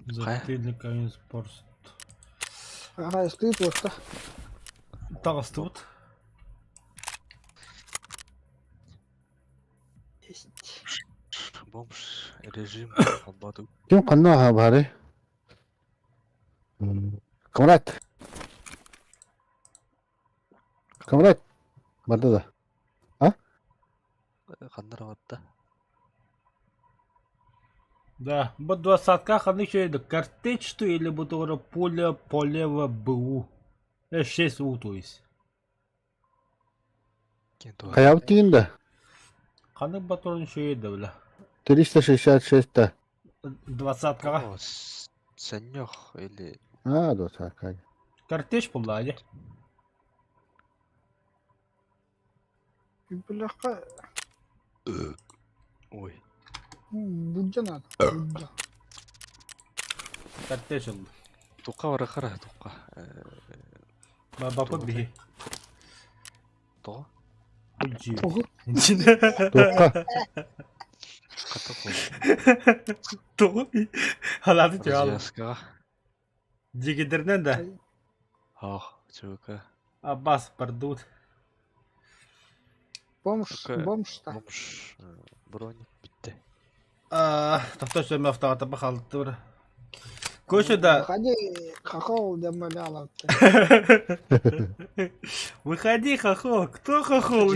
Затыльник спорт. Аҕайыстыы туоста. Таҕыстыбыт. Есть. Бомж режим холбоотук. Ким ханна аһа баарый? Камрад. Камрад. Барда да. А? Ханна барда? Да, бу двадцатка ханнык үчүгэй картечь или бу тугура пуля полево БУ. 6 У то есть. Хайабыт тигин да? Ханнык батон үчүгэй да бля. 366 да. Двадцаткаҕа. Сэнньох или... А, двадцатка. Картечь булла дии. Бляха. Ой. Будья надо. Будья. Картечь ылла. Тука барахара тука. Бапа биһи. Тоҕо? Тоҕо? Тука. Тоҕо? Халаты тюал. Развязкаҕа. Дигидернен да. Ах, чувака. Аббас пардут. Бомж, бомж-то. Бомж броник битте. Тохто сөмө автомата бахалттыр. Көшө да. Выходи, хохол, демоляла. Выходи, хохол. Кто хохол?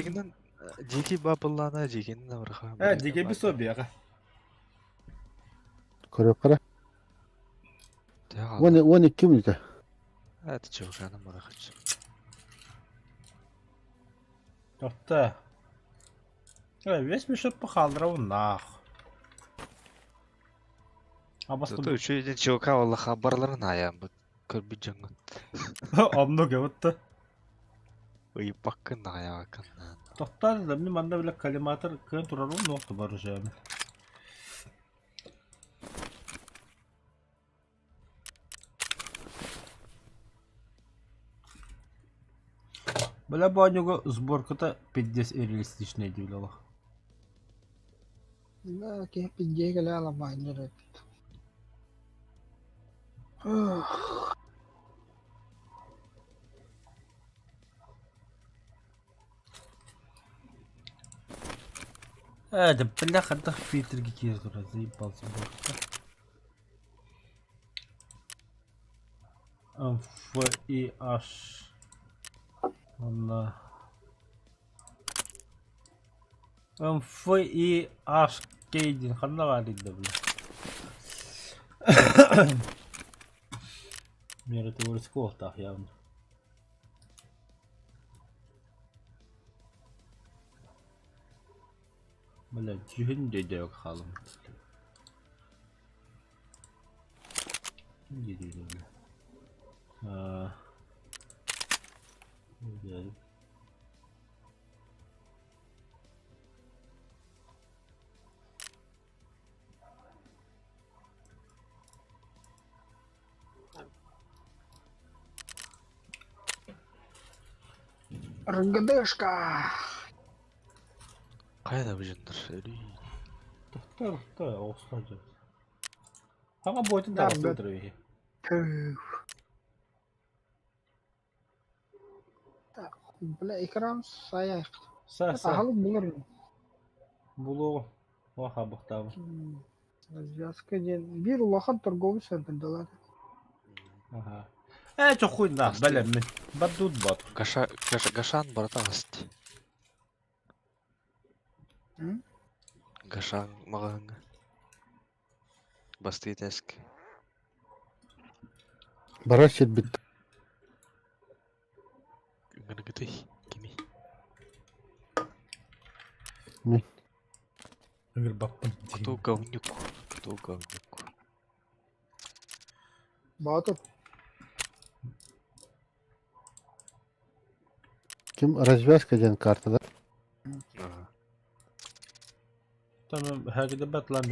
Дики бабыллана, дикинен авраха. Э, дики бисобияга. Көрөп кара. Вон, вон ким это? Это чувака на марахач. Тохто. Э, весь мешок пахалдырау нах. Зато үчүгэй чувака Аллаха барларын аян бу көрбүт дьоҥҥун. Оннук эбит. Ыйыппаккын аҕайаҕаккын. Тохтоор да мин манна бile коллиматор кыан турарым нуох бар уже. Бля бу сборката пиздец реалистичная дииллэр. Да, киһи пиздиэ кэлэ аламаанньыр эбит. Э, да бляха, да фильтр киир турар, заебался сборка. Ф и H. Онно М Ф и H К диэн ханна баарый да бля. Миротворец куохтаах явно. Бля, дьүһүн дөйдөк хаалым. Дии бля. А. РГДшка! Хайа да быжыннар, өлүй. Тохто, тохто, оҕустар дьон. Хаҥа буотун таҕыстыы турар үһү. Пүх. Так, бля, экран сайайық. Са, са. Аһылык булар Булуоҕу. О, хабахтаабы. Развязка диэн биир улахан торговый центрдалар. Аха. Э, чохуй на, бэлэммин. Баддут бот. Гаша, Гаша, Гашан барата аст. М? Гашан маҕаһыҥҥа. Бастыы тэск. Барар сирбит Ыҥыргытый кими? Мин. Ыҥырбаппын. Кто говнюк? Кто говнюк? Боотур. Ким развязка диэн картада Ага. Там хагыда батлам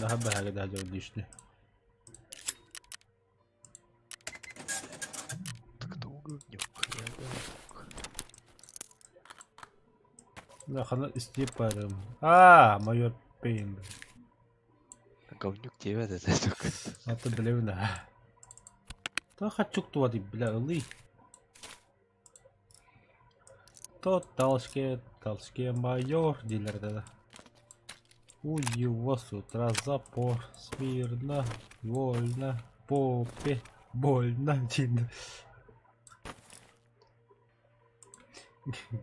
наһа хагыда дьон Кто говнюк? Я говнюк. Хана исти парым. А, майор Пейн. Говнюк тебе это только. Это блевна. То хочу кто бля, ылый. То толчке, толчке майор дилер да. У его с утра запор, смирно, вольно, попе, больно, дин.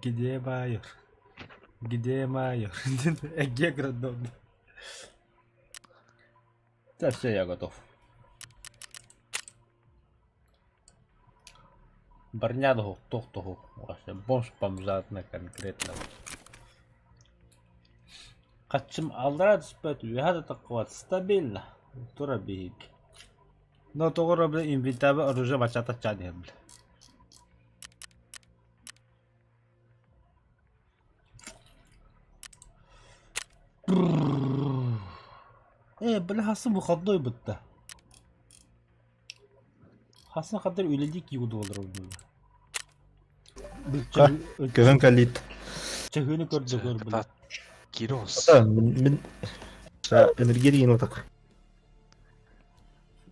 Где майор? Где майор? Где градон? Да все, я готов. Барнядогу, тохтогу. Вообще, бомж бомжатно конкретно. Хачым аллара түспэт, үөһэ да таххыбат, стабильно. Тура биһик. Но тоҕо бля инвентарь оружие бачата чан иһэр бля. Э, бля, хасын выходной бытта. Хасын хадыр үлэлии киигу доллар Көһөн кэллит. Чөһүнү көрдө көр бля. Кирос. Мин энергетик отак.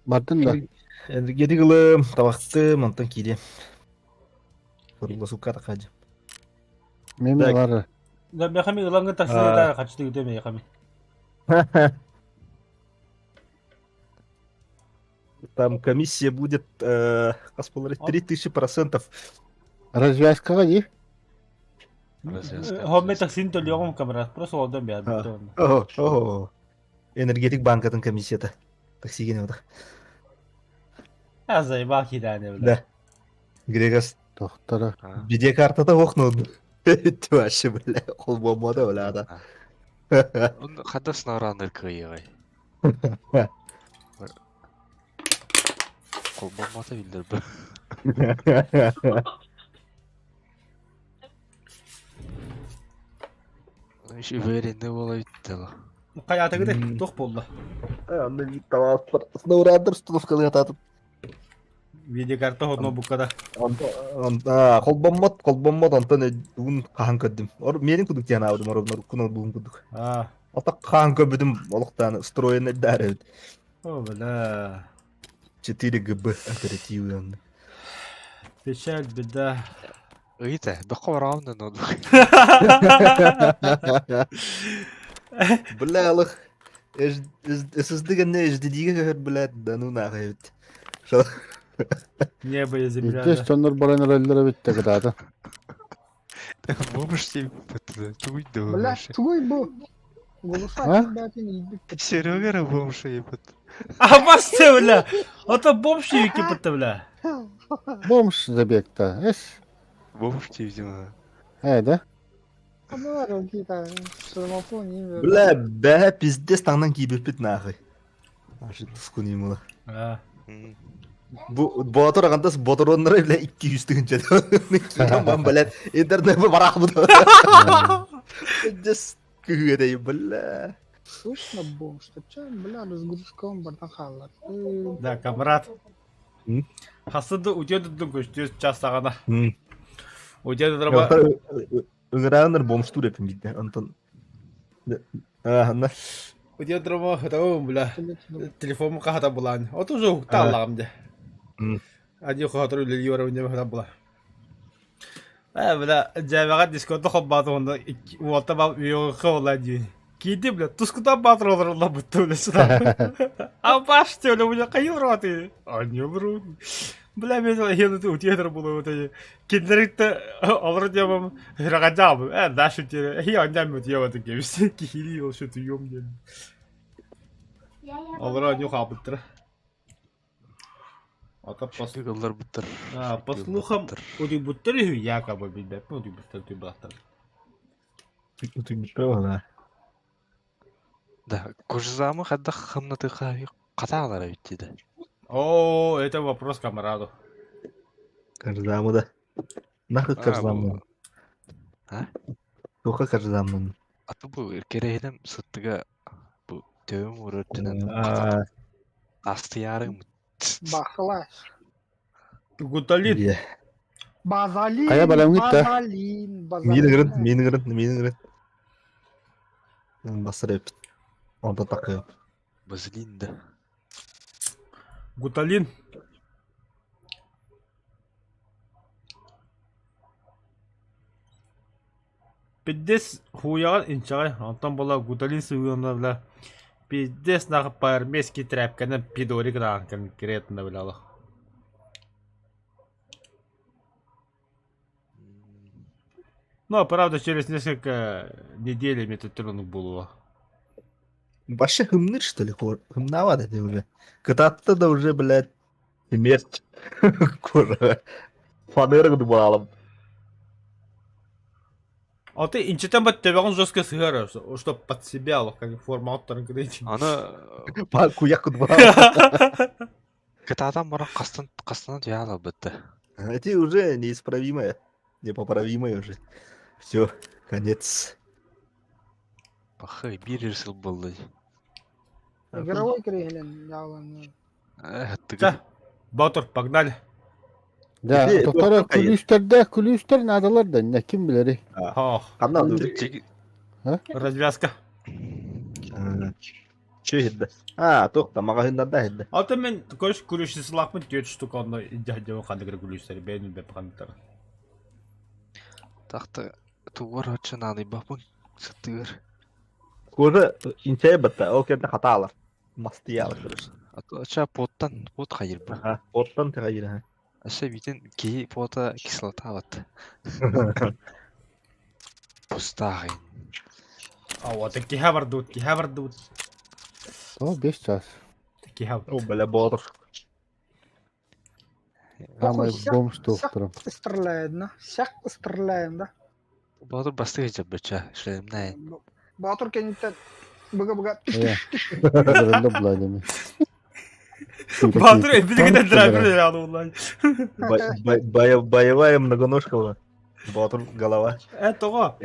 Бардын да. Энергетик ылым, табахтым, онтон киириэм. Круглосутка тахаадьым. Меме Так. бар. Да мехами ылаңы таксида хачты үтө мехами. Там комиссия будет хас буолар 3000%. Развязкаҕа дии. Развязка. Хомме таксин төлүөҕүм камера просто олдон бэйэ О, о, энергетик банкатын комиссията. Таксиген отак. А заебал кидание бля. Да. Грегас Тохторо. А? видеокартата ох ну. Ты вообще, бля, холбомода, бля, да. Он хадас нараныр кыйыгай. Холбомото билдер бу. Еще уверенный буола бүттэ Хайаатыгыт туох буолла? Анны витталааттар. Сноурадер установкалыы атаатым. Видеокарта ноутбукка да. Холбоммот, холбоммот, онтон уун хаһан көрдүм. Ор мерин кудук диэн аабытым, ор кун кудук. А, Ата хаһан көрбүтүм олохтааны строенный даар эбит. о бля. 4 ГБ оперативы онно. Печаль, беда. Ыйта, бэххэ бараҕым да ноутбук. Бля, алых SSD гэннэ HDD-гэ көһөр, бля, да ну нахуй эбит. Небо и земля. Иккис дьоннор баран эрэллэр эбит да кытаата. Бомж сиэбит тугуй да Бля, вообще. тугуй бу? Голоса А? кимбээтин иирбит. Серега эрэ бомж ебет. А басты, бля! Это бомж екипті, бля. Бомж забегта. Эс. Бомж видимо. Э, да? Аналар какие-то самофон не Бля, бә, пиздец таҥнан киирбиппит нахуй. Ашыт тускун имула. А, Бу боотур агантас ботуроннары бля 200 тыһынча. Киирэн бля интернет барахбыт. Пиздец кыһыатай бля. Слышно бомж, что че, бля, разгрузка он бардан хаалар. да, камрад. М? Хасыды утен дудун көштүс час сағана. Удьа драба Ыҥырааннар бомжтуур эпин биирдэ. Онтон Аһанна. Удьа драба хатабын бля. Телефон хата булан. От уже уктааллаҕым дьэ. Ади хотор үлэлии барабын дьэ хата була. Э, бля, дьээбэҕэ дискота холбаата уонна уолта бал үйөҕө ола дии. Киирди, бля, тускутан баатыр олорулла бутта, бля, сюда. А баште, бля, бля, хайы роты. Аньыл Бля, мен хелы утиэтер булу вот кинилэритте олор диэмам хирагаджаабы. Э, дальше тебе. Хи аньям утиэваты кебис. Кихили ол шутуйом диэн. Олор анью хаапыттара. Ата пос... Ылларбыттар. А, по слухам, утуйбуттар үһү, якобы билбэппин, утуйбуттар, утуйбатахтар. Утуйбуттар она. Да, кожзамы хайдах хамнатыха хатаалара эбит да. О, это вопрос камраду. Карзамы да. Нахы карзамы. А? Туха карзамы. Аты бу кереһинем сыттыга бу төбөм урөртүнэн астыярым. Бахла. Гуталин. Базалин. Хайа баламгыт да? Базалин. Мин ыгырын, Базалин. мин ыгырын, мин ыгырын. Басыр эпит. Онто такып. Базилин да. Гуталин. Пиздец хуяҕын инчэҕэй, онтон буола Гуталин сыһыана бля пиздец нахуй по-армейски тряпканан пидорик гынаҕын конкретно бля олох. Ну, а правда, через несколько недель метод буолуо. Вообще хымныр, что ли, хор? Хымнават это уже. Кытатта да уже, блядь, смерть. Кура. Фанера думалам. А ты инчитен бат төбөҕүн жестко сыһыар, чтоб под себя олох как форма оттарын кыдыйдын. Аны Па куяк думалам. кытаатан баран хастан хастана түһэ албытта. Эти уже неисправимые. Непоправимые уже. Все, конец. Пахы биир сыл буолла. Игровой кириһилен дьааланы. Ча, Ботур, погнали. Да, Ити, доктора туохха хайыр? күлүүстэрдээх күлүүстэр наадалар да, не ким билэри. Ох, Ханна развязка. Чё иһирдэ? А, туох да маҕаһыыннарда иһирдэ. А то мен короче күлүүсү түөрт штука онно дьаһдьабын ханныгыр күлүүстэри бэйэн билбэп ханныктары. Тахта тугар оччо наадыйбаппын сыттыгар. Кожа инчэйэ батта, ол кэннэ хатаалар. Мастыйаалар короче. Ача поттан пот хайырба. Аха, оттон тэҕэйир. Аше битин киһи пота кислота бат. Пустааҕын. А вот киһа бардут, киһа бардут. О, 5 час. Киһа. О, бля, боотур. Самый Похуй, бомж доктором. Стреляет, да? Всяк стреляем, да? Боотур бастыгы жабыча. Шлемнай. Баатыр кэнниттэн быга-быга Э, Ырылла була Баатыр эбилигинен драйвер яны улай. Боевая многоножка была. Боотур голова. Э, тоҕо.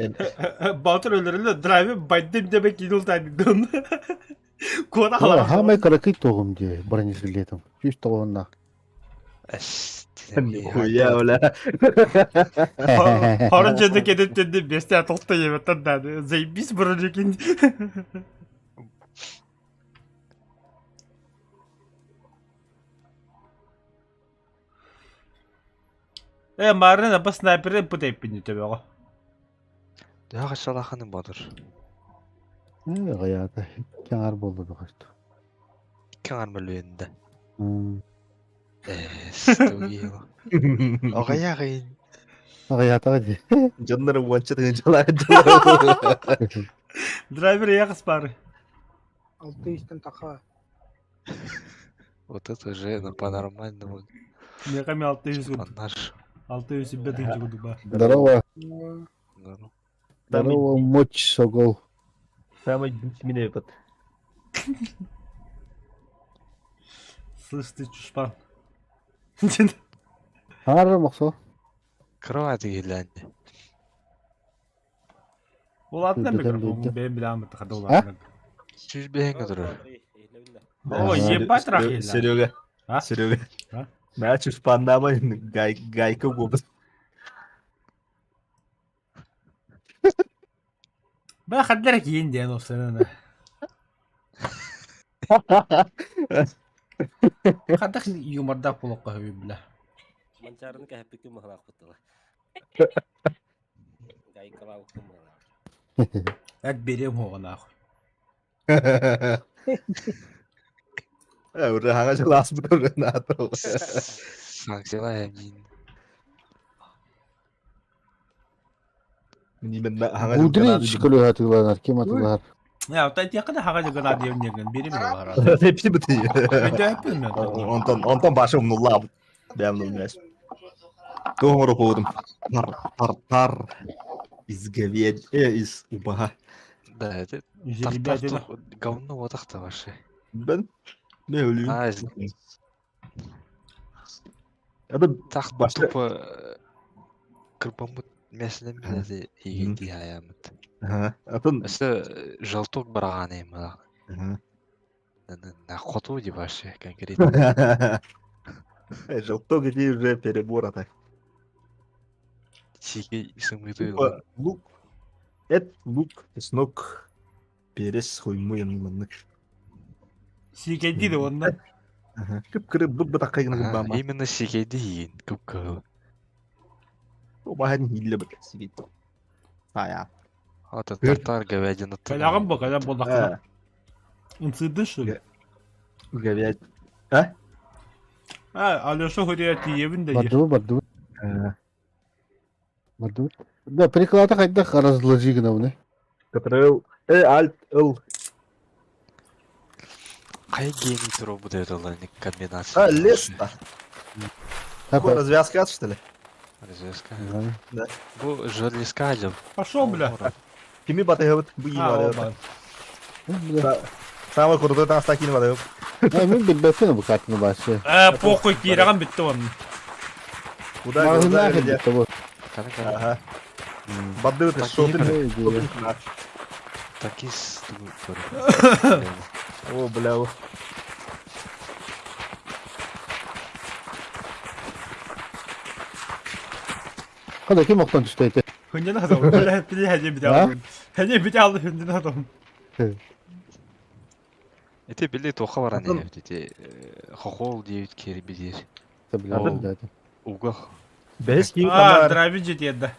Баатыр өлөрүллэ драйвер байдым дебе кинул таймингдон. Куона халар. Хамай каракый тоғым де, бронежилетом. Чүс тоғынна. Нихуя, бля. Хорон жерде кетет деді бесте атылты ебеттен дады. Заебись бронекин. Э, марын аба снайперы пытайппин төбөҕө. Дьаҕа шалаханы боотур. Ғаята, кеңар болды дұғашты. Кеңар мөлүендэ. Э, стугио. Оҕайаҕын. Ғаятаға де. Дьоннор уонча тыһыынчалаах Драйвер яғыс бары. алты истен таха. Вот это уже на по-нормальному. Мега 600 По наш. 600 бет курдук бар. Здорово, Ну, Ну, здорово, мочь согол. Самый битмин опыт. Слышь ты чушпан. Аңар мақсо. Кровать киһилээнни. Улаатына Бөтен микрофон бөтен. бэйэм билэм тахада А? улаатына. Сүүс бэһэҥҥэ турар. О, ебать рахила. Серега. А? Серега. А? Мә чушпаннама гайка губы. Бля, хаддара киин диэн уопсайынан. Хаддах юмордаах буолуохха сөбүй бля. Манчаарыны кэһэппиккин быһалаахпыт тыла. Гайкалаабыккын быһалаах. Эт берем хуоҕанаах. Уже хаҥа жылааспыт уже наатыл. Санкциялар эмиин. Именно хаҥа Гудри жылгана. көлөһө атыыланар, ким атыылаһар? Я, оттон этиэххэ да хаҥа дьыгына диэн диэн бири биле баара. Hepsi бити. Өйдөһөппүн мен. Онтон онтон башы умнуллаабыт. Бэйэм умнуллаабыт. Туох оҥоро буолдум? Тар тар тар из говяд из убаһа. Да, это тартар туох говно уотахта вообще. Ben ne ölüyüm? А, Это так Башта- тупо кырбаммыт мясынан билэти игинди хаямыт. Ага. Атын Өссө желток бараҕан эм Ага. на хоту ди вообще конкретно. Желток иди уже перебор а так. Сиги сымыты Типа лук. Эт, лук, чеснок, перец, хуйму янманнык. Сиикэйди да онна. Кып-кыры бып-бытакка гына бама. Именно сигейди иин кып-кыһыл. Убаһын хилле бит сигит. Ая. Ата тартар говядина. Калягын бу, каля болдаққа. Инцидент что ли? Говядь. А? А, Алеша хурия тиебин да. Бардыбы, бардыбы. Бардыбы. Да, приклада хайдах разложи гынабыны. Который Э, Альт, Л. Кай гений туро будет комбинация. А, лес-то. Такой. Развязка, что ли? Развязка. Да. Бу жерлиска адил. Пошел, бля. Кими батыгыбыт бу А, иин оба. Самый крутой там стакин батыгып. Мен билбеппин бу картины башы. Э, похуй киираган бүтті он. Куда Магазиннах глаза битте бу. Ага. Бадды ты Такие что ты? Такис О, бля. о. Када ким октон түштөйт? Хүнден адам. Бля, бля, хәне бите А? алды. Хәне бите алды хүнден адам. Эти били тоха баран Атын- эти хохол диэбит кири бидир. Бля. Уга Бэс киин А, канар. драйвин жетеді.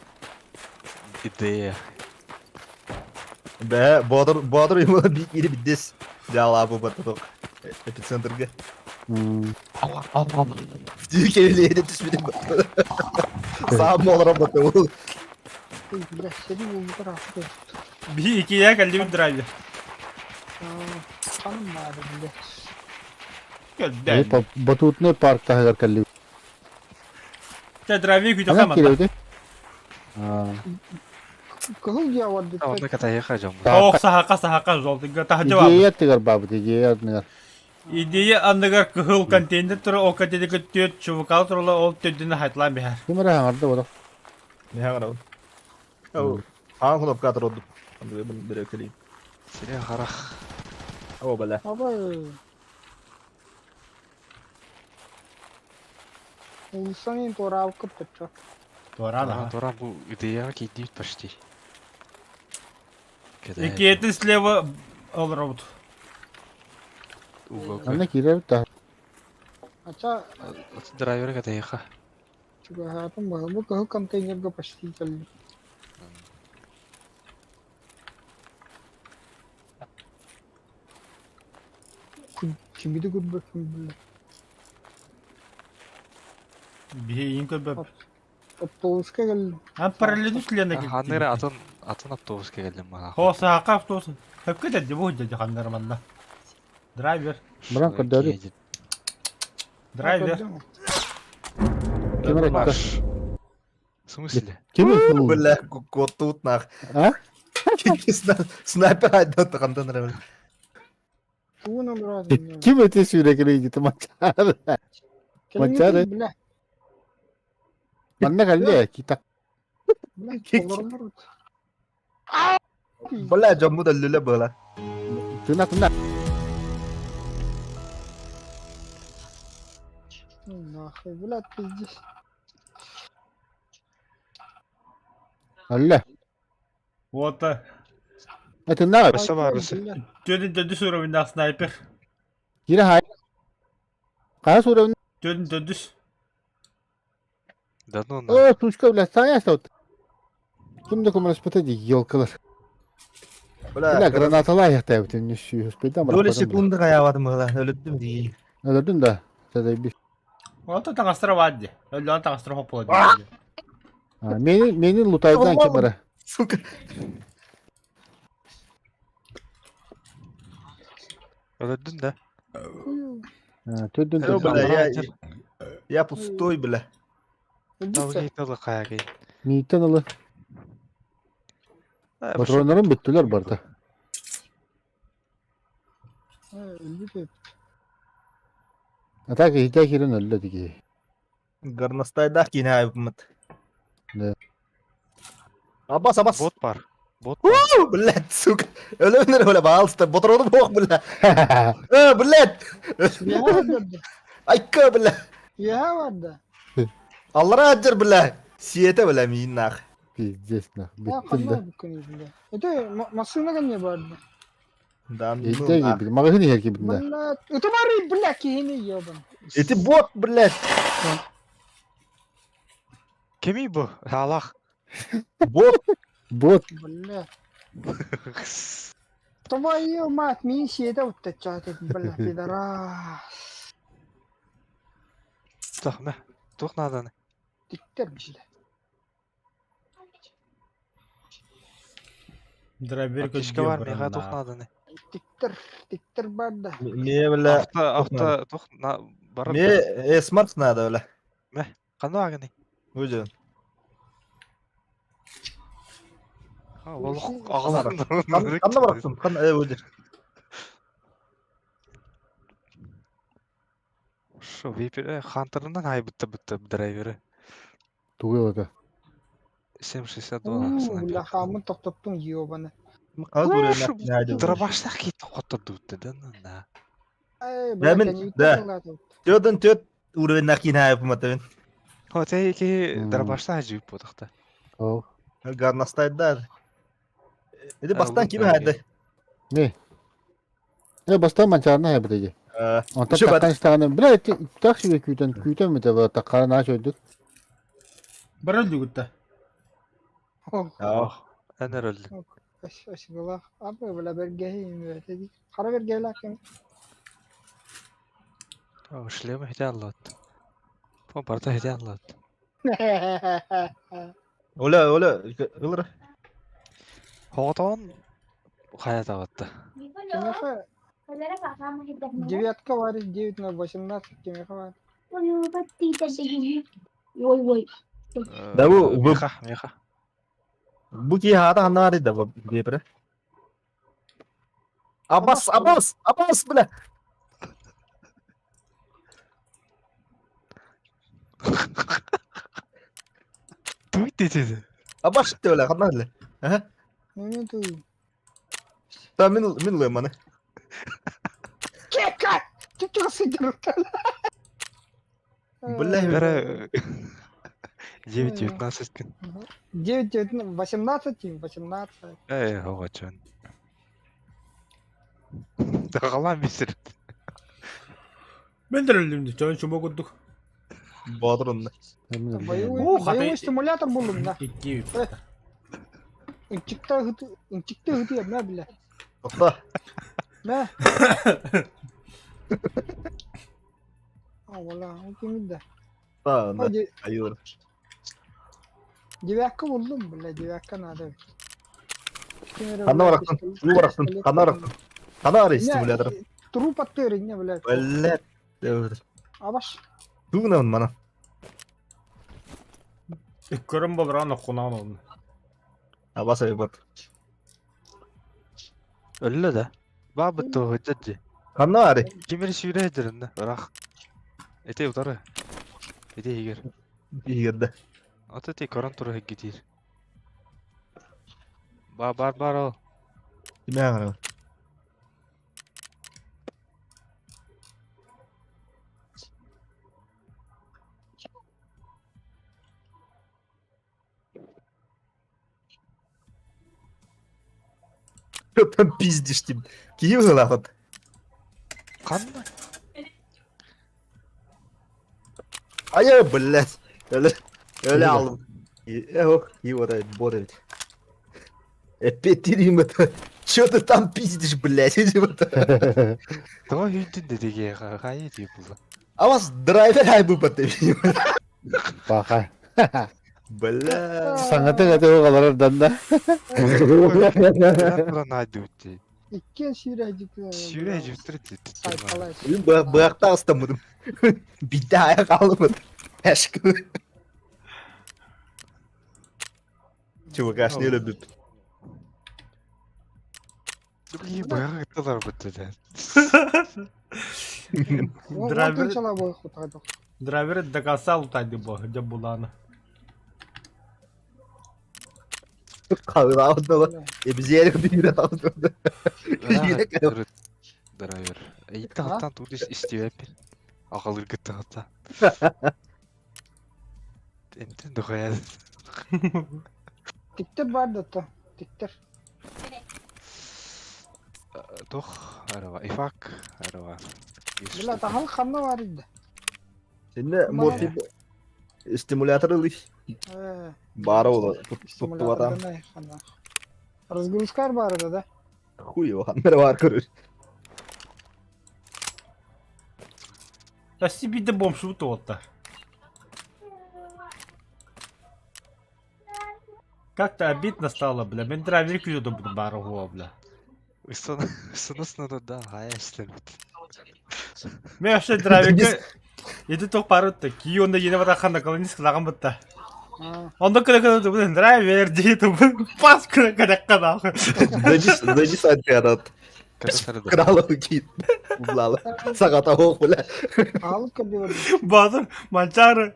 идея. Бэ, бодыр, бодыр ему би кири биддес. Жала бу батыдок. Эпицентрге. Дикелери түспедим. Сам олар баты ол. Бля, сери булбутар ахты. Би икия кәлдебин драйвер. Ханым бары, бля. Көлден. Батутный парк тахыгар калли. Те драйвин күтө Ана хамат. киребит. А. Кыһыл дьиэ бар Онна бүппэт. катайха жом. Ох, сахака сахака жолтыга тахжа бар. Идея тыгар бабыт, идея тыгар. Идея анныгар кыһыл контейнер тура, ол контейнерге төт чувакал турула, ол төдүнө хайтлан бихар. Ким эрэ хаҥарда бодох. Не хаңара. Ау. Хаң кнопка турду. Андый бу бирекели. Сире харах. О, бля. Абай. Улсаңын туораабыт кыттачча. Туара Тура бу идеяга кийдибит почти. Икиэти слева ол робот. Уга. Ана киребит та. Ача Драйвер катайха. чугаһаатын баһы. Бу кыһыл контейнерга почти кэллим. Кимиди көрбөккүн бля. Биһиин көрбөп. Автобуска кэллим. Ан параллель члены Ханыра атын атын автобуска келдим мана. Хо сахака автобус. Хөпкө дәдди бу дәдди ханнар манна. Драйвер. Баран көрдөрү. Драйвер. Ким эрэ айтта? В смысле? Ким это? Бля, котут нах. А? Снайпер айда тагантан рабы. Тугун олорон. Ким эти сүүрекели идите мачар. Мачары. Бля. Манна калли кита. Бля, олороннор. Бля, жамму да лүле была. Тына тына. Нахуй, бля, пиздец. Алла. Вот. Атыннаах Өссө баар өссө. Түөтүн төрдүс уровеннаах снайпер. Кире хай. Хайа суровын. Түөтүн төрдүс. Да ну на. О, тушка, бля, саня вот. Ким да көмөлөспөтө дии, елкалар. Бля, Бля, гранаталар яхтайбытын нүсүү успейдан Доля секунды хаябатым была, өлөттүм дии. Өлөрдүн да. Тадайби. Ото таҥастара баар дии. Өллөөн таҥастара хоппула дии. Мени мени лутайдан ким бара. Сука. Өлөрдүн да. Төрдүн Э, бля, төрдүн. я пустой, бля. Талгый каягый. Мииттен ылы. Патроннарым бүттүлэр барда. А так иһитэ киирэн өллө дии. Горностайдаах киинэ айбыммыт. Да. Абас, абас. Бот бар. Бот бар. У, блядь, сука. Өлөнөр бля, пожалуйста, боторону бох, бля. Э, блядь. Айка, бля. Я барда. Аллара аджар, бля. Сиэтэ, бля, миин нах. Пиздец нах. Я Бүттүм да. ханна бүккөн бля. Это машина не барды. Да, ну Иһитэ нах. киирбит. Маҕаһыын иһэр киирбитин да. Бля, это бары, бля, кихини ебан. Эти бот, блядь. Кимий бу? Алах. Бот. Бот. Бля. Твою мать, миссия это вот это, бля, пидорас. Тох мэ. Туох нааданы. Тиктер, бля. Дробер Аптечка бар, меха туох нааданы. Тиктер, тиктер барда. Мне, бля. Авто, авто, туох на барар. Мне э, смарт надо, бля. Ханна аганы. Выйдем. Ол агаларын. Ханна бараттым, ханна, э, выйдем. Шо, випер, хантерынан айбытты бытты драйвері. Тугу это. 7.62 У, бля, хамын тоқтоттың ебаны. Хас уровень Дробаштах кетті қотырды өтті да на. Эй, Да, бля, мен- не да. Төрдөн төрт уровень киинэ айбыммыт. Хо, те ки М. дробаштах жүйіп бодықта. Ол. Горностайдар. Эти А, бастан кими лутнай хайды? Не. Э, бастан манчарна хайбыт эди. Онтон Еще таккан истаҕына, бля, так себе күүтэн, күүтэн бүтэ бу таккара наа чойдук. Бар өлдүгүттэ. Әнер өлді. Спасибо. Абы, бля, бергеһи, Хара бергеһи кем. О, шлемі хете аллат. По барда хете аллат. Оля, оля, ылыр. Хоғытон қая табатты. Кимеха девятка варит, 9 на 18, кимеха варит. Ой, ой. Да бу- Меха, меха. Бу ки хата ханна барит да бу депре. Абас, абас, абас, бля. Туйт деді. Абас ты бля, ханна бля. Ага. Ну, не ту. Та мин мин лыманы. Кека! Ты чё сидел? Бля, Бәрі 9-19 күн. 9, 19, 18, 18. Эй, оға чөн. Дағалан бесір. Мен де өлдүм дии. Чон чума курдук. Бодрун. Боевой, О, хата- боевой стимулятор был, да. Икки. Инчикта хыты, инчикта хыты, мә, бля. Тоқта. Мә. А, ола, ол кемидде. Та, О, айыр. Девятка булдум, бля, девятка надо. Ханна барактын, бу барактын, ханна барактын. Ханна барый стимулятор. Труп аттыр, не, бля. Бля. Абаш. Тугнан мана. Көрөн болран окунан олун. Абас айбат. Өлді да. Ба бітті өтті. Ханна барый. Кемер сүйре жүрінді. Бірақ. Эте утары. Эте егер. Игерде. Ата те көрін тұры хегге Ба бар бар ол. Киме аңыры. Что там пиздишь, тип? Киһи быһыылаахыт. Ханна? Айа, блядь. Өлө, өлө алым. Эх, и вот этот бот ведь. Опять это. Чё ты там пиздишь, блядь? Тоҕо үүтүн да диге хайы дии була. А вас драйвер айбы баты. Баха. Бля. Саҥата кэтэ оҕолорор данда. Туран айдыбыт Икки сүүрэ дьүктү. Сүүрэ дьүктүр Сайкалай. Быакта астаммытым. Битте аяк алымыт. Әшкі. ЧВКшный өлөбүт. Блин, быһа ыттылар быттыда. Драйвер, Драйвер. бой хутадық. драйвер до конца лутайды бо, где булана. Калыраабыт Эбизиэри бүүрэ алды. Драйвер. Иттан тур истибеппин. Агалыр гыттагата. Энтен дохая. Тиктер бар да то. Тиктер. Тох, арава. Ифак, арава. Бля, тахал ханна бар иди. Сенде морфи стимулятор ылый. Э, Бары ола. Туттубатам. стимулятордан ханна. Разгрузкар бар да, да? Хуй его, ханнары бар көрөр. Да себе да бомж вот Как-то обидно стало, бля. Мен драйвер күлді бұны баруға, бля. Сынысны да, хая истебит. Мен вообще драйверге... Еді тоқ барытты. Ки онда ене бата қанда колонист қылаған бұтта. А, Онда күні күні бұны драйвер дейді. Пас күні күні қана. Зайди сайт каdat. Кралы кит. Булалы. Сагата ок бля. Алып кірді бар. Базыр, манчары,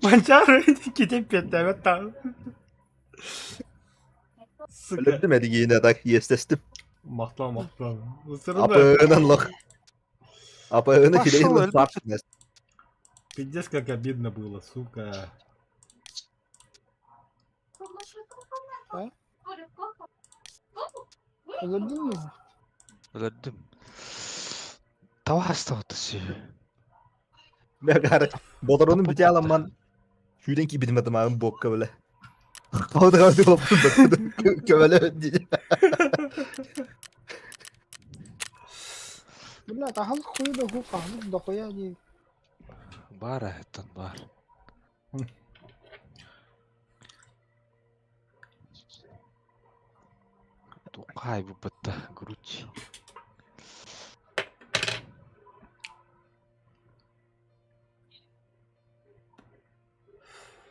манчары кетеп кетті, әбет тағы. Сука. Өлөптүм эдигине так естестим. Мақтан, мақтан. Ысырды. Апынан лох. Апыны Пошел, килейин өлбүт. тартынес. Пиздец, как обидно было, сука. Өлөрдүн бе? Өлөрдүм. Таба хаста сүй. Мегар. Бодоронун бите аламан. Сүйден ки битмедим агын бокка биле. Калды калды болуп Көбөлө дейди. Бля, тахал хуй да ху кахал да хуя ди. Бар аттан бар. Тукай бу бытта грудь.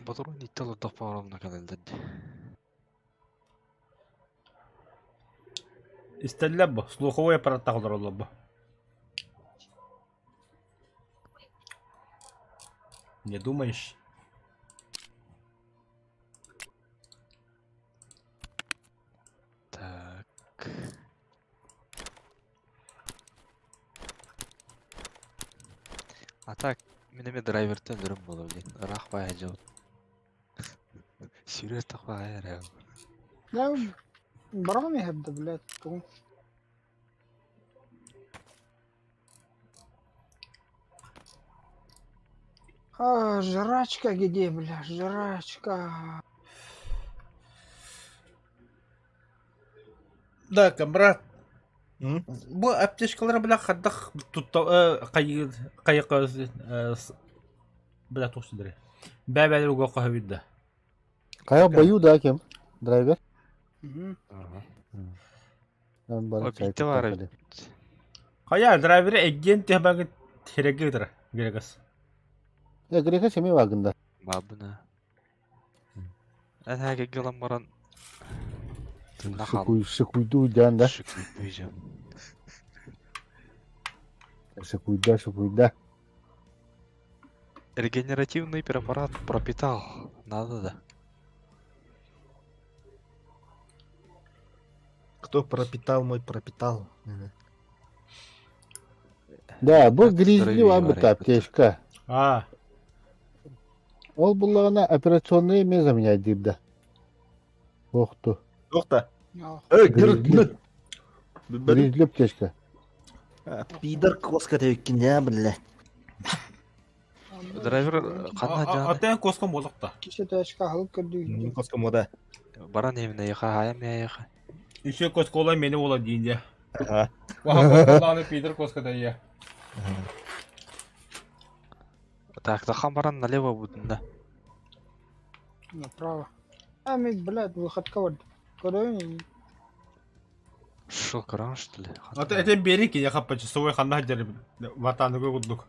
Батырын иттел тапарымна калалдад. Истелле бу, слуховой аппарат тағылар олы бу. Не думаешь? Так. А так, мен эме драйвертен дүрм боло блин. Рах бай жау. Сүйрө тақпай айра. Да, барам ехебді, блядь. Тугун. А, жрачка где, бля, жрачка. Да, брат. М? Бу аптечкалар бля хаддах Тутта кайы кайы бля тусдыры. Бәбәлер уга кахабидда. Кая бою да кем? Драйвер. Мгм. Мен барып чай Битте бар. кутап Кая драйвер эгген техбагы терегедир. Грегас. Э, грека семей вагында. Бабына. Эн хаге гылам баран. Шыкуй, шыкуйду дян да. Шыкуй Шыкуйда, шыкуйда. Регенеративный препарат пропитал. Надо да. Кто пропитал мой пропитал? Да, бу гризли Здоровее бар говорит. бит аптечка. А, Ол буллагана операционный эме заменять дейб да. Охту. Жок да. А, Эй, гыр, гыр. Билбэтим. Гризли аптечка. Пидор коска тэбиккин дьэ, блядь. Драйвер ханна дьааны? Атын коском буолуохта. Кише ташка халык көрдүү. Коска мода. Баран именно еха, хаям я еха. Еще коскола мени буола диин дьэ. Ага. Ваха косколааны Питер коска да ийэ. Так, тахан баран налево будун да. Направо. А мен, блядь, выходка бар. Көрөйүн. Шо, көрөҥ что ли? Ата этен бери ки яха по часовой ханна дьэр ватаныгы курдук.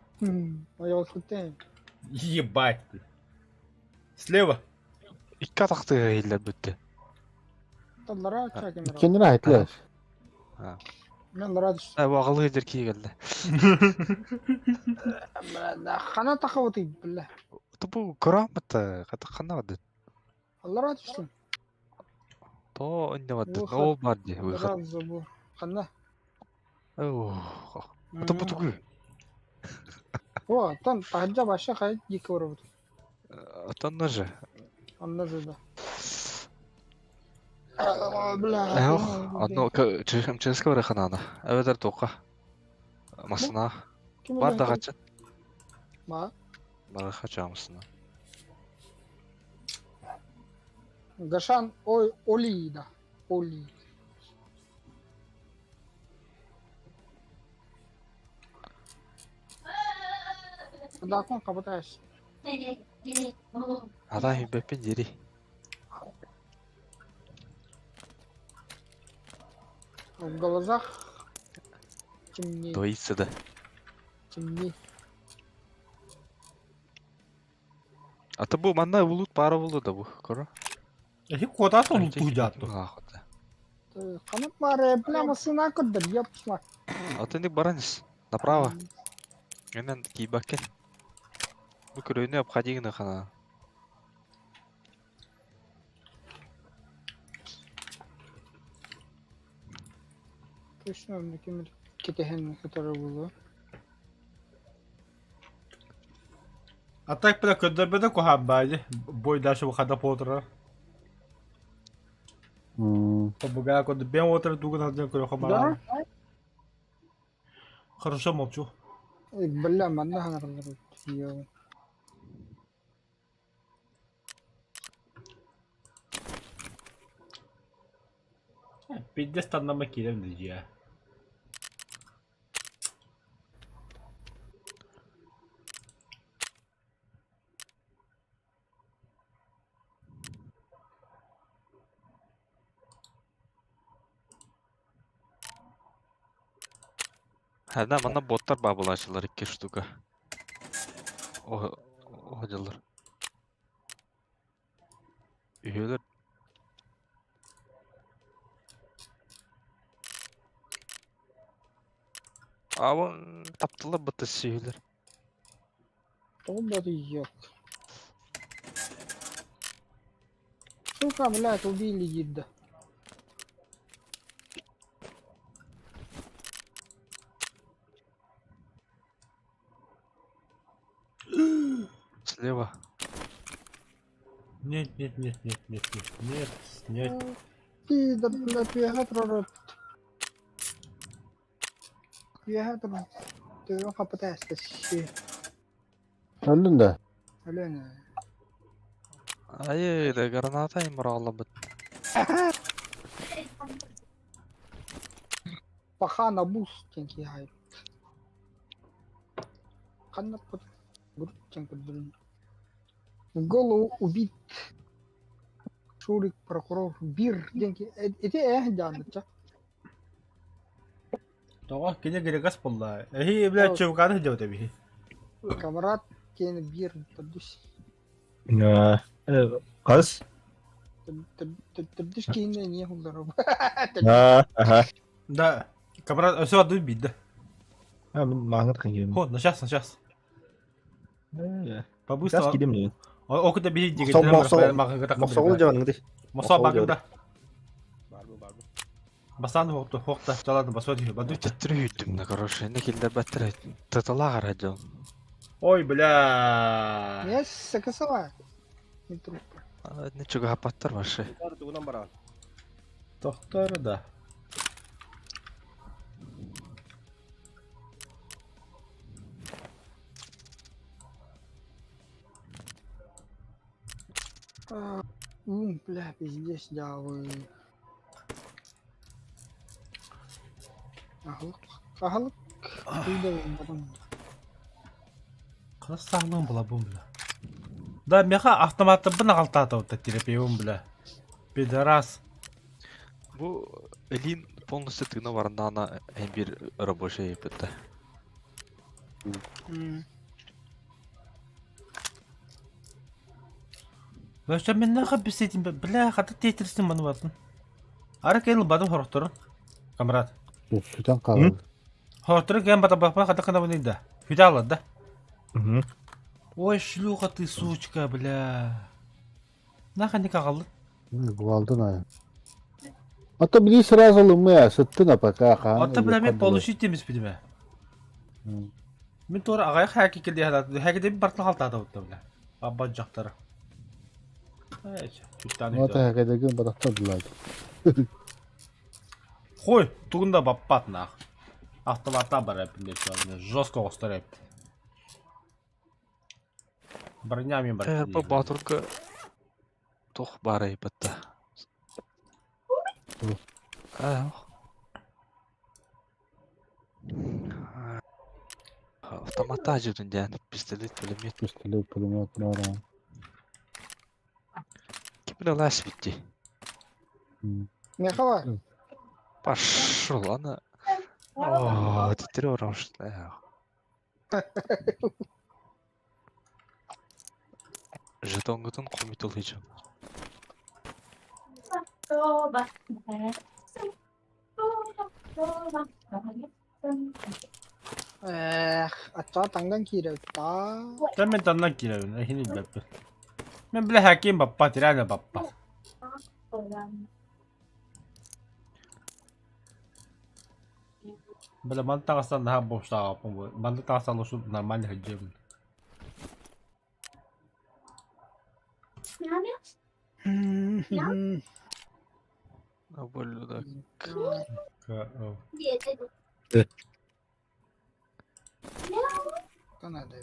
Ойолсутен. Ебать. Слева. Икки атахтыга иһиллэр бүттэ. Таллара чакемера. Иккиэннэрэ аһытлар. Мен лара түс. Э, бу аҕалыы дьэр кии кэллэ. Хана тахабытый, бля. Тупу көрөм бата, хата ханна барды. Аллара түстүм. То инне барды. Выход. Ол бар ди, выход. Лара забор. Ханна. Ох. Тупу тугу. О, там таһырдьа баша хайт дики барабыт. Отонно же. Онно жуда. Бля. Эх, одно МЧС бар ханана. Эбэтэр туохха. Масына. Бар да хачан. Ма. Бар хача масына. Гашан ой Оли да. Оли. Дакон кабаташ. Ата химбеппин дири. В глазах темнее, Двоится да. темнее. Ата бу манна булут пара булду да бу. Көрө. Эхи кота сол туйдатты. Канат маре, бля, масына көрдөр, ёпсма. Ата не баранис. Направо. Менен кийбаккен. Бу көрөйнө обходигна хана. Точно, кемир кетehen который было. А так бля көдөрбөдө куһаан баайы. Бой дальше выхода полтора. Побуга код бен отыр дуган один көрө Да? Хорошо молчу. Бля, манна ханардар. Ё. Пиздец таннама кирем дижия. Хәдә манна боттар бар булачылар ике штука. О, о дилер. Үһөлөр. Абын таптылар быты сүйүлөр. Долбар ёк. Сука, блядь, убили гидда. Слева. Нет, нет, нет, нет, нет, нет, нет, нет. Пидор, блядь, я пророк. Я там. Ты его попытаешься. Өллүн да. Алена. Ай, да граната им брала быт. Паха на бус тенки хай. Ханна под грудь блин. В голову убит. Шурик, прокурор, бир, деньги. Эти дяныча. Тоҕо кини грегас буолла. Эһи блядь чувканы дьэбитэ биһи. Камрад кен бир төрдүс. Қыз? Төрдүс кейинде не хулдар. Ага. Да, камрад өсө ады бидде. А, мен маңыр қиын. Хо, на сейчас, на сейчас. Побыстро. Сейчас кидем не. О, куда биһи Мохсол, дигитер мохсол. махыгы Мохсол жабаның ди. Мохсол Мохсол багында. Барбы барбы. Бастан хокта хокта чалады басып баду. Төттүрү үйдүм да, короче, эне килдер баттыр. Татала карадым. Ой, бля. Yes, сакасава. Не труп. Не чуга хапаттар башы. Бар тугунан баран. Тохтор да. Ум, бля, пиздец, дьаабы. Аһылык, аһылык кыйда потом. Хас саалыым булабын бля. Да, меха автоматтарбын аҕалтаата терапевым бля. Пидорас. Бу Элин полностью тыына бараннаана эн бир рабочий эппитте. Вообще мен нахуй бесетим, бля, хата тетрисин маны батын. Ара кэл бадым хорохторун. Камрад. Сүтэн хаалар. Хорохторун кэм бата бапа хата кана буны да. Хүтэ алар да. Ой, шлюха ты, сучка, бля. Нахуй не кагалды. Гвалдын ая. А то били сразу лымы, сыттын пока хаан. Ота бля мен получить эмес билме. Мин туора аҕай хаки кэлди хатааты. Хаки деп бартын халтаата бутта бля. Абба дьахтара. Вот хакедеген батахта дулайды. Хой, тугун да баппат нах. Автоматта бар эпинде жестко оҕустар эпт. Броня мен бар. Бу Батурга туох баар эбит да. Автоматта жүрдүн диэн пистолет пулемет. Пистолет пулемет баар. Ким билэ лас битти. Мехала. Пошел, ана. О, ты трёшь. Жетонгутун комитул хижу. Эх, ачча таҥдан киирэ та. Та мен таннан киирэбин, эһини билэппин. Мен бile хаким баппат, реально баппат. Бile ман таҕастан наһаа бопсаабаппын бу. Манна таҕастан лучше нормально сылдьабын. Ублюдок. Надо.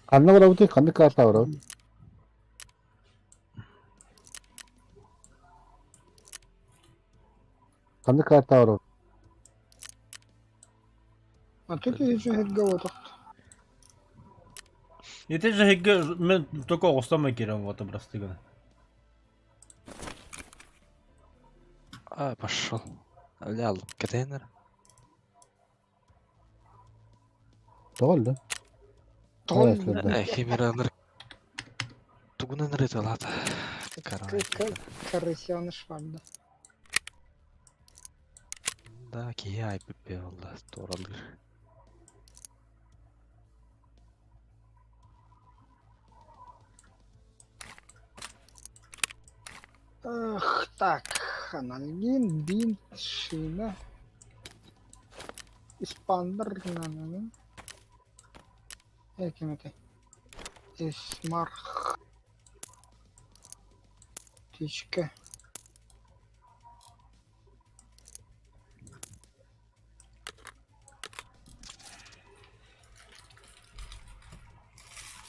Ханна барабыты, ханна карта барабыт. Ханна карта барабыт. А тут еще говорит. Ити же мен только оҕустан киирэн вот прости гына. А, пошел. Лял, контейнер. Тоҕо Э, химераныр. Тугунан рыталата. Крысёныш варда. Да, киһи айпып олла туоралыр. Эх, так, анальгин, бинт, шина. Испандер, на-на-на. Ким это? Эсмарх. Птичка.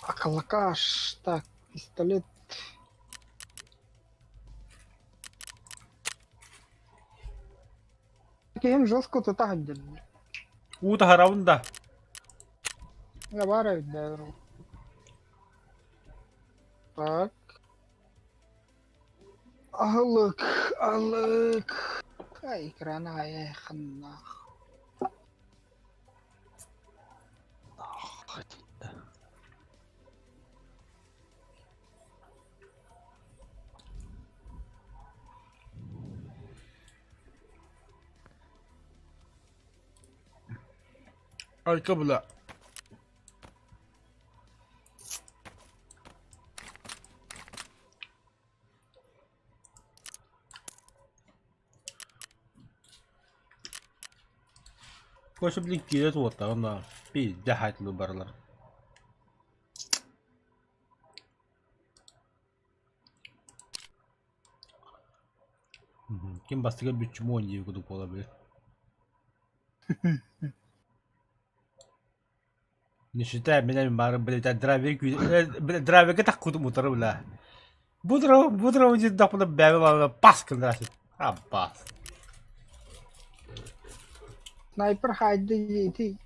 Акалакаш. Так, пистолет. Кем жестко то так отдельно. Уу таһарабын да. Я бара да. Так. Алык, алык. Ай, экрана ай ханнах. Айка бля. Коша блин киирэ туоттаҕына пиздэ хатлы барылар. Ким бастыга бүччүмүн дии кудук буола били. Не считая меня бары, блядь, драйвер, драйверга так кутум утары, бля. Будро, будро, будет дапына бәбі пас кылдырасы. А, бас. Снайпер хайды ити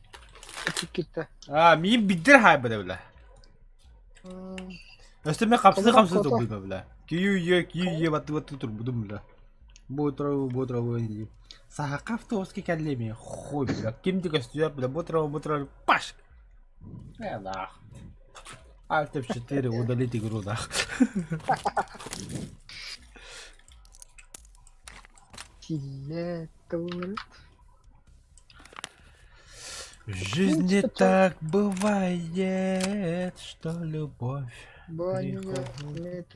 ити А, миин биддер хайбыда, бля. Өстө мен қапсы қапсы турбудум, бля. Кию е, кию е, баты баты турбудум, бля. Бу утро, Саха автобуска кэллеми, хуй, бля. Ким көстүө, бля, бу утро, паш. Э, нах. Alt F4, удалить игру, нах. Килле тур. В жизни так бывает, что любовь Приходит.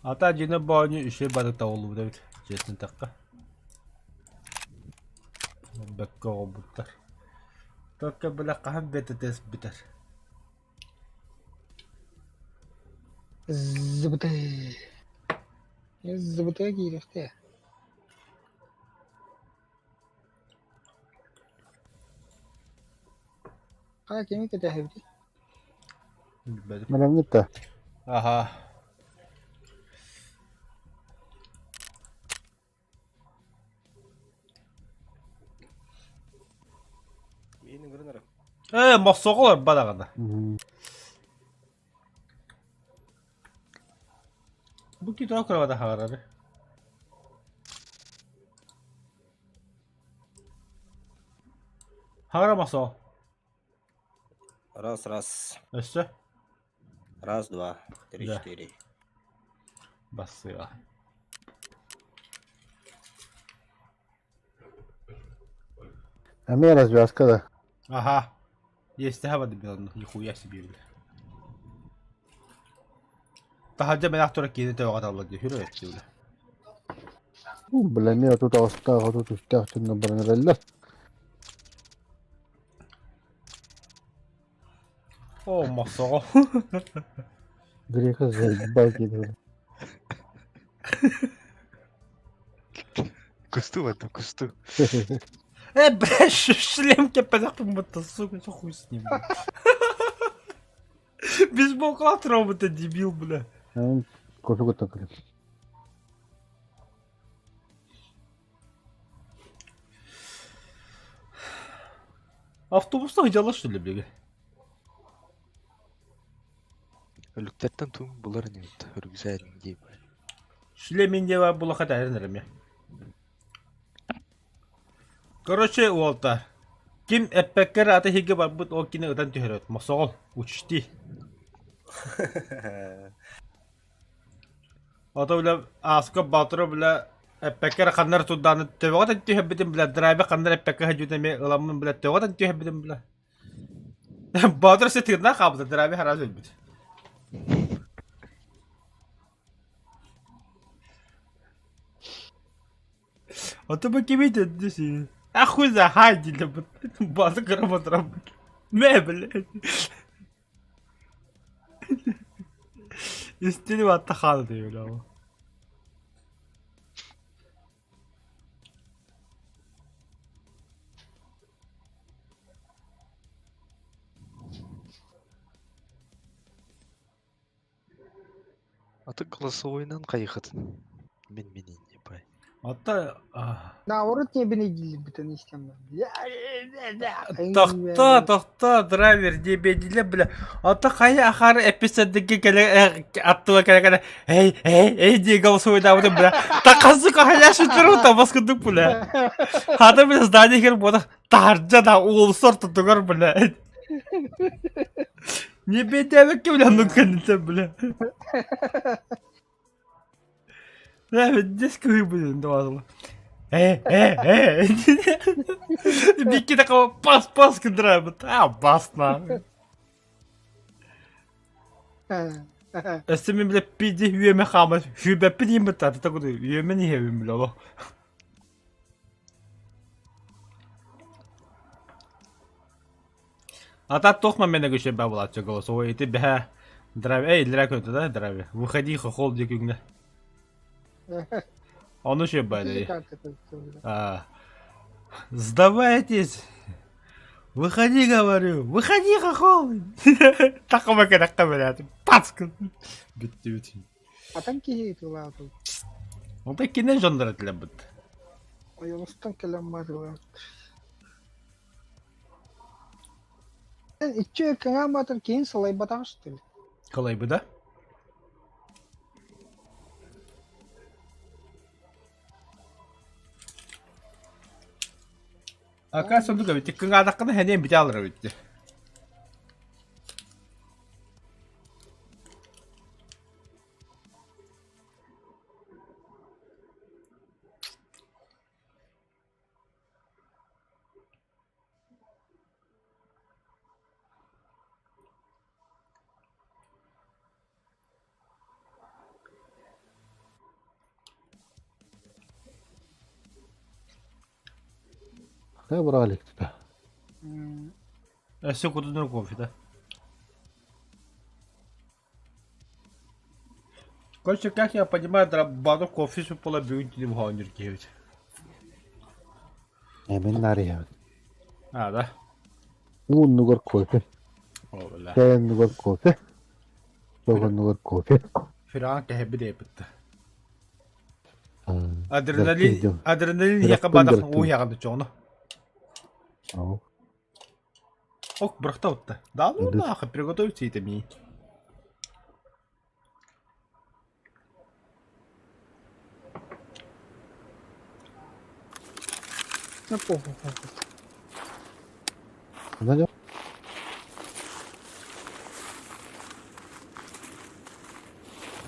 Ата дьиҥэ боонньу үчүгэй барыта буоллубут эбит, честно эттэххэ. Бэккэ оҕолбуттар. Только бile хаһан бета-тест бүтэр? ЗБТ. ЗБТ киириэхтээ. Хаа кими кэтэһэбитий? Билбэтим. Бэлэмҥит да? Аха. Миин ыҥырын эрэ. Ээ, мохсоҕол барба даҕаны. Бу киһи тоҕо кыра хаҕарары? Хаҕара мохсоҕол. Раз, раз. Өссө? Раз, два, три, Да. четыре. Бассыа. Эмиэ развязка да. Ага. Есть бады нихуя себе, бля. Таһырдьа мэнэх тура киинэ төбөҕө талла дии, хүрэ өттү, бля. Бля, эмиэ отут аҕыстаах, отут үстээх дьоннор баран эрэллэр. О, мохсоҕо. Греха заебал диэн Кусту в этом, кусту. Э, бля, шлем кэппэтэхпин будто, сука, что хуй с ним. Бейсболка робота, дебил, бля. Кофе куттан кэлим. Автобустан дьала что ли, бля? Өлүктэртэн тугун булар инибит, үргүсээн дии Шлемин диэбэ булаха таарын эрэмэ. Короче, уолта, ким эппэккэр аты иһигэ барбыт ол кини ытан түһэрэр. Мохсоҕол, учти. Ото бля ааска баатыра бля эппэккэр ханнар турдааны төбөҕө түһэрбитин бля драйвер ханнар эппэккэ сылдьыбытын эмиэ ыламмын бля төбөҕө түһэрбитин бля. Баатыр өссө тыыннаах хаалбыта драйвер араас өлбүт. Ото бу кимий төрдүс А хуй за хай дииллэр Баатыр кыра батыран Мэ блядь. Истини батта хаала диэбил ол. Аты голосовойунан хайыхытын. Мин минин ебай. Ата Наоборот небини дииллэрбитин истэн Тохтоо, тохтоо, драйвер диэбиэдилэ бля. Ото хайа ахаары эписэддикки кэлэ аттыга кэлэ кэлэ эй эй эй дии голосовойдаабытым бля. Такасы хайа шүтүрү табас курдук бля. Хата бля здание иһигэр буота таһырдьа да уулусса ортотугар бля. Не бэйдээбэккэ бля оннук кэнниттэн бля. Бля, здесь кыһыы блин, Э, э, э. Бикки такого пас-пас кыдырабыт. А, бас на. Өссө мин бile пиди үөмэ хаамар сүүбэппин иһин быттаата такуду үөмэн иһэбин бile олох. А так туох момента көчөбө булааччы голосовой ити бэһэ драйв эй иллэрээ көрдө да драйвер выходи хохол диэки күҥҥэ. Ону шебали. А, сдавайтесь! Выходи, говорю! Выходи, хохол! Такова кэрэххэ бэлээтим. Пацка! Бүттүбүт. Атан киһи тылаатыл. Онто кинен дьоннор этилэр быт. Ойоҕостон кэлэн барылаат. Иччи кыҥаан баатыр киһин салайбатах что ли? Кылайбыда. Ака соннук эбит. Кыҥаатаххына хэниэн бите алар эбит. Хайа быраҕа иликтитэ. Өссө кутунур кофета. Короче, как я понимаю, дробану кофе супола бүгүн тини буһаонньур киһибит. Эмин нарыйабыт. А, да? Ууннугар кофе. О, бля. Чайыннугар кофе. Тоҕоннугар кофе. Фиран кэһэбит эпитте. Адреналин, адреналин яка бадах уу яҕын чоҕно. Ок, бырахта утта. Да ну нахуй, приготовьте это мне. Ну похуй, похуй.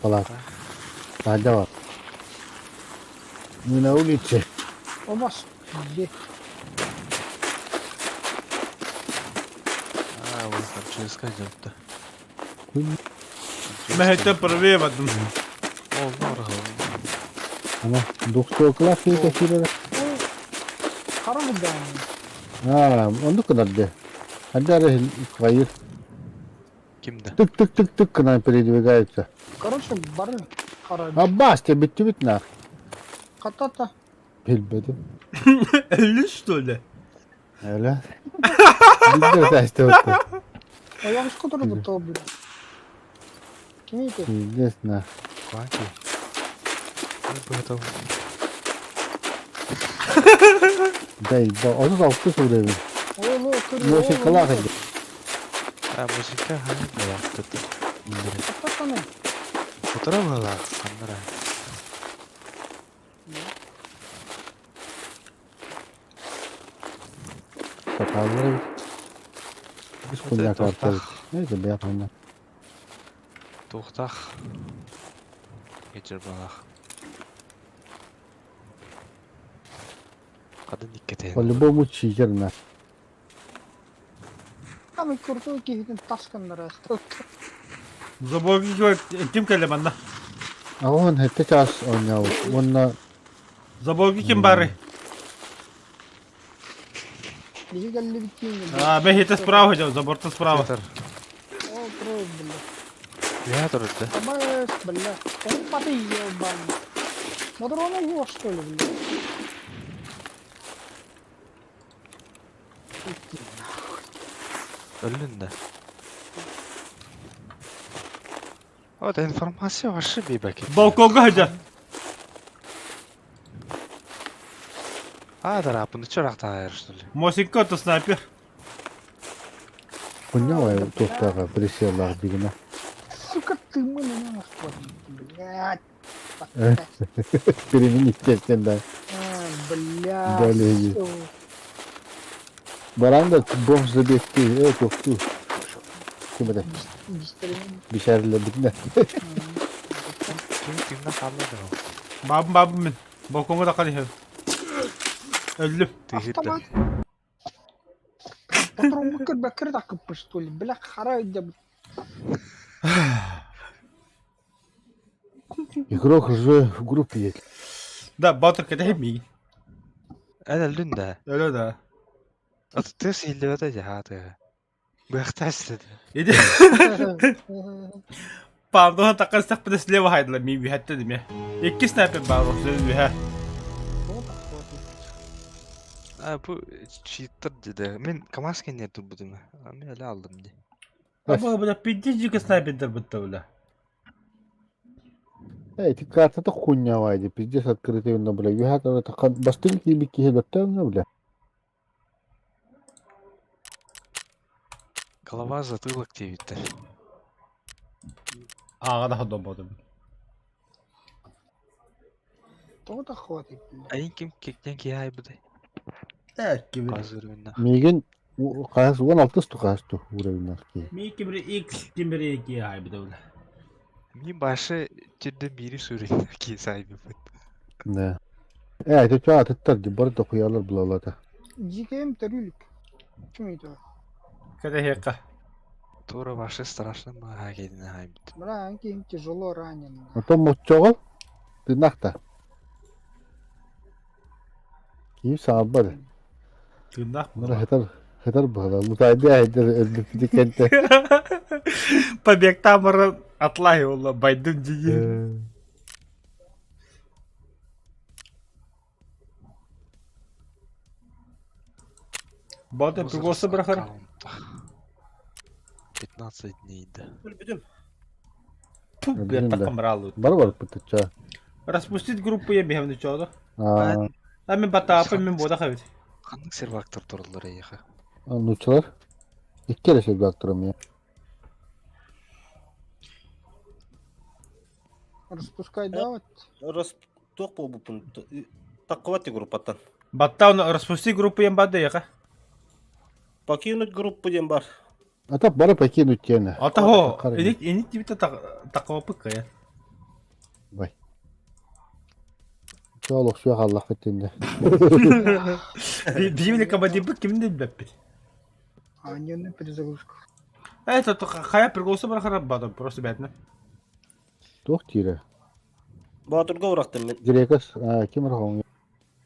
Палата. Таһырдьа бар. Мы на улице. Обас. Где? А, вот там через идет-то. Мэһэттэн правее в одном. О, норга. Ана, двухстволкалаах киһи кэпсиирэ. Хара быдаан. Аа, оннук гынар дии. Ханна эрэ хайыр. Ким да? Тык-тык-тык-тык гынан передвигаются. Короче, бары хара. Аббас, тебе бүттүбүт нах. Хатата. Билбэтим. Өллү что ли? Öyle. Biz de taştı Ойоҕоско турбут буолбут. Кими ити? Пиздец нах. Кваки. Я бы готов. Да, да, 36 уровень. Ол көрү. Мосинкалаах эбит. А, музыка ханна была тут. Хататаны. Утра была, ханнара. Сатааллар эбит. Үс күннээх карта эбит. Neyse бэйэх онно. Туохтаах. Кэчэр балах. Хадын иккэтэ. По-любому читер на. Ами куртуу киһитин тас гыннара. Заборги ким кэллэ манна? Аҕыһын сэттэ чаас оонньообут уонна Заборги ким бары? Биһи кэллибит киин. А, бэһитэ справа дьон, заборта справа. Ол туру бля. Я турда. Абас, бля. Опа ты ебан. Модрону во что ли, бля. Өллүн да. Вот информация вообще бибаки. Балконга сылдьар. А, да, апны чорахтан что ли? Мосинка то снайпер. Хуйня туохтааҕа прицеллаах дигинэ. Сука, ты мы на нахуй. Блядь. Переменить да. Бля. Далее. Баран да бомж забегти, э, туохтуу. Ким это? Бишәрилэ бүтүнэ. Ким кимна хаалла да. Бабым бабым мин. Балконга да иһэр. Өллүм. Тыһырда. Автомат. Патрон бакыр бакыр да кыппы, что ли? Бля, хара иде. Игрок уже в группе есть. Да, батыр кэтэһим миигин. Эн өллүн да. Өлө да. А ты силлибэтэ жааты. Быахтаас деді. Иди. Пандуһа такка истэхпинэ слева хайдыла мии үһэттэн эмиэ. Икки снайпер баар охсуйан үһэ. А бу читтер диде. Мен КамАЗ кэннигэр турбутум. Мен эле алдым ди. Аба бля пиздец жике снайпердер бытта бля. Эй, ити картата хуйня вайди, пиздец открытый онно, бля, үһэ бастыҥ киирбит киһи өлөртөөҥҥө, бля. Голова затылок диэбиттэр. Ааҕа да ходоммотум. Тоҕо да хватит, бля. Айын ким киктен киһи айбытай? Э, кимир. Казырына. Миигин хаһыс 16 ту хаһыс ту уровеннар киһи. Ми кимир X кимир киһи айбыта бля. Мин башы жерден бири сүрүн киһи сайбыппыт. Да. Э, это чё атыттар ди бар да хуялар булалата. GKM төрүүлүк. Ким это? Кэтэһиэххэ. Тура башы страшно мага келине айбыт. Бра, ким тяжело ранен. Потом моччоҕол тыынахта. Киһи саалбар. Тыыннаах Мына хытар хытар быһыла. Лутайды айдар өлбүппүтү кэнтэ. Побегтаан баран атлай олла байдым дии. Бата пригласа брахар. 15 дней да. Өлбүтүм. Бля, такам ралу. Бар бар пытыча. Распустить группу я бегам ничего. А, А мен батапа мен бода хабит. Ханнык сервактор тураллар эйиэхэ? нучалар. Икки эрэ сиргэ турам я. Распускай давать. Рас туох буолбуппун таккыбат группаттан. Батта оны распусти группу ем бады яка. Покинуть группу диэн бар. А так бары покинуть тена. Ата хо, иник иник тибите такопык я. Бай. Чоолох суох аллахпыт тинде. Били командир кимди билбеппит. А не на перезагрузку. Это то хая пригласа барахара бада просто бәтне. Туох тире. Боотурга урахтым мен. Грекас, ким рахоң.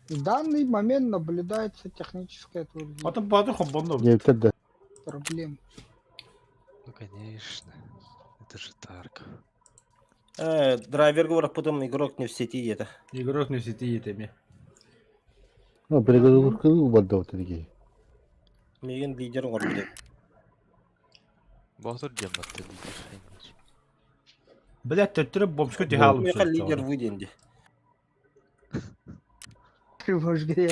В данный момент наблюдается техническая трудность. Ата баатыр хоббонду. Диэбиттэр да. Проблем. Ну конечно. Это же Тарков. Э, драйверга урахпытым игрок не в сети диэтэ. Игрок не в сети етеме. Ну, перегрузка барда вот такие. Миигин лидер оҥорбут. Боотур диэн батта лидер. Бля, төттөрө бомжка түһэ алым. Миэхэ лидер вы диэн дии. Тревожный.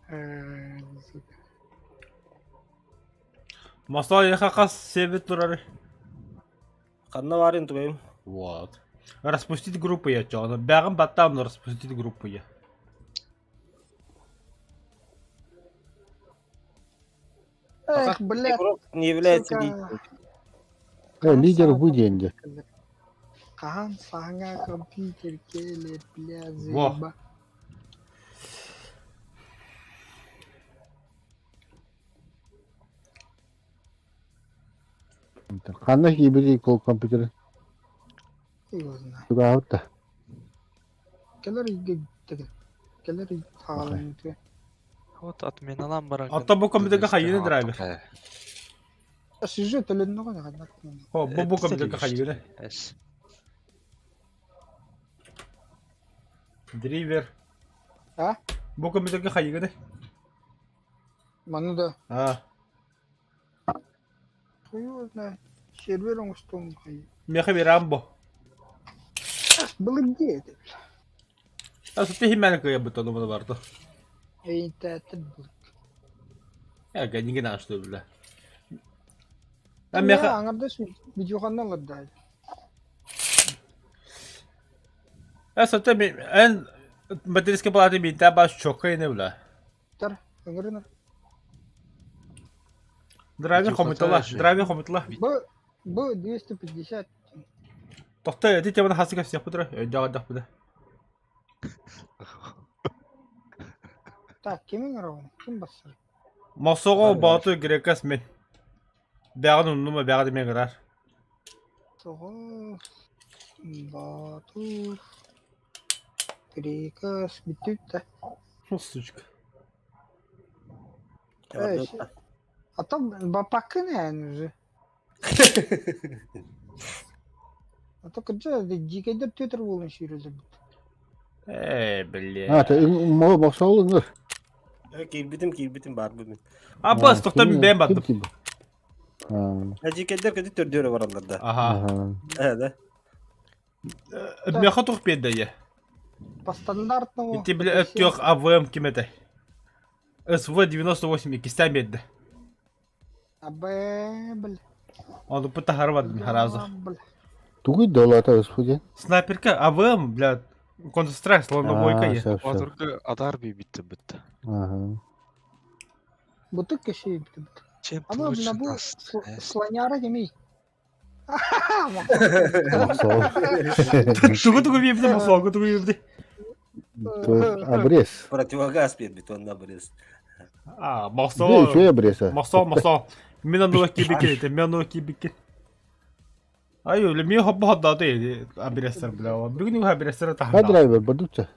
Э, сука. Масла яха хас себет турар. Ханна баарын тугайым. Вот. Распустить группу я чоҕуна. Бэҕин баттаам распустить группу я. Эх, блядь, Игрок не является сука. лидером. Э, лидер вы деньги. Хаһан саҥа компьютер кэлэр, бля, Во. заеба. Ханна киибити кол компьютер Его знаю. тугаабыт да. Кэлэр үйгэ бүттэ. Кэлэр үй хаалан үтүө. Вот отменалан баран. Оттон бу компьютерга хайыыны драйвер. Сюжет өлөннөҕө даҕаны. Хо, бу бу компьютерга хайыыны. Эс. Драйвер. А? Бу компьютерга хайыыны. Маны да. А. Хуй его знает. Сервер оҥостуом хайыы. Меха Рамбо. Былыр дии этэ. А сути химәне кыя бутону буну барды. Эйинтээтэр былыр. Я ганниги нашту бля. А Меха меха аҥардас видеоханна олордо. А сути эн материнский платы бинта баш чокка бля. Тар ыҥырынар. Драйвер хомутала, драйвер хомутала. Б Б 250. Тохто эти теманы хасыга всех путра, өйдө буда. Так, ким ыҥыраҕын? Ким бассар? Мосого баату грекас мен. Бягын уннума бягы демен гырар. Тоҕо Батур Приказ бүттүбүт да. Ну, сучка. Э, А то бапакын эн уже. А то кырдьа дьиикэйдэр түөтэр буолан сүүрэллэр бит. Ээ, били. А, ты мо боксол ыҥыр. Киирбитим, киирбитим баар бу мин. Аппас, тохтоо мин бэйэм бардым. Дьиикэйдэр көтү төрдүөрэ бараллар да. Аха. Ээ да. Миэхэ туох биэрдэ ийэ? По стандартному. Ити били өттүөх АВМ ким этэй? СВ-98 иккистээн биэрдэ. Абэ, бля. Онуппут таһара бардым сразу. Бля. Тугуй долата господи. Снайперка АВМ, бля, Counter-Strike слонобойка е. Батыргы адар бийбитте битте. Ага. Бутык кеше бит. Чем ты Ама лучше бля бу нас? слоняра демей. Боксол. Тугу тугу биэрбитэ, босолгу тугу биэрбитэ. Обрез. Противогаз биэрбит онно обрез. А, Бе, мохсоо. үчүгэй обреза. Мохсоо, мохсоо. Мин оннуга киирбиккин этэ, мин оннуга киирбиккин. Ай, өлө мин хоббо ходдааты абрестер бля. Бүгүн уха абрестер Ха таһында. драйвер бардучча.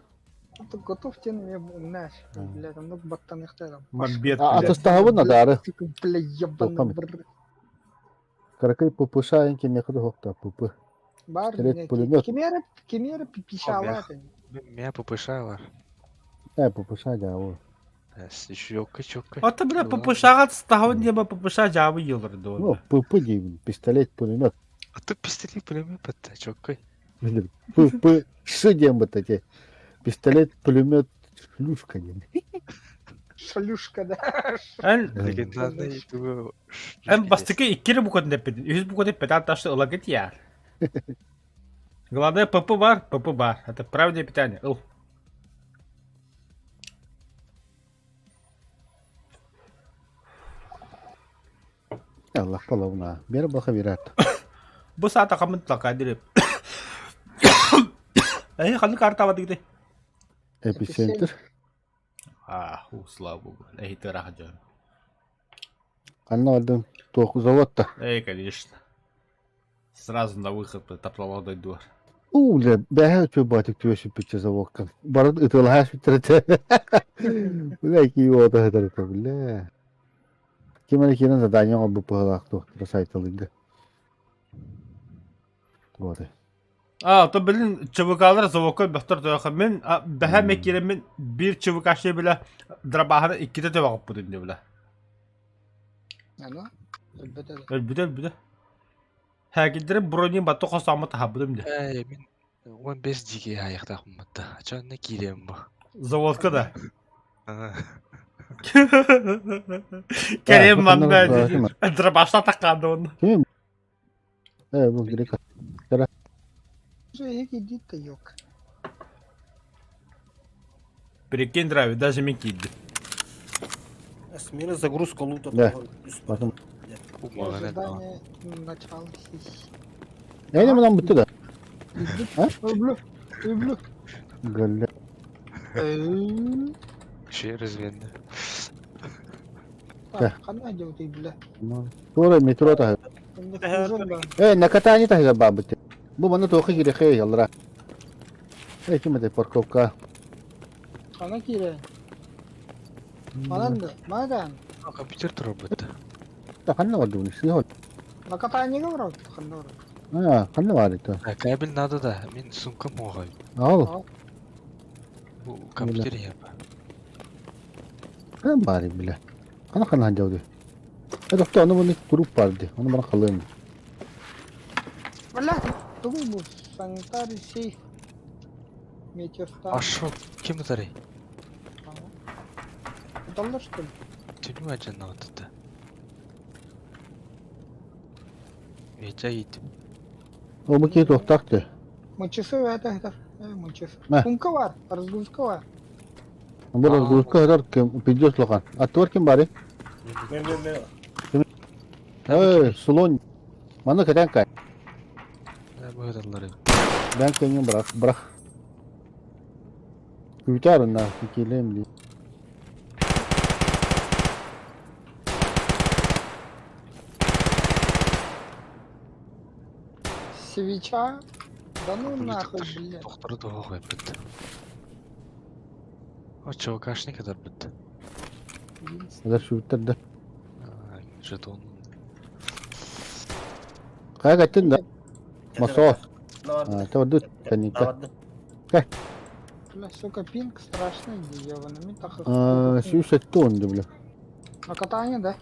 Ты готов тен мне знаешь, блядь, ну баттан их там. Мамбет, А блядь. атастаһабын адары. Бля, ебаный Тоқам. бр. Каракай ППШ кемеха хохта ПП. Бар, Пистолет, пулемет. Кемера, кемера пипишала. Меня ППШ бар. Э, ППШ да, о. Еще чөккө. Ата бля ППШ-га тастаһабын диэбэ ППШ жаабы йылыр Ну, ПП деймин, пистолет, пулемет. А ты пистолет пулемет бітті, чөккө. ПП Ш диэн бит эти. Пистолет, пулемет, шлюшка диэн. Шлюшка, да. Эн Легендарный тугу. эн бастыкы иккири букатын эппитин, үһүс букатын эппитин ташты ылагыт яар. Главное ПП бар, ПП бар. Это правильное питание. Ыл. Аллах половна. Бер баха бират. Бу саата хамын тлакадырып. Эй, ханны карта бады гите. Эпицентр. А, у, слава богу. Эй, ты рахаджан. Анна алдым. Тоқ заводта. Эй, конечно. Сразу на выход топлала дойду. У, бля, бәһә үтө батык түөсү бүтче заводка. Барыт ытылаһа сүттерете. Бля, ки ота хатарыта, бля. Ким әле кирен задание ол бу пыһалаах туох сайталыгы. Вот. А, то билин ЧВКлар заводка бөхтөр тойха мен бәһә мекире мен бир ЧВК биле драбаханы икките төбә кып бу биле. Ана, өлбөтө. Өлбүдө өлбүдө. Хәгидер брони бату хосамы тахабыдым де. Эй, мин 15 диге аяқтақпын бітті. Ачан не кирем бу. Заводка да. А, Керем манда драбашта такканды оны. Ким? Э, бу грека. Уже иди ты, ёк. Прикинь, драйв, даже мен кийди. Смена загрузка лута. Да. Потом. Умаган это. Ожидание начала сессии. Э, не мынам бүтті да. А? Өлблю, өлблю. Галля. Еще развенді. Так, қандай деп ты, бля. Тура метро та. Э, на катание та бабыты. Бу мана тоқы кире хей ялра. Э, ким это парковка? Қана кире. Мананды, мадан. Компьютер туру бітті. Та ханна бар дуны, сыхот. На катание барат, қанда барат. А, ханна бар это. А, кабель надо да. Мин сумка моғай. Ал, Бу компьютер еп. кан бар бля. Хана хана ханжауды. Э, доктор, аны буны туруп барды. Аны бана калым. Бля, тугу бу санитарий сейф. Метеорстан. Ашо, ким ұтары? Доллар что ли? Түню ажанна отты. Веча ит. О, бу ки тоқтақты. Мочасы это это. Мочасы. Мә. Сумка бар, разгрузка бар. Бу разгрузка хатар кем пиздец лоқан. Аттуар ким бары? Мен мен мен. Э, слон. Мана катан кай. Бұғыдалары. Бен кенген бирак, бирак. Күтәр на келем ди. Свеча. Да ну нахуй, блядь. Тоқтыры доға қойып бітті. О, ЧВКшный кадар бітті. Азар шүттер да. Жетон. Хайа кэттин да? Мосоо. Тордут кэнникка. Бля, сука, пинг страшный, ебаный. Мин так... 170 бля. На катание, да?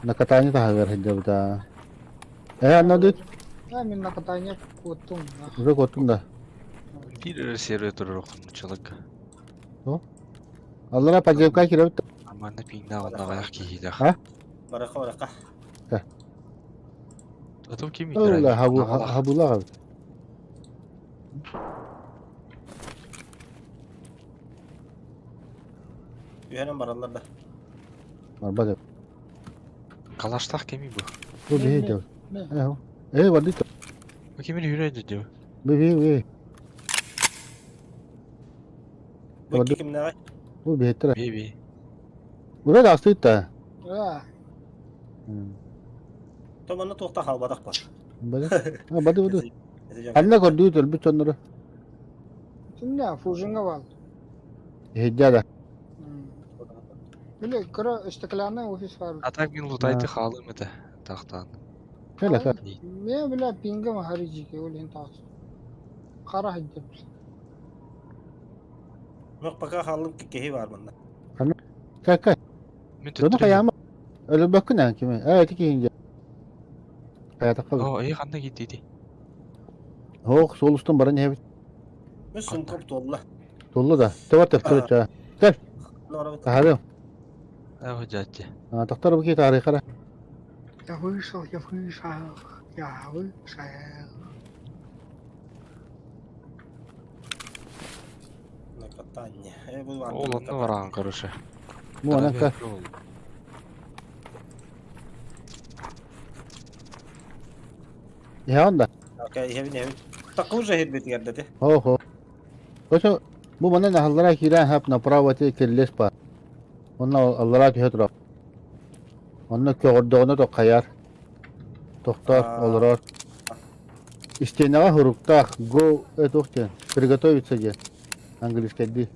На катание таһыгар сылдьабыта. Э, анна дыт? Да, мин на катание куоттум. Уже куоттум да. Биир сервер турар чылык. Аллара подземка кирэбит. Нормально пиҥнээх онноҕойох киһилээх. А? Бараха, бараха. А то ким Ыла хабылаҕа. Үһэнэн бараллар да. Барбат. Калаштаах кими бу? Бу биһи дьыл. Э, бардыт. Бу кимин хүрэ дьэ? Бу биһи биһи. Бу икки кимнээҕий? Бу биһиттэр. Би би. Ура да астыт да. Да. То манна туохта хаалбатах бар. Бады. А, бады бады. Ханна көрдүү төлбүт соннору. Кимне фужинга бал. Иһиддэ да. Били кыра стеклянный офис бар. А так мин лутайты хаалым это тахтан. Кэлэ кэ. Мен бля пингам харижике ол ен таас. Қара хajjab. Мөх пока хаалым киһи бар манна. Кэ кэ. Мин Дonu төттөрү. хайаама. Өлөбөккүн эн кими. Э, ити киһинже. Хаятакка. О, эй ханна киттиди. Хоох, суол устун баран иһэбит. Мин сумкам туолла. Тулла да. Төбө төптөрү чаа. Кэл. Таһарыам. Аа жааччы. Тохтор бу ки тарихара. Я вышел, я вышел, я вышел. На катание. Э, бу Ол онно бараан короче. Бу анан ка. Иһэҕин да? Окей, иһэбин, иһэбин. Такы уже иһирбитигэр дати. Хо-хо. Ошо бу манан аһаллара киирэн хап направо ти кирлес ба. Онно аллара түһэ турар. Онно көҕөрдөҕүнэ тоххайар. Тохтоор, олорор. Истиэнэҕэ суруктаах go этух диэн, приготовиться диэн английскайдыы.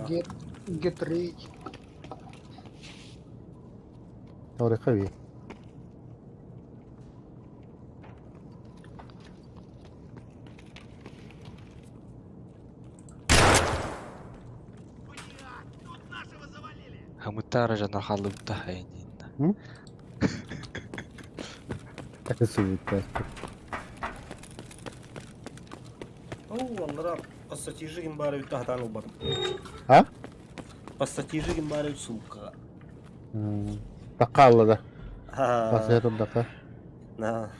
Get, get ready. Тарыха би. Хамыттара жана халыбыта хайнин. Суутта. Оо, аллара пассатижи баар эбит хатаан ылбатым. А? Пассатижи баар эбит суукка. Такка алла да. Пасыа турдакка. На.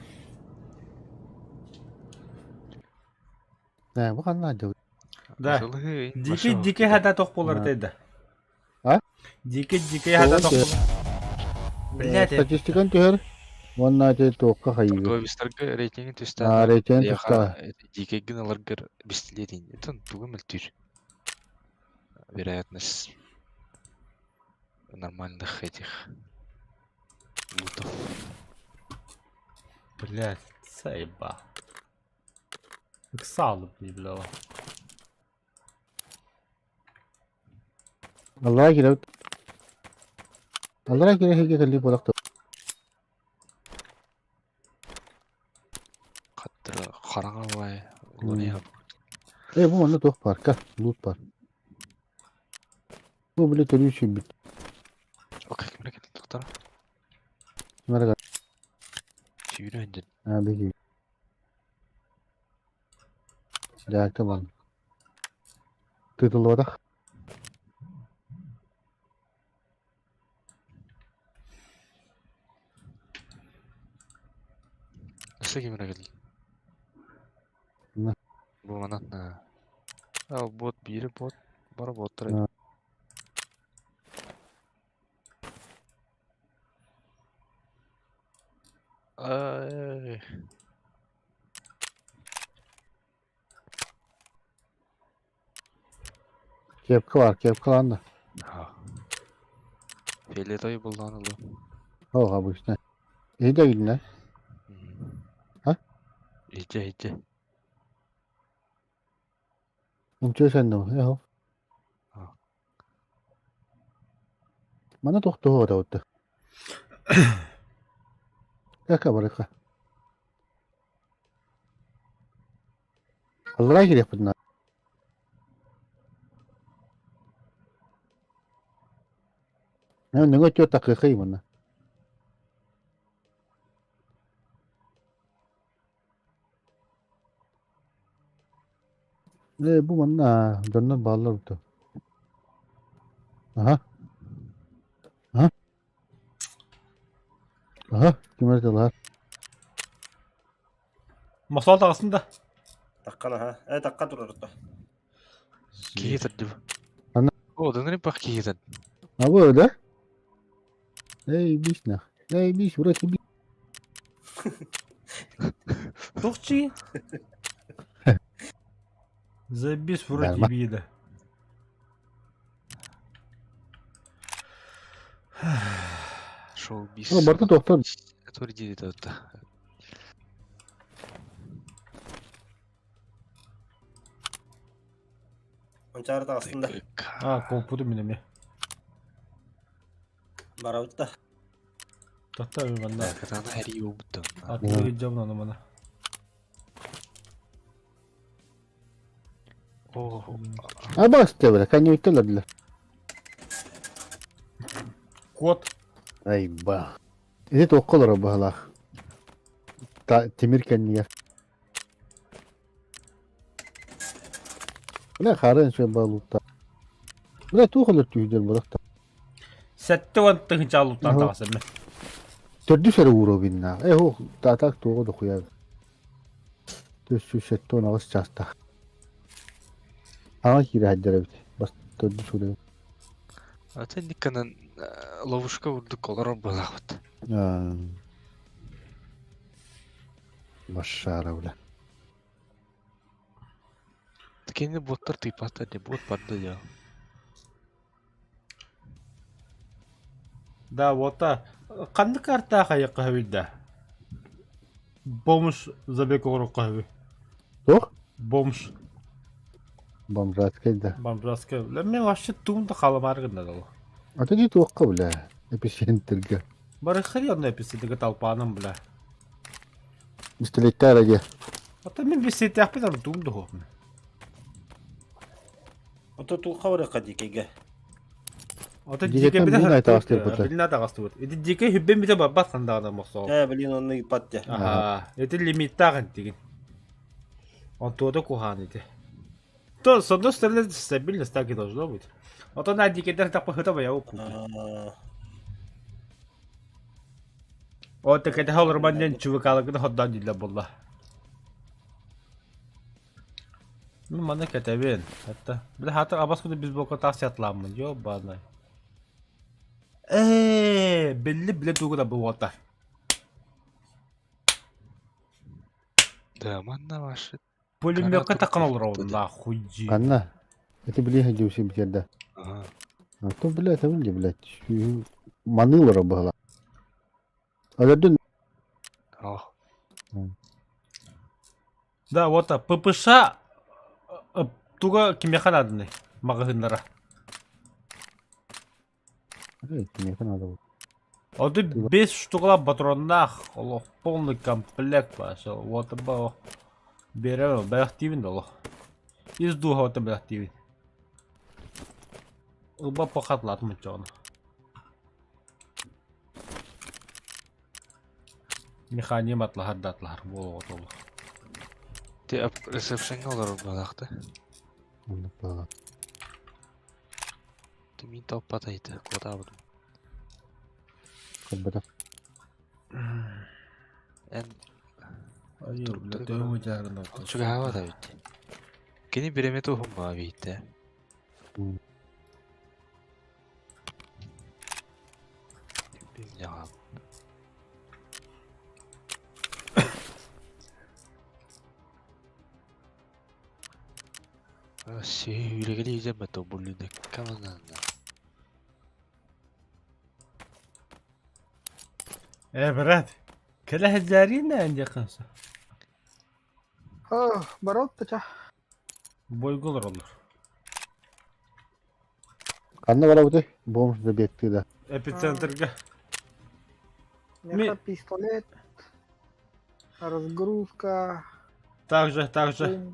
Э, бу ханна дьыл. Да. Дикий дикий хата тох болар деді. А? Дикий дикий хата тох болар. Блядь. Статистикан түһэр. Уонна ити туохха хайыы. Торговистарга рейтинги түстэ. А, рейтинг түстэ. Дикийгин ыларгар бистилетин. Это тугу мөлтүүр. Вероятность нормальных этих лутов. Блядь, заебал. Ыксалы, бля. Аллара кирэбит. Аллара киирэ сиргэ кэллии буолах Хаттыра хараҥа бай. Э, бу манна туох баар, ка, лут баар. Бу били төрүү сүрбүт. Окей, кимре кэлин тохтора. Марага. Сүүрэн дьин. А, биги. Дьаакта бал. Тытыллыбатах. Өссө кимре кэлин. На. Бу манан. А, бот биири бот. Бара боттар. Ай. Кепка бар, кепка ланда. Фиолетовый буллаан ылы. О, обычно. Иһдэ килинэ. А? Иһдэ, иһдэ. Умчу сэннэ, эхо. Мана тохтоо отаутта. Кака барыка. Аллараа киириэхпит наада. Нөҥө өттүгэр такыахай манна. Ээ, бу манна дьоннор бааллар да. Аһа. Аһа. Аһа, ким эрэ тылаһар. Мосуол таҕыстын да. Таккан аха. Э такка турар да. Киһи тардып. Ана. О, да нрипах киһи тад. А вы, да? Эй, бись нах. Эй, бись, вроде бись. Тухчи. Забись вроде Нормально. вида. Шоу бис. Ну, барда доктор. Который делит это. Манчаары таҕыстын да. А, компуту мин эмиэ. Барабыт да. Тохтоо манна. Катана хәрий болбуттан. Атылы дьон ону мана. О, А бас тебе, конъюнктура для. Кот. Ай ба. Ити туохха олорор быһалаах? Та тимир кэннигэр. Бля харын үчүгэй балуутта. Бля туох өлөр түһүдэр бырах 70 тыһыынча алуттан таҕысым мен. Төрдүс эрэ уровеннаах. Э ох, таатаак туоҕа дохуя. 478 чаастаах. Аҥа киирэ сылдьар эбит. Бас төрдүс уровень. Ата никканан ловушка урдук олорор буолаахпыт. Башара, бля. Кини боттар тыыппаттар дии, бот барда дьэ. Да, вот ханнык картаах айыкка сөбүй да? Бомж забег оҥорукка сөбүй. Туох? Бомж. Бомжатскай да. Бомжатскай. Мен вообще тугум да халамаары гынна дылы. А ты туохха, бля, эпицентрга. Бары хрен эпицентрга толпаным, бля. Пистолеттаара дии. Оттон мин билсиэтээхпин аны тугум да суох. Ото туохха барыахха дикэйгэ. Ото Дикэттэн дикэ билин айтаҕастыырбыта. Билин атаҕастыбыт. Ити дикэ хүббэн битэ барбат хандаҕына мохсоҕол. Ээ, блин, онно ыыппат дьэ. Аха. Ити лимиттаах интигин. Онтуота куһаан ити. То, с одной стороны, стабильность так и должно быть. А то на дикедер так похыта бояу купи. О, так это холорман чувакалыгын ходдан диле болла. Ну, маны кэтэбин. Хатта. Бile хатыр абас күнү biz бока тас ятламмын. Ёбаный. Ээ, билли биле тугу да буота. Да, манна ваши. Пулемётка такан олоробун, нахуй дии. Ханна? Это билиһэ дьиэбисин бүтэрдэ. Ага. А то, блядь, это блядь, манылара быһала. Алердин Ох. Да, вот ППШ туга кимиэхэ наадыный маҕаһыыннара. Кимиэхэ наада буолла. Оду бес штукалаах патроннаах олох полный комплект баша. Вот ба берем бэлэхтиибин да олох. Ис дууһабыттан бэлэхтиибин. Ылба пахатлаатым оччоҕуна. Механизм атлаһар да атлаһар буолуоҕа толу. Ти ресепшеҥҥэ олорор буолаах да? Оннук буолла. Ти мин топпата ити, куотаабытым. Көрбөтөх. Эн Айыы, Туруктары бля, төһө мудьаарына отто. чугаһаабат эбит. Кини бириэмэтэ уһун баа биитэ. Билмэҕим. Сүүрэгели илдьэммэт буллунеккаманна. Э, брат, кэлэ сылдьаарыйын да эн диэххин сөп. Барот ча. Бойго олороллор. Ханна барабыты? Бомж забегты да. Эпицентрга. Меха пистолет. Разгрузка. Также, также.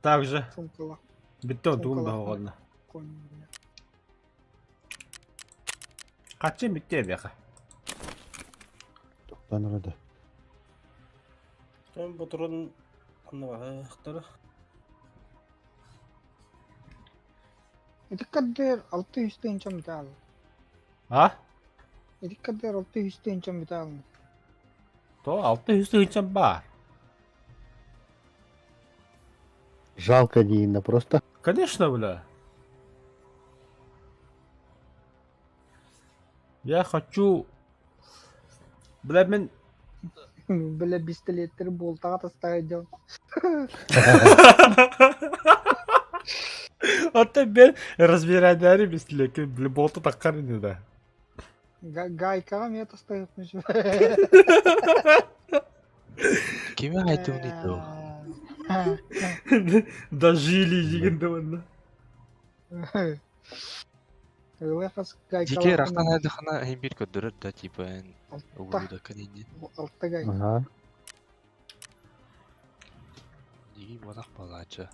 Также. Сумкалах. Бүттэ онтугум да оҕонно. Хаччы бүттэ эбиэхэ. Тоқтан ырады. Тон ботурун аннабаһыахтара. Ити каддер 600 тыһыынча металл. А? Ити каддер 600 тыһыынча металл. То 600 тыһыынча баар. Жалко диинна просто. Конечно, бля. Я хочу... Бля, мен... Бля, пистолеттер болтаға тастаған дел. Оттон мен разбирайдары пистолетке, бля, болта таққар ини да. Гайкаға мен тастайықпын. Кими айтымный тыл? Дожили дегенде онна. Дикий рахтан айдахана эйн бир көрдөрөр да типа эн угулуда кэнинни. Алта гайка. Ага. Дикий бодах балача.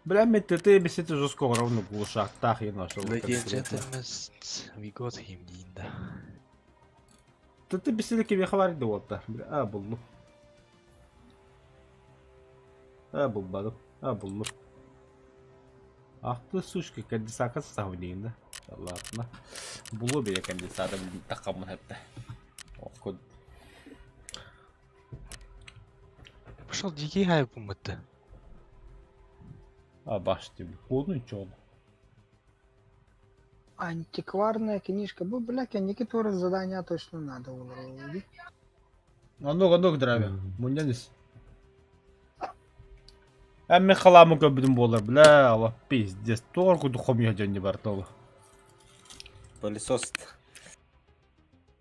Бля, мен ТТ бесете жестко ровно глушактах и нашел. Ladies and gentlemen, we got him диин да. ТТ бесете кеме хабар да болта. Бля, а булду. А булбадым. А булду. Ах ты сучка, конденсатка составы дейін да. Ладно. Булу бе конденсатор таққамын хәтта. Ох, Пошел дикий хайп умытты. А башты, полный чёл. Антикварная книжка. Бу, бля, кэнники туора задание точно надо было. Оннук, оннук драйвер. Муннянис. Әмме халамы көбүтүм буолар, бля, ала пиздец. Туор курдук хомуйа дьон барта ол. Пылесос.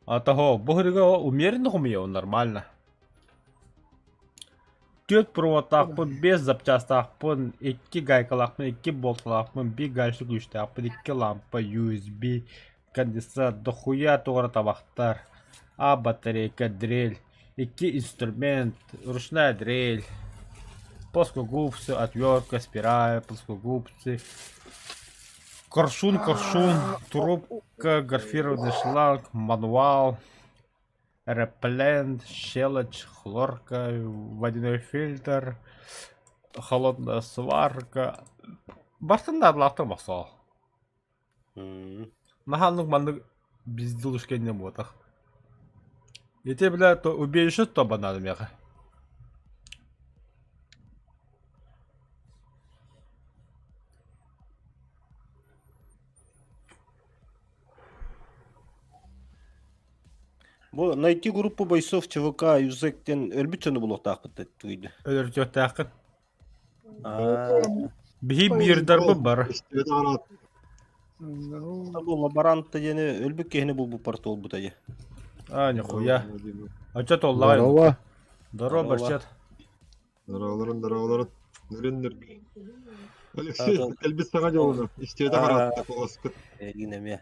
А того, бу умеренно хомуйа, он нормально. Түөрт проводтаахпын, биэс запчастаахпын, икки гайкалаахпын, икки болталаахпын, биир гаечный ключтаахпын, икки лампа, USB, конденсатор, дохуя туора табахтар, А батарейка, дрель, икки инструмент, ручная дрель, плоскогубцы, отвертка, спираль, плоскогубцы, коршун, коршун, трубка, гофрированный шланг, мануал, репеллент, щелочь, хлорка, водяной фильтр, холодная сварка. Бартын да адлахтар махсал. Наханнык маннык безделушка не ботах. Ити бля, то убежище то банан меха. Бу найти группу бойцов ЧВК Юзектен өлбүт дьону булуохтаахпыт туйду. Өлөртүөхтээххин. Биһи биирдарбы бар. Бу лаборант диэни өлбүт киһини булбуппар туолбута дии. А, нихуя. А чё толлай? Здорово. Здорово, барчат. Здороволорун, здороволорун. Нөрүн Алексей, кэлбит саҥа дьолуна. Истиэтэ хараатта куоскут. Эйигин эмиэ.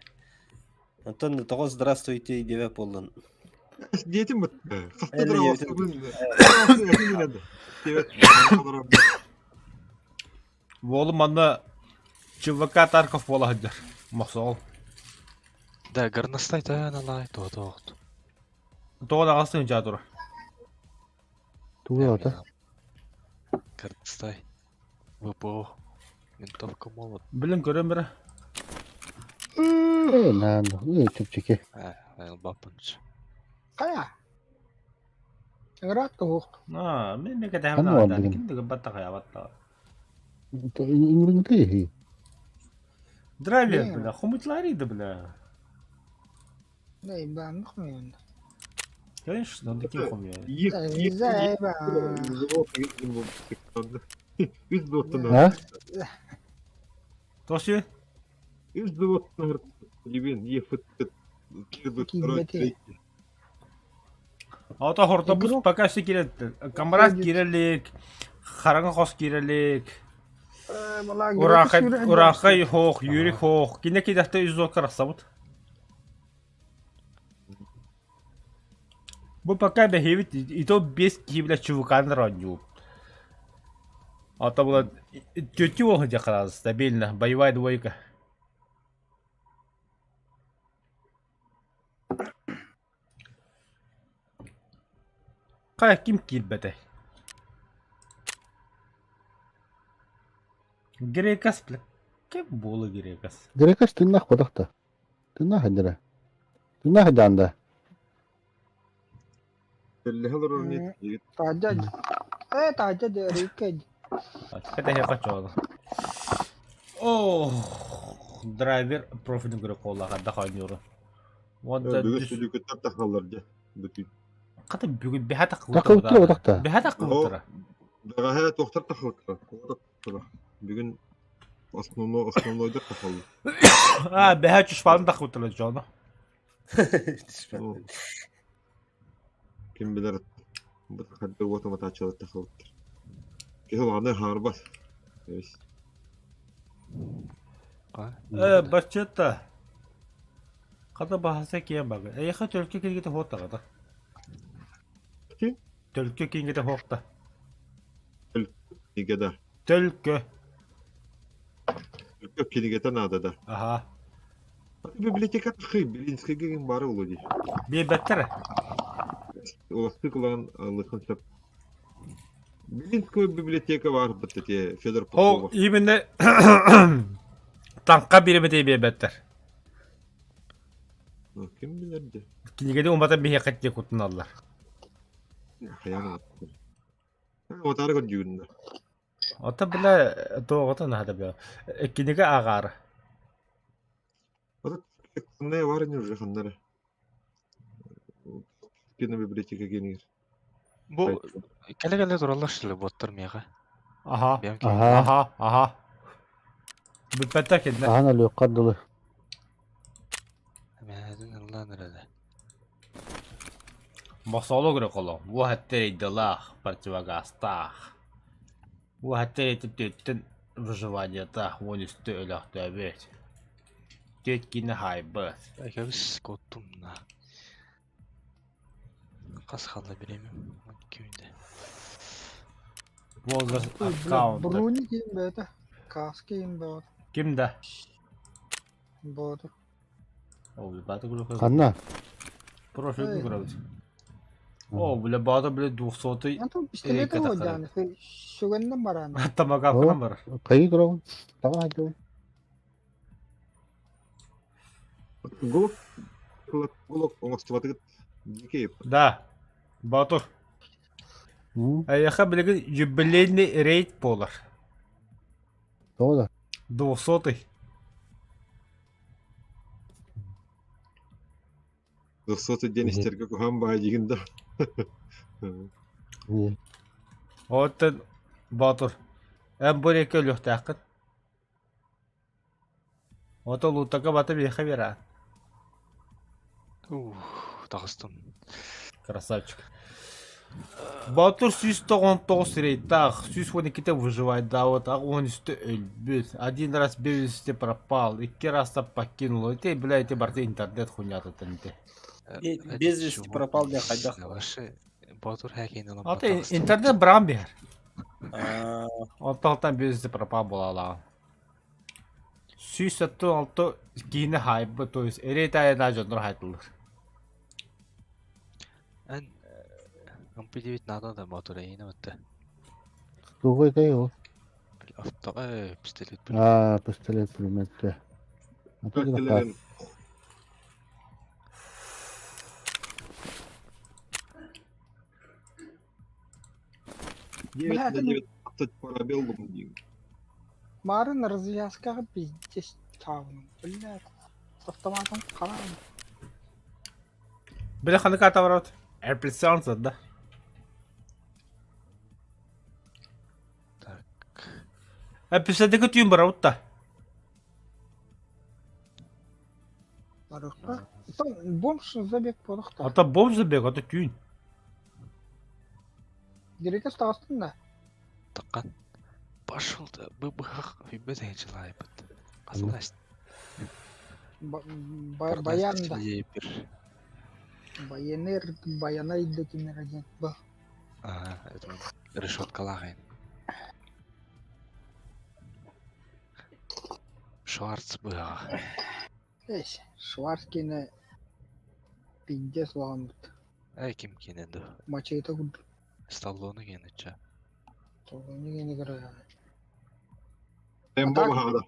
Онтон тоҕо здравствуйте диэбэт буоллун. Диэтим бут. Хаста Уолум манна ЧВК Тарков буола сылдьар. Мохсоҕол. Да, горностай тайаналай, то-то. Тоҕо даҕас тыһыынча тура. Тугу ата? Горностай. ВПО. Винтовка молот. Билин көрөн бere. Э, наан, э, чэпчэки. Э, Элбаппынч. Хайа. Ыраат туһук. А, мен меке Ханна тэһэмнэ бардыгын? ким да батта хая батта. Иҥириҥ Драйвер, Не. бля, хомутлари да, бля. Да, ебаных мен. Конечно, он такие хомуя. Үс дуоттан А? Тоси? Үс дуоттан Либин, ефыт Киирбэти. Ата хортобус Игрок. пока все кирет. Камрат Ходит. кирелик, хараҥа хос кирелик, урахай урахай хоох, юрик хоох. Кине кидахта үз зокар ахсабыт. Бу пока бэһибит и то без киһи бля чувукан ронньуу. А то было тетю где стабильно, боевая двойка. Хайа ким киирбэтэй? Грекас, бля. Ким буола Грекас? Грекас тыыннаах буолах да. Тыыннаах эдэрэ. Тыыннаах эдээн да. Кэллэһэ олорор нет. Таһдьа э таһдьа дэриккэ Это хочу. О, драйвер профилин көрө коллаха да хойнууру. Уонна Бүгүн сүлүкүттэр тахаллар дьэ. Бүтүн. Хата бүгүн бэһэ Такылтыра отахта. Бэһэ такылтыра. Бэҕэһээ туохтар тахаллар. Бүгүн основной основнойдар тахаллар. А, бэһэ чушпалын такылтыра дьоно. Ким билэр бу хадда уоту матааччылар тахаллар. Киһи улаҕаны хаарбат. Э, баччата. Хата баһаса киэн багы. Эйиэхэ төлкө кинигэтэ хуоттаҕата. Ким? Төлкө кинигэтэ хуохта. Кинигэ да. Төлкө. Төлкө кинигэтэ наада да. Аха. Библиотека тахы, Белинскийгэ ким бары улу дии. Биэрбэттэр. Уластык ылан ылыхын сөп. Белинская библиотека бар бит эти Федор О, Попова. именно таҥха биэрбэтэй биэрбэттэр. Ким билэр дии. Кинигэни уматан биһиэхэ диэн куттаналлар. Хайаан Отары көрдүүгүн да. Ото бile туоҕата наада бile. Кинигэ ааҕаары. Ото ханна бар ини уже ханнара. Кино библиотека киэнигэр. Бу кэлэ-кэлэ тураллар что ли боттар миэхэ. Аха. Бэйэм Аха. Аха, аха. Бүппэттэр кинилэр. Ахан өлүөххэ дылы. Мээдин ыллаан эрэлэ. Босолу көрө коло. Бу хаттер идалаах, противогазтаах. Бу хаттер этип выживаниета уон үстэ өлөхтөөбүт. Түөт кини хайбыт. Кэбис коттум на. Хас хаалла бириэмэм? 12 күндэ. Возраст аккаунта. Брони ким бэйэтэ каска ким бэйэтэ Ким да? Боотур. О, бля, бата Ханна? Профиль көрөбүт. О, бля, бата, бля, двухсотый. Антон пистолеты Эйкэ уодьааны сүгэннэн бараан. Томагавканан бар. Хайыы тураҕын? Таҥа хайдабын. Голок голок оҥостубатыгыт дикий. Да. Батур. Эйиэхэ билигин юбилейный рейд буолар. Тоҕо да? Двухсотый. Двухсотый диэн истэргэ куһаан баай диигин да. Оттон Боотур, эн бу рейкэ өлүөхтээххин. Ото луутака бата биэхэ биэрэ. Ух, таҕыстым. Красавчик. Боотур 199 рейдтаах, 112 выживайдаабыт, 83 өлбүт, один раз без вести пропал, икки раз покинул. Ити, бля, ити барыта интернет хуйнятыттан ити. Без вести пропал диэн хайдах? Ваши Боотур хакейн ылан Ата интернет быран биһэр. Аа, Онтон без вести пропал буолалаҕа. 176 киһини хаайбыт, то есть эрей таайына дьоннор хаайтыллар. Эн МП9 надо да Боотур эйине бытты. Тугуй тэй ол? Авто пистолет. Аа, пистолет пулемет. Кэлэрин Бля, Девять на 19 пробел диигин. Марын развязкаҕа пиздец таабын. Блядь. С автоматом харам. Бile ханнык аата барабыт? Апелляционный да? Так. Эписодика түүн барабыт да. Барыхха. Там бомж забег буолуохтаах. Ата бомж забег, ата түүн. Директор таҕыстын да. Таккан. Пошел ты, быбых, бит желайбыт. Казалась. Баян да. Баянер, Баянай да кимер один. Ба. Ага, это решеткалаах. Шварц быһаҕа. Эс, Шварц киэнэ пиздец улахан Эй ким киэнэ дуу? Мачыыта курдук. Сталлоне киэнэ ча. Сталлоне киэнэ кыра. Эмбо баһаҕа.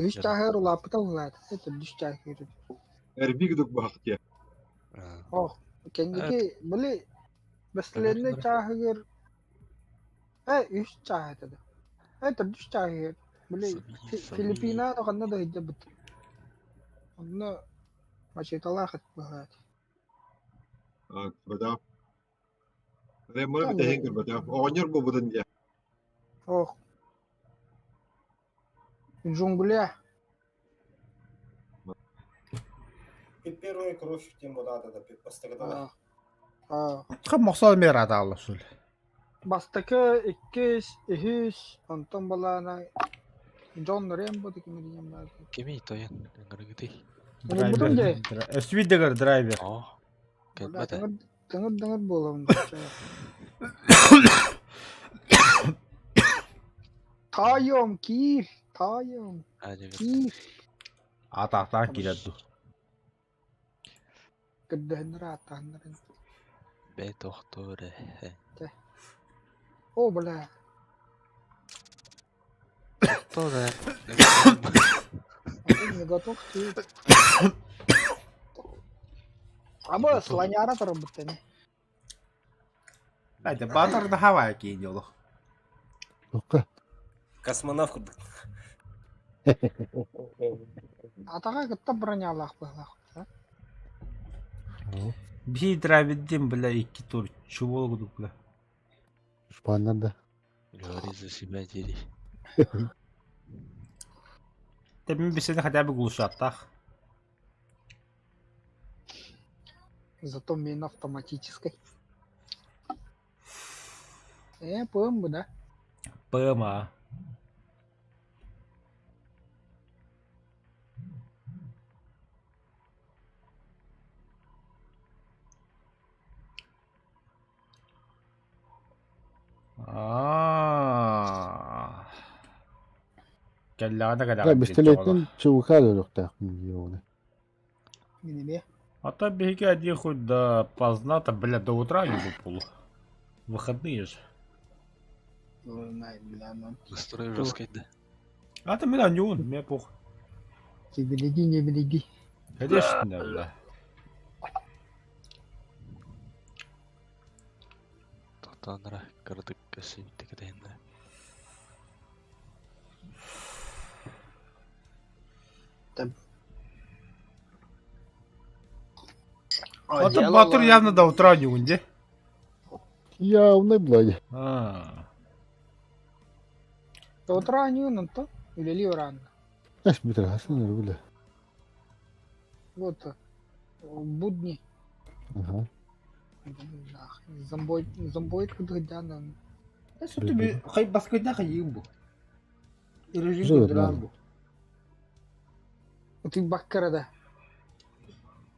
Үс чааһыгар улааппыта улаата. Это үс чааһыгар. Эрбик дук баһахтия. Ох, кэнники били бэстилиэннэй чааһыгар э үс чааһ этэ да. Э төрдүс чааһыгар били Филиппина ханна да сылдьыбыт. Онно мачеталаах эт быһаат. Бадаа. Реммора бүтэһин көрбөтөх. Оҕонньор буолбутун дии. Ох. Джунгля. Первая кровь тем бодата да бастакы Хам мохсол мера таалла сул. Бастакы, иккис, үһүс, онтон балаана Джон Рэмбо декимин баар. Кимий тоен ыҥырыгытый? Драйвер. Өсвидегер драйвер. Оо. Кэлбэтэ. Тыҥыр дыҥыр буолабын. Таайым киир, таайым киир. Атаахтаан киирэр дуу. Көрдөһөннөр ааттаһыннар. Бэй тохтуур ээ. О, бля. Тохтоо да. Не готов ты. Аба слоняра торбуттани. Айда Батыр да хавай киин олох. Тоққа. Космонавт курдук. Атаҕа кытта бронялаах быһалаах. Биһи драйвиддин бля икки тур чувол кудук бля. Шпаннар да. Говори за себя дери. Тэбин бисени хотя бы глушаттах. Зато мин автоматической. Э, ПМ да? ПМА. А. Кэллэҕинэ кэлэҕин Бистэлиэтин чубукаа өлүөхтээхпин дии ону. Мин эмиэ. А то биһиги один хоть до поздна-то, бля, до утра не выпал. Выходные же. Ой, бля, ну. Настрой жесткий, да. А ты меня не он, мне похуй. Ты береги, не береги. Конечно, бля. Тохтооннора кыратык көссүбүттэ кэтэһиннэ. А то Батыр явно до утра не унди. Явно блядь. А. До утра не он, то? Или ли рано? Эс бүтэр хасан бля. Вот будни. Ага. Зомбой, зомбоид кудгдяна. Хай баскыдна хайым бу. Режим Живет көндүрэн надо. бу. Ты баккара да.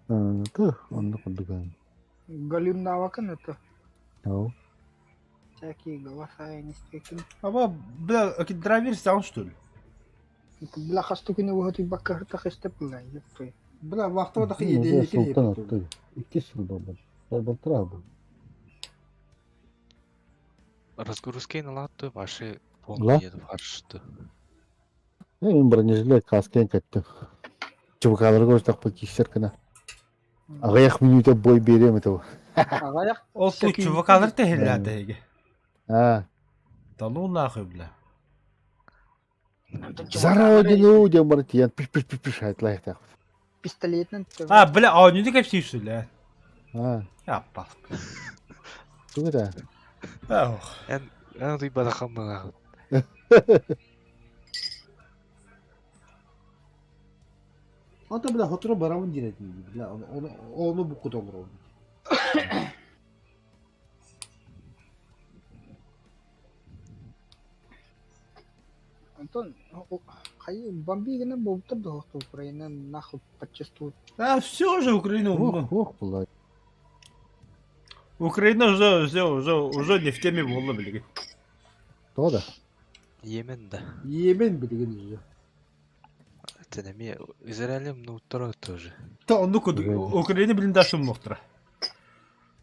Ты онно курдук. Галим навакан это. Ау. Всякие голоса не стекин. Аба, бля, драйвер сам что ли? Бля, хастукины вот и баккар тахистеп бля, ёпты. Бля, вахтова да Ну, Султан атты. Икки сыл буолбут. Балтара бу. Разгрузкой налаттı ваши Ла? фон фаршты. Мен бронежилет каскен кеттим. Чубукалар көрсөк кишер кына. Аҕыйах мүнүүтэ бой биэриэм этэ. Ағаяқ Ол ту чувакалар тэһиллээтэһиги. Аа. Да ну нахуй, бля. За родину диэн бары тиийэн пиш пиш пиш пиш айтлайхтаах. Пистолетнен. А, бля, а не кепсиш бля. Аа. Я пал. Тугу да. Ох. Эн эн ты бадахаммына. Ата бля хотро барабын дирэт бля, оны оны бу кутолор. Антон, хай бомби гына болуптар да Украина нахуй подчистую. А все же Украина. Ох, ох, була. Украина уже все уже уже не в теме буолла билигин. Тоҕо да. Йемен да. Йемен билигин уже. Израильтэн эмиэ Израилем нууттара тоже. То оннук Украина билин да сумнуохтара.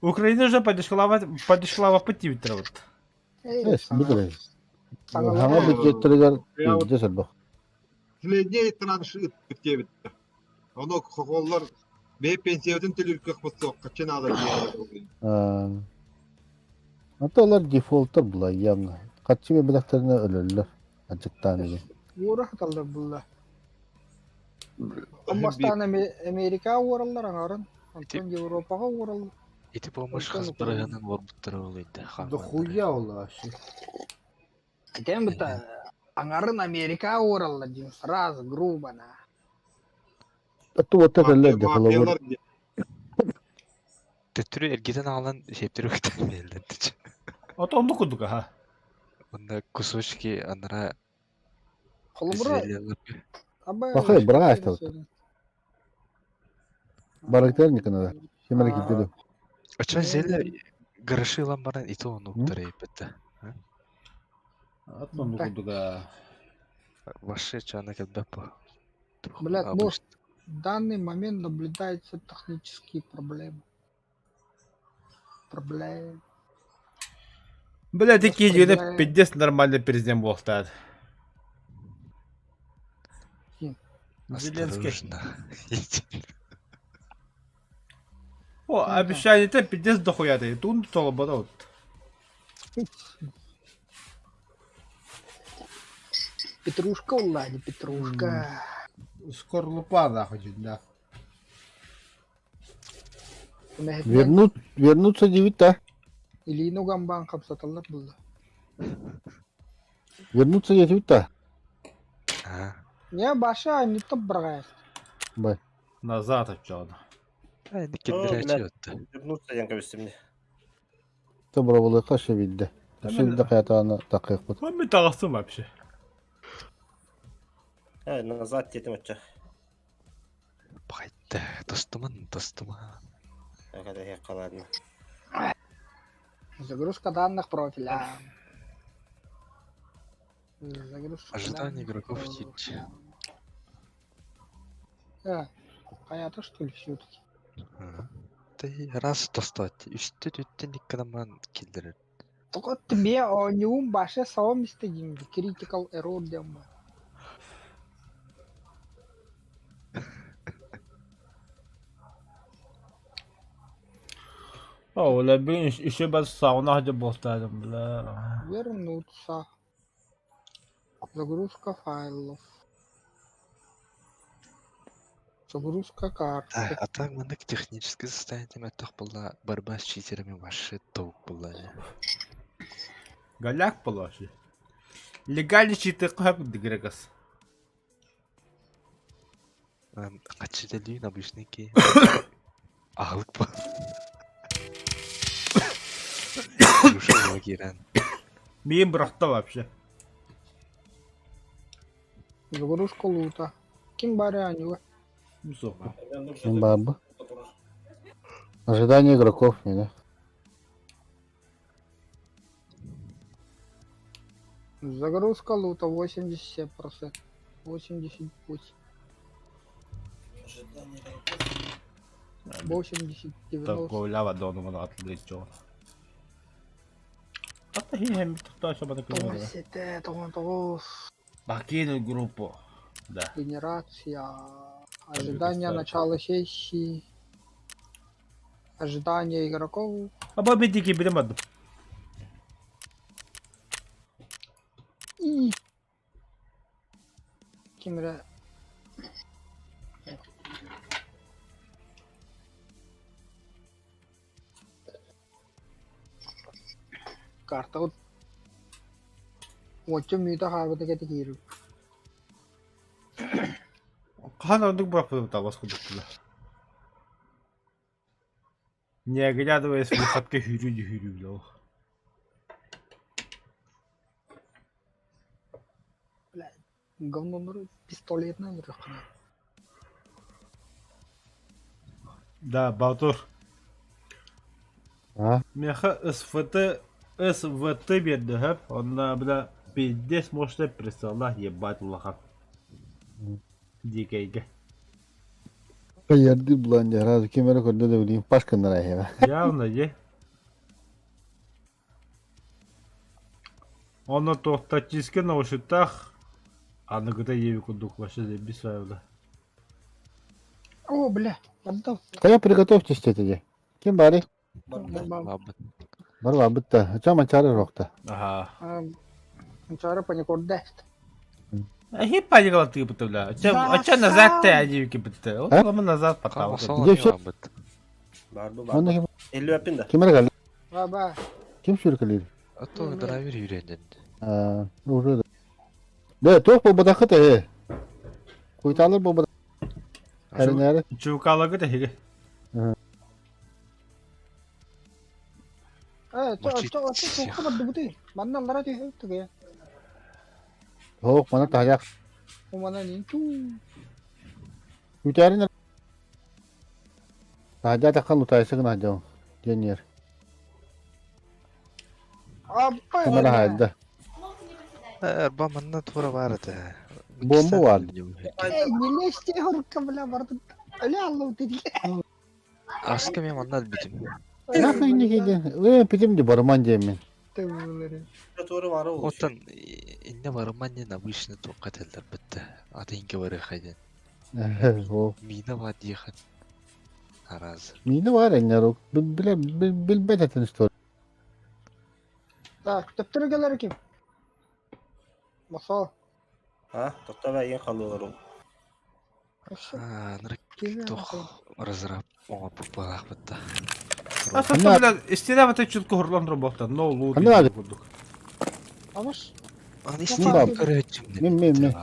Украина уже подешкалаваппыт диэбиттэрэ вот. Эс, билэр. Хаҥа бюджеттарыгар илдьэ сорбох. Средний транш ыппыт диэбиттэр. Ону хохоллор бэйэ пенсиябытын төлүүр кыахпыт суох, хаччы наада диэн. Ата олар дефолттар булайяҥ. Хаччы бэбэлэхтэринэ өлөллөр. Ачыктаан иһин. Уора хаталлар булла. Бастаан Америка уораллар аҥарын, онтон Европаҕа уораллар. Ити помощь хас бырыһынан уорбуттара буолуйда Да хуя ол вообще. Этэн быта аҥарын Америка уораллар диэн сразу грубо на. Атту вот это лэр де холобур. Төттөрү эргитэн аҕалан сиэптэр үктэн биэрэллэр Ото оннук курдук аха. Онно кусочки анара Холобура Пахай быраҕа астабыт. Барыктар никанада. Ким эрэ киирдэ дуо? Очон зеле гроши ылан баран ито онуктар эйбэтэ. Ат оннук курдук аа. Вообще чана кэлбэт бу. Блядь, бу в данный момент наблюдаются технические проблемы. Проблемы. Бля, такие дьиэни пиздец нормальный президент буолтаат. Зеленский. О, обещание-то пиздец дохуя ты. Тун толобото вот. Петрушка Улади, петрушка. Скорлупа нахуй, да. Вернут, вернуться диэбит да? Илиини уган баан хамсаталлар буолла. Вернуться диэтибит да? Не, Баша, не топ браҕайах. Бай. Назад оччоҕуна. Вернуться диэн кэбистим Доброволыка өссө биирдэ. Өссө биирдэ хайатаҕына такыахпыт. Мин таҕыстым вообще. Э, назад диэтим оччо. Баҕайда, тостуман, тостуман. Кэтэһиэххэ ладно. Загрузка данных профиля. Загрузка Ожидание данных игроков профиля. Тич. Э, хайата что ли все-таки? Ты раз тостот, үстү түттен икканаман киллэрэр. Только тебе оонньуум баша саом истигин critical error диэн баар. О, бля, бүгүн еще бас сауна сылдьар буолтаатым, бля. Вернуться. Загрузка файлов. Загрузка карты. А так маннык техническое состояние мөлтөх буолла, борьба с читерами вообще топ буолла дии. Голяк буолла вообще. Легальный читы хөп дигрегас. Хаччы обычный ки. Аһылык бу. Душа киирэн. Миин бырахта вообще. Загрузка лута. Ким бары анюга? Ким баар бу? Ожидание игроков, меня. Загрузка лута 87%. 88. 80, 90. Такой дону атлы Тоҕус тоҕус Покинуть группу. Да. Генерация. Ожидание начала сессии. Ожидание игроков. Аба медики билем адым. И ким эрэ Картабыт уочча мүөтэ хаалбыта кэтэ киирим. Хаһан ордук бырахпытым табас курдук Не оглядываясь выходка хүрүү бля. Бля, говнонору пистолетынан ырыаххына. Да, Балтур. А? Миэхэ СФТ, СВТ биэрдэ сөп, онно бля пиздец мощный прицеллаах ебать улахан. Дикэйгэ. Хайардыы булан дьэ, сразу ким эрэ көрдө да билигин паш гыннара эһиэхэ. Явно дии. Онно туох тактическай наушниктаах аныгыта диэбит курдук вообще заебись да. О, бля, отдал. Хайа приготовьтесь дии. Ким баарый? Барда. Бар барбыт да. Ача манчаары рохта. Аха. Манчаары паникорда. Ахи паникалатыы бля. Ача назад те диэбит битте. А? Ол назад потал. Где все? Бар бу бар. Онно ким Элли өппин да. ким эрэ кэллэ? Ба ба. Ким сүүркэлиир? А то драйвер юренден. Аа, уже да. Да, туох буолбатаххыт ээ. Куйтаалар буолбатах. Эринээри. Чукалагы тэһиги. Э, то Мочить то то всех. туохха бардыбытый? Манна аллара түһэ түгэ. Хоох, мана таһыйах. Умана нин ту. Күтээрин Таһдьа таххан лутайсыгын аһдьаҕын диэн Аппа. Ким эрэ хаайда. Эрба манна тура бар это. Бомба бар. Эй, не лезьте, рука, бля, бардым. Аля, алла, ты. Аска мен манна битим. Нахуй не киди. Э, питим ди барман диэммин. Тура бары ол. Оттон инне барыман не обычно тоққа телдер бітті. Аты инке бары хайден. О, Мина бар дихан. Аразы. миини бар эннер. Биле билбет этин что. Так, төптөрө келер ким? Масал. А, тохта бә ең қалылар ол. Нырык тох разраб оңа пупалақ бітті. А сото бля, истина бата чутку хорлон работа, но лут. Ханна баар? Амаш. Аны Мин бар. истин Мин мин мин.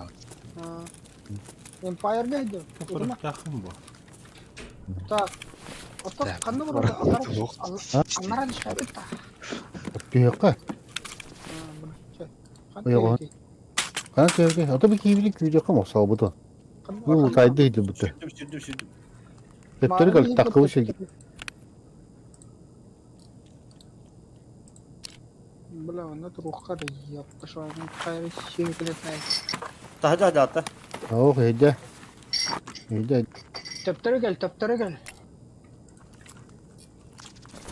Empire деді. Тахым бу. Так. Ото Так, қанды бар. бұрды? Жоқ. Аннара түшпәді та. Түйөккө. Ойоҕо. Хана түйөккө. Ото би киибили күүрүөккө мохсообуту. Бу лутайды иди буту. Сүрдүм, сүрдүм, сүрдүм. Төптөрү кэл таккыбы сирге. Бля, оны тұрухқа да епті шуайын қайры сүйекілет Таһдьа хаджаатта. Ох, эдэ. Эдэ. Төптөрү кел, төптөрү кел.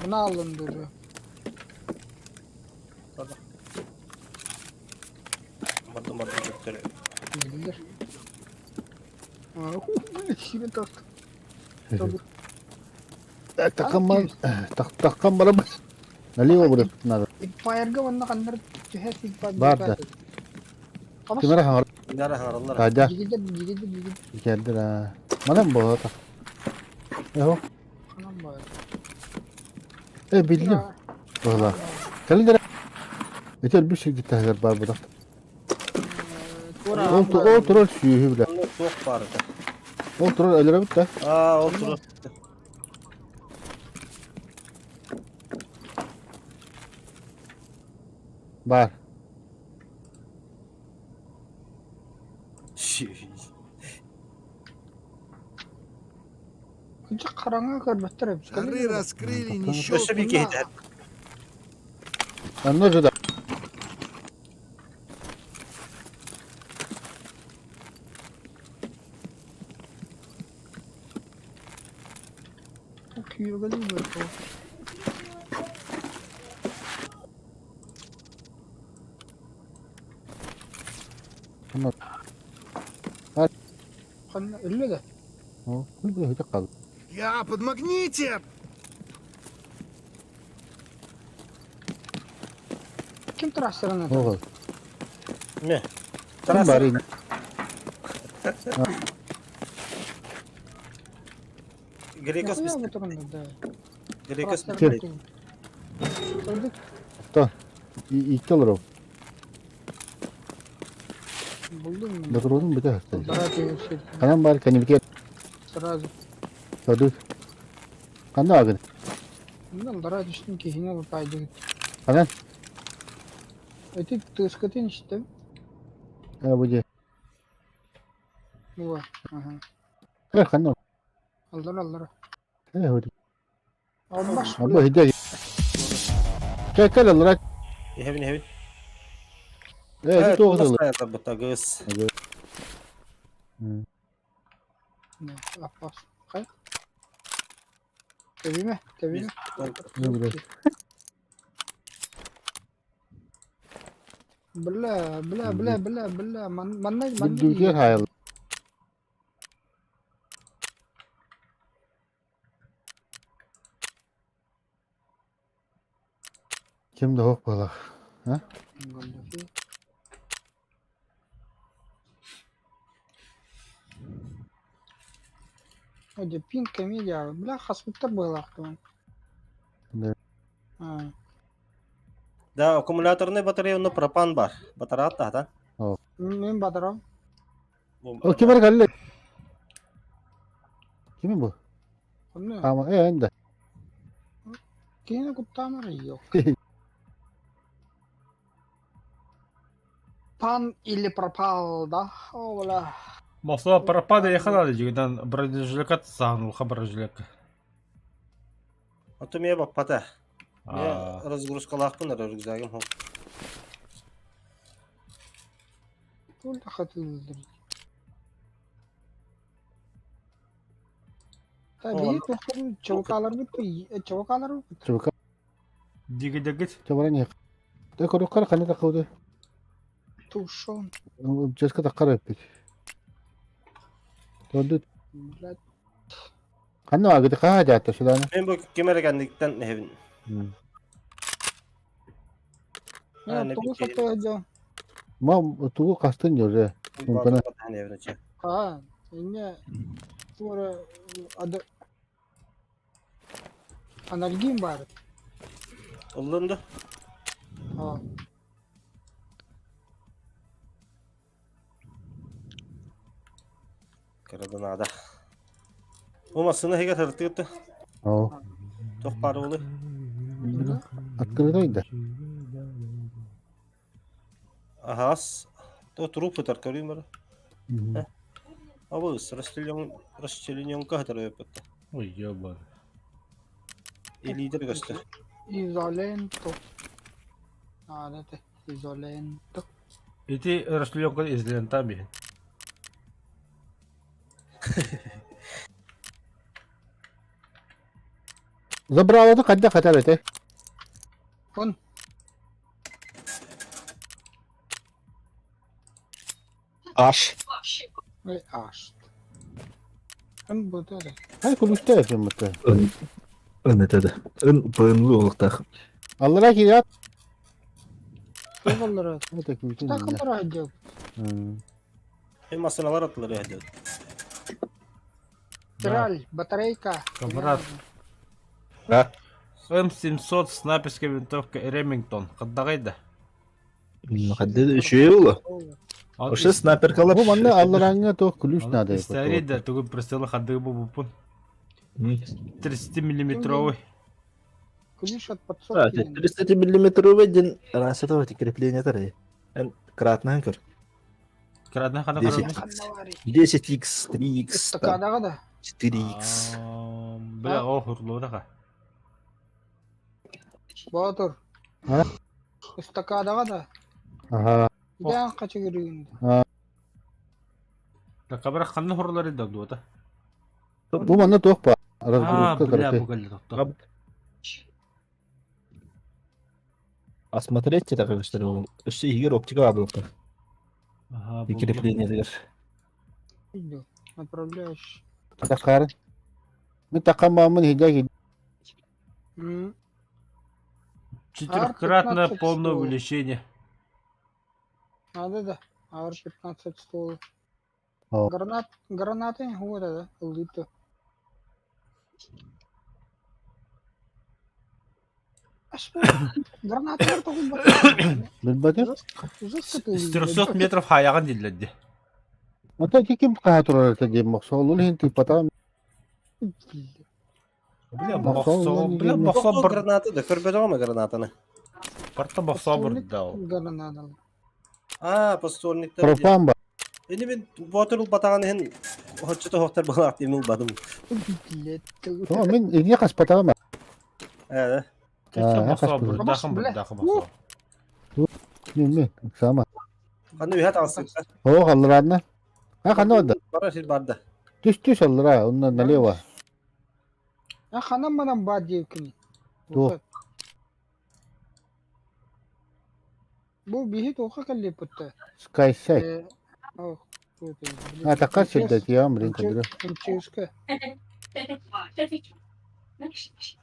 Мына алынды уже. Бардым, бардым, төптөрү. Билдер. Симен тартты. Таккан бар. Таккан барам. Налево будет надо. Эмпайрга онна қандар түһә сигпа. Бар да. Ким эрэ хаҥар. Нара хаңаралар. Таһдьа. Жигидер, жигидер, жигидер. Кэлдэр аа. Манан буолла. Эһо. Қанан бар. Э, биллим. Буолла. Кэлин Этер bir сирге таһыгар бар будах. Тура. Ол ол турар сүүһү билэ. Онно суох бар это. Ол турар өлөрөбүт да. А, ол тура. Бар. Күнче қараңа көрбөттөр. Шары раскрыли, не Өссө бир щелкнули. киһи Онно же да. Күйөгөлү бөр. Онно Қанна өллө да. О, күл хөтө кал. Я, подмогните! Ким трассерына? Оҕол. Ме. Ким бар? Грекос Нахуя бис. бу турында да. Грекос Трассер бис. Турдук. Икки олоров. Булдум. Батырудун бүтэ хастан. Дара түйүшү. Канан бар канибике Сразу. садут. Канда агын? Мындан дара түштүн кихине алып пайды. Канан? Эти тышкатын ичтим. Э, бу же. Буга. Ага. Э, канда? Алдар алдар. Э, хөтө. Албаш. Абы хидэ. Кэ кэл алра. Эһэбин, эһэбин. Э, тоҕдол. Бутагыс. Аппас. Хай. Тэбиме, тэбиме. Бля, бля, бля, бля, бля, манна манна Бүдүүтүгэр хаайыллар. Ким да суох буолар. Дьэ, пин комедия, бля, хаспыттар быһыылаахтар. Да. Да, аккумуляторный батарея онно пропан бар. Батараат таһта. Мин батарам. Ол ким эрэ кэллэ? Кими бу? Онно Хаама э эн да. киһини куттаамар yok. Пан или пропал, да? О, бля. Москва пропада ехала дигинен бронежилет саанылха бронежилет. Ото мие баппата. Мие разгрузкалаахпын эрэ рюкзагым хол. Тула хатылдыр. Та бии тухтан чавыкалар бит, чавыкалар бит. Чубука Дигидегит. чабаран ех. Тэ көрөккөр ханы такылды. Тушон. Ческа таккар эппит. Тодду Блядь. ханна агыты хаа жаатта судана. Мен бу ким эрэ кэнниттэн эһэбин. А, Не, не тугу бит. сатыа Ма тугу кастын жорже. Мункана. А, инне туора ады Анальгин бар. Ыллын да. А, Кырады надо. Бу массыына иһигэр сырыттыгыт Оо. туох баар буолуй? Открытай да. Аһаас. То труп сытар көрүүм бары. Абыс, расчлененка сытар өйөппүттэ. Ой, ебан. Илиитер көстөр. изоленто. А, это изоленто. Ити расчленка из лентами. Забрала хадда хатар эте. Он Аш. ой, аш. Он будет это. Хай кулушта эфим мытты. Ын. Ын этеде. Ын быынлы олуктах. Аллара кият. Тугаллара. Это күтүн. Так отдел. Мен массыыналар аттылар өйдөт. Спираль, батарейка. Камрад. А? М700 снайперская винтовка Ремингтон. Хаддагайда. Хадды үшөө болу. Ошо снайперкалар. Бу манна аллараңа то ключ надо. История, тугу прицелы хадды бу бупун. 30 миллиметровый. Ключ от подсобки. 300 миллиметровый ден расетовый крепление тары. Эн кратный көр. Крадна хана 10. 10x, 3x, Стаканаға да. 4x. Бля, о, хурлудаха. Батыр. А? Стаканаға да. Ага. Идан қача көрігінді. Такабра ханна хурлары да дуота. Бу манна туох ба. А, Разгрузка бля, короче. бугалли тохто. Осмотреть это как что ли? Өссө игер оптика абылыкта. Ага, бу- Крепление дегер. Направляющий. Такар. Мен таккан баамын хиджа хи. М, Четырехкратное R15 полное ствол. увеличение. Надо да. АР-15 ствол. О. Гранат, гранаты, вот это, лыто. Граната Билбатыр. С 300 метров хаяган диллерди. Ата ким каха турар это дем моксолул хин типата. Бля, Мохсол, мохсо, бля, не- мохсо Тохтоо бар, граната да көрбөтөҕүм гранатаны. барта мохсо бурда. Граната. Аа, подствольниктар. Пропан ба. Эни мен ботор улбатаҕын иһин хоччото хоқтар балаах тиэмил бадым. То мен ине каспатама. Ээ. А, Мохсо каспатам. бурдахын бурдахын мохсо. Мен мен сама. Ханны үһэ таҕыстык. О халларанна. А ханна да. Бара сир барда. Түс-түс аллара, онно налево. А ханан манан баар диэбиккиний? Туох? Бу биһи туохха кэллиэппит Скайсай. Э, о, А, такка сирдэтиэҕим, блин, көрдөрө. МЧС-ка.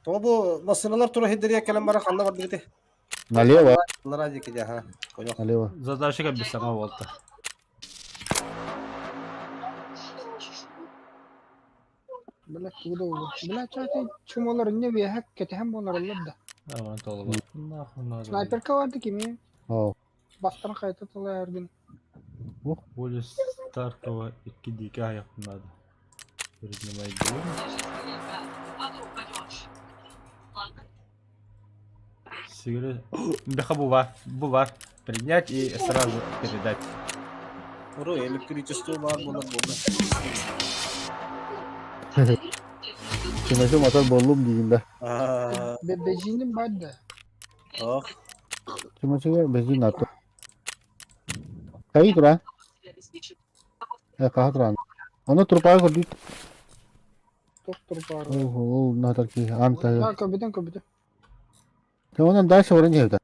Тоҕо бу массыыналар тура сирдэригэр кэлэн баран ханна бардыгыт? Налево, Аллараа диэки дии, аха. Понял. налево. Задача без саҥа буолта. Бля, тугу да буолуо. Бля, чаати чумолар инне үөһэ кэтэһэн буолараллар да. Аман толуба. Нахуй надо. Снайперка барды кими? Оо. Бастан хайта тыла эргин. Поле Старкова икки диэки аһайахпын надо. Переднимайдыым. Сигарет. Бэха бу бар. Бу бар. Принять и сразу передать. Уру электричество баар буолар буолла. Чумачы матар буоллум диигин да. Аа, Бензиним бар да. ох. Чумачыга бензин аты. Кайы тура? Э, хаһа туран. Ону турпаҕа көрдүү. Доктор баар. Ол натар ки анта. Да, көбүтэн көбүтэн. Онон дальше баран иһэбит.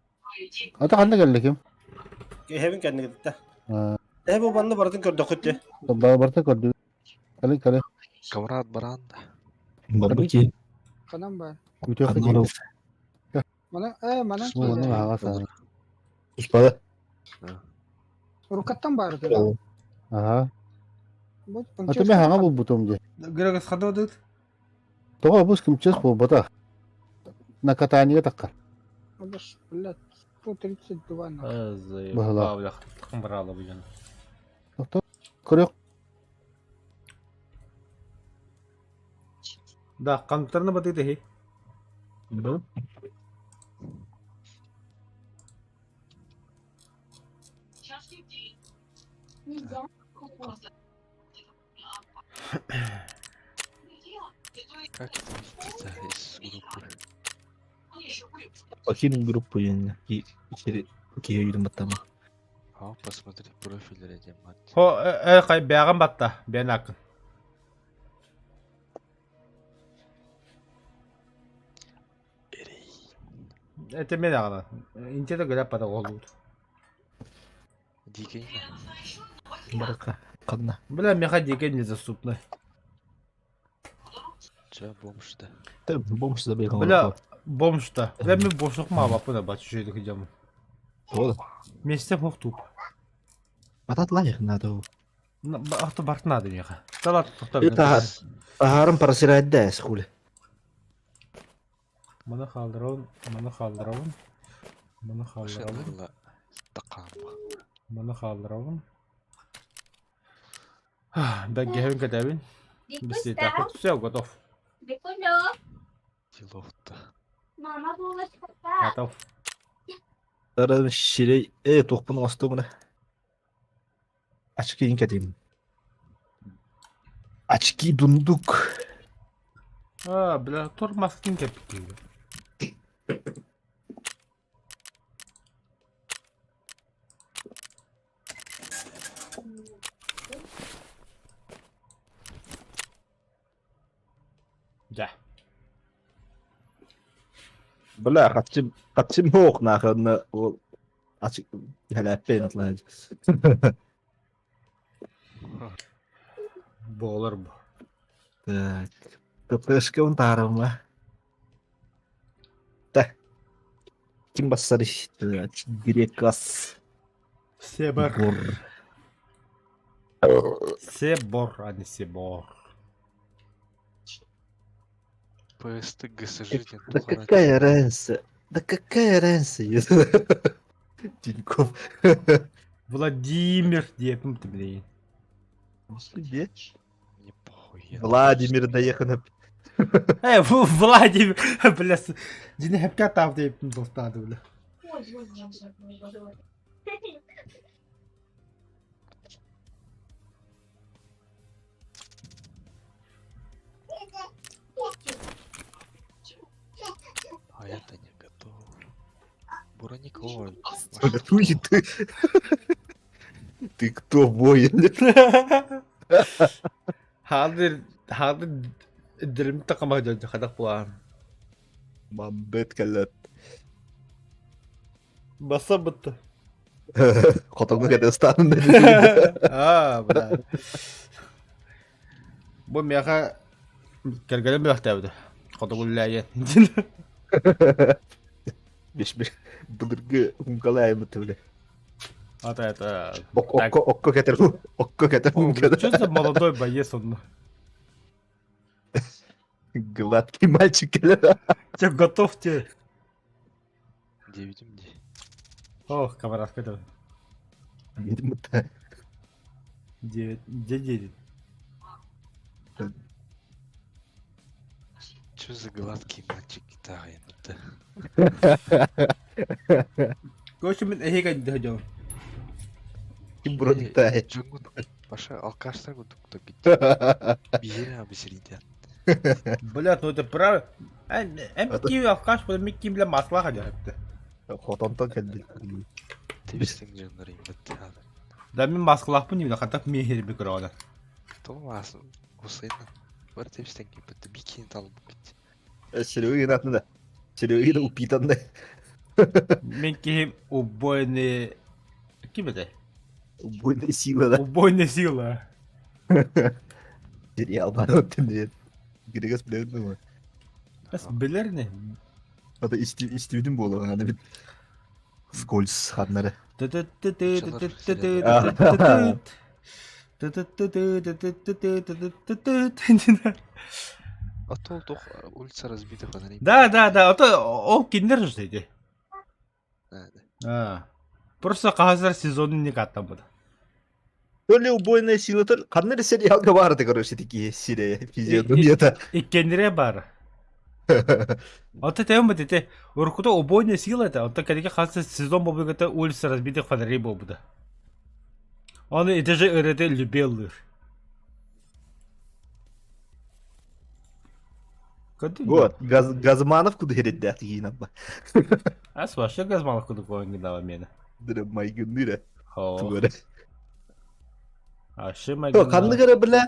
Ата ханна кэллэ ким? Эһэбин кэннигиттэ. Эһэ бу банны барытын көрдөххүт дии. Барыта көрдү. Кали кали. Камрад баран да. Барбыки. Ханан бар. Үтүөх Ханна Мана э манан Бу манна аҕа саҕана. Успада. Рукаттан бар да. Аха. Ата мен хаҥа булбутум дии. Грегос ханна бардыгыт? Тоҕо бу кимчес буолбата. На катанига таххар. Абаш, блядь, 132 нахуй. Заебал, бля, брала, блин. Көрүөх. Да, хантарына бардыгыт эһи? Да. Как это выйти из группы? Покинул группу я и киһи өйүн баттама. А, посмотри профиль реанимат. Хо, э, хай бэҕэн батта, бэйэн аккын. Это мен аҕана. Инте да гыляп бата олуут. Дикий. Барака. Ханна. Бля, меха дикий недоступны. Че, бомж да. Ты бомж забегал. Бля, бомж да. Бля, мен бомжлук маабаппын ба чүжөйдү кыдьамын. Вот. Месте хох туп. Батат лайық надо. Ахты барт надо меха. Талат тоқтап. Это Аһарым парасирайда хули. Маны хаалларабын, маны хаалларабын, маны хаалларабын, Машина такаама. маны хаалларабын. Бэггэһэбин кэтэбин. Бистиэтэхпит. Все, готов. Делов-то. Готов. Таран ширей э туохпун оҥостуомуна. Очки кэтим. Очки дундук. А, бля, тор маскин кэппит Дьэ. Бля, хатчым хатчым хоох нааханна ол ачык хэлээппэйн атлаһа. Буолар бу. Так. ППшка унтаарама. Да. Ким бассар Грекас. Себор. Гор. Себор, а не Себор. ПСТ ГСЖ диэн Да туох эрэ какая разница? Да какая разница? Тиньков. Владимир диэпим ты блин. Где? Мне похуй. я Владимир доехал. Э, Владимир, бля, дьиҥэ хэпкэ таап диэпим достаады, бля. А я-то не готов. Бураникова. Ты, ты. Ты кто, воин? Хаалыр хаалыр дирим такама дьон хадах буолаан. Мамбет кэллэт. Баса бытты. Хотоҥҥо кэтэ ыстаанын Аа, бля. Бу миэхэ кэргэним бэлэхтээбитэ. Хотугу үллээйэн. Биш биш былыргы хункалаайбыт бile. Это это... Окко окко кетер окко кетер хункада. Что за молодой боец он? Гладкий мальчик кэлэр. Че, готов тебе? Диэбитим дии. Ох, камарадка это. Видимо, Девять, где девять? Че за гладкий мальчик гитара да? Короче, мен эһиги дьон. Ким бронитай. Джунгун, Паша, алкаштар курдук то бит. Биһири абисириден. Блядь, ну это правда. Эм ким алкаш, бу мен ким бля масла хадя. Хотонтон кэлбит. Тэбистиң дьоннор имбит. Да мен маскалаахпын дии, хатак миэхири бикрода. Тома усайна. Бар тэбистиң киппит. Бикини талбыт. Серега атны да. Серега упитан да. Мен киһим убойный... Ким это? Убойная сила да. Убойная сила. Сериал бар өттүн Грегас билер ми? Бас билер не? Ата истибитин буолуҕа аны бит. Скольз ханнары. А то туох улица разбитых фонарей. Да, да, да, а то ол кинилэр же ити. А. Просто хаһан сезонун не каттаммыт. То ли убойная сила, то ли... Ханна эрэ сериалга баар этэ, короче, такие серия физиономията. Иккиэннэрэ баар. Оттон тэм бит ити уруккута убойная сила этэ, оттон кэнники хас сезон буолбута улица разбитых фонарей буолбута. Оны ити же ырыты любеллыр. Вот, Газ, Газманов куда хериддээх тиийин абба. Ас вообще Газманов куда конгинава мені. Дыры майгынныра. Хоо. Тугара. Ашы То, ханнык эрэ бile.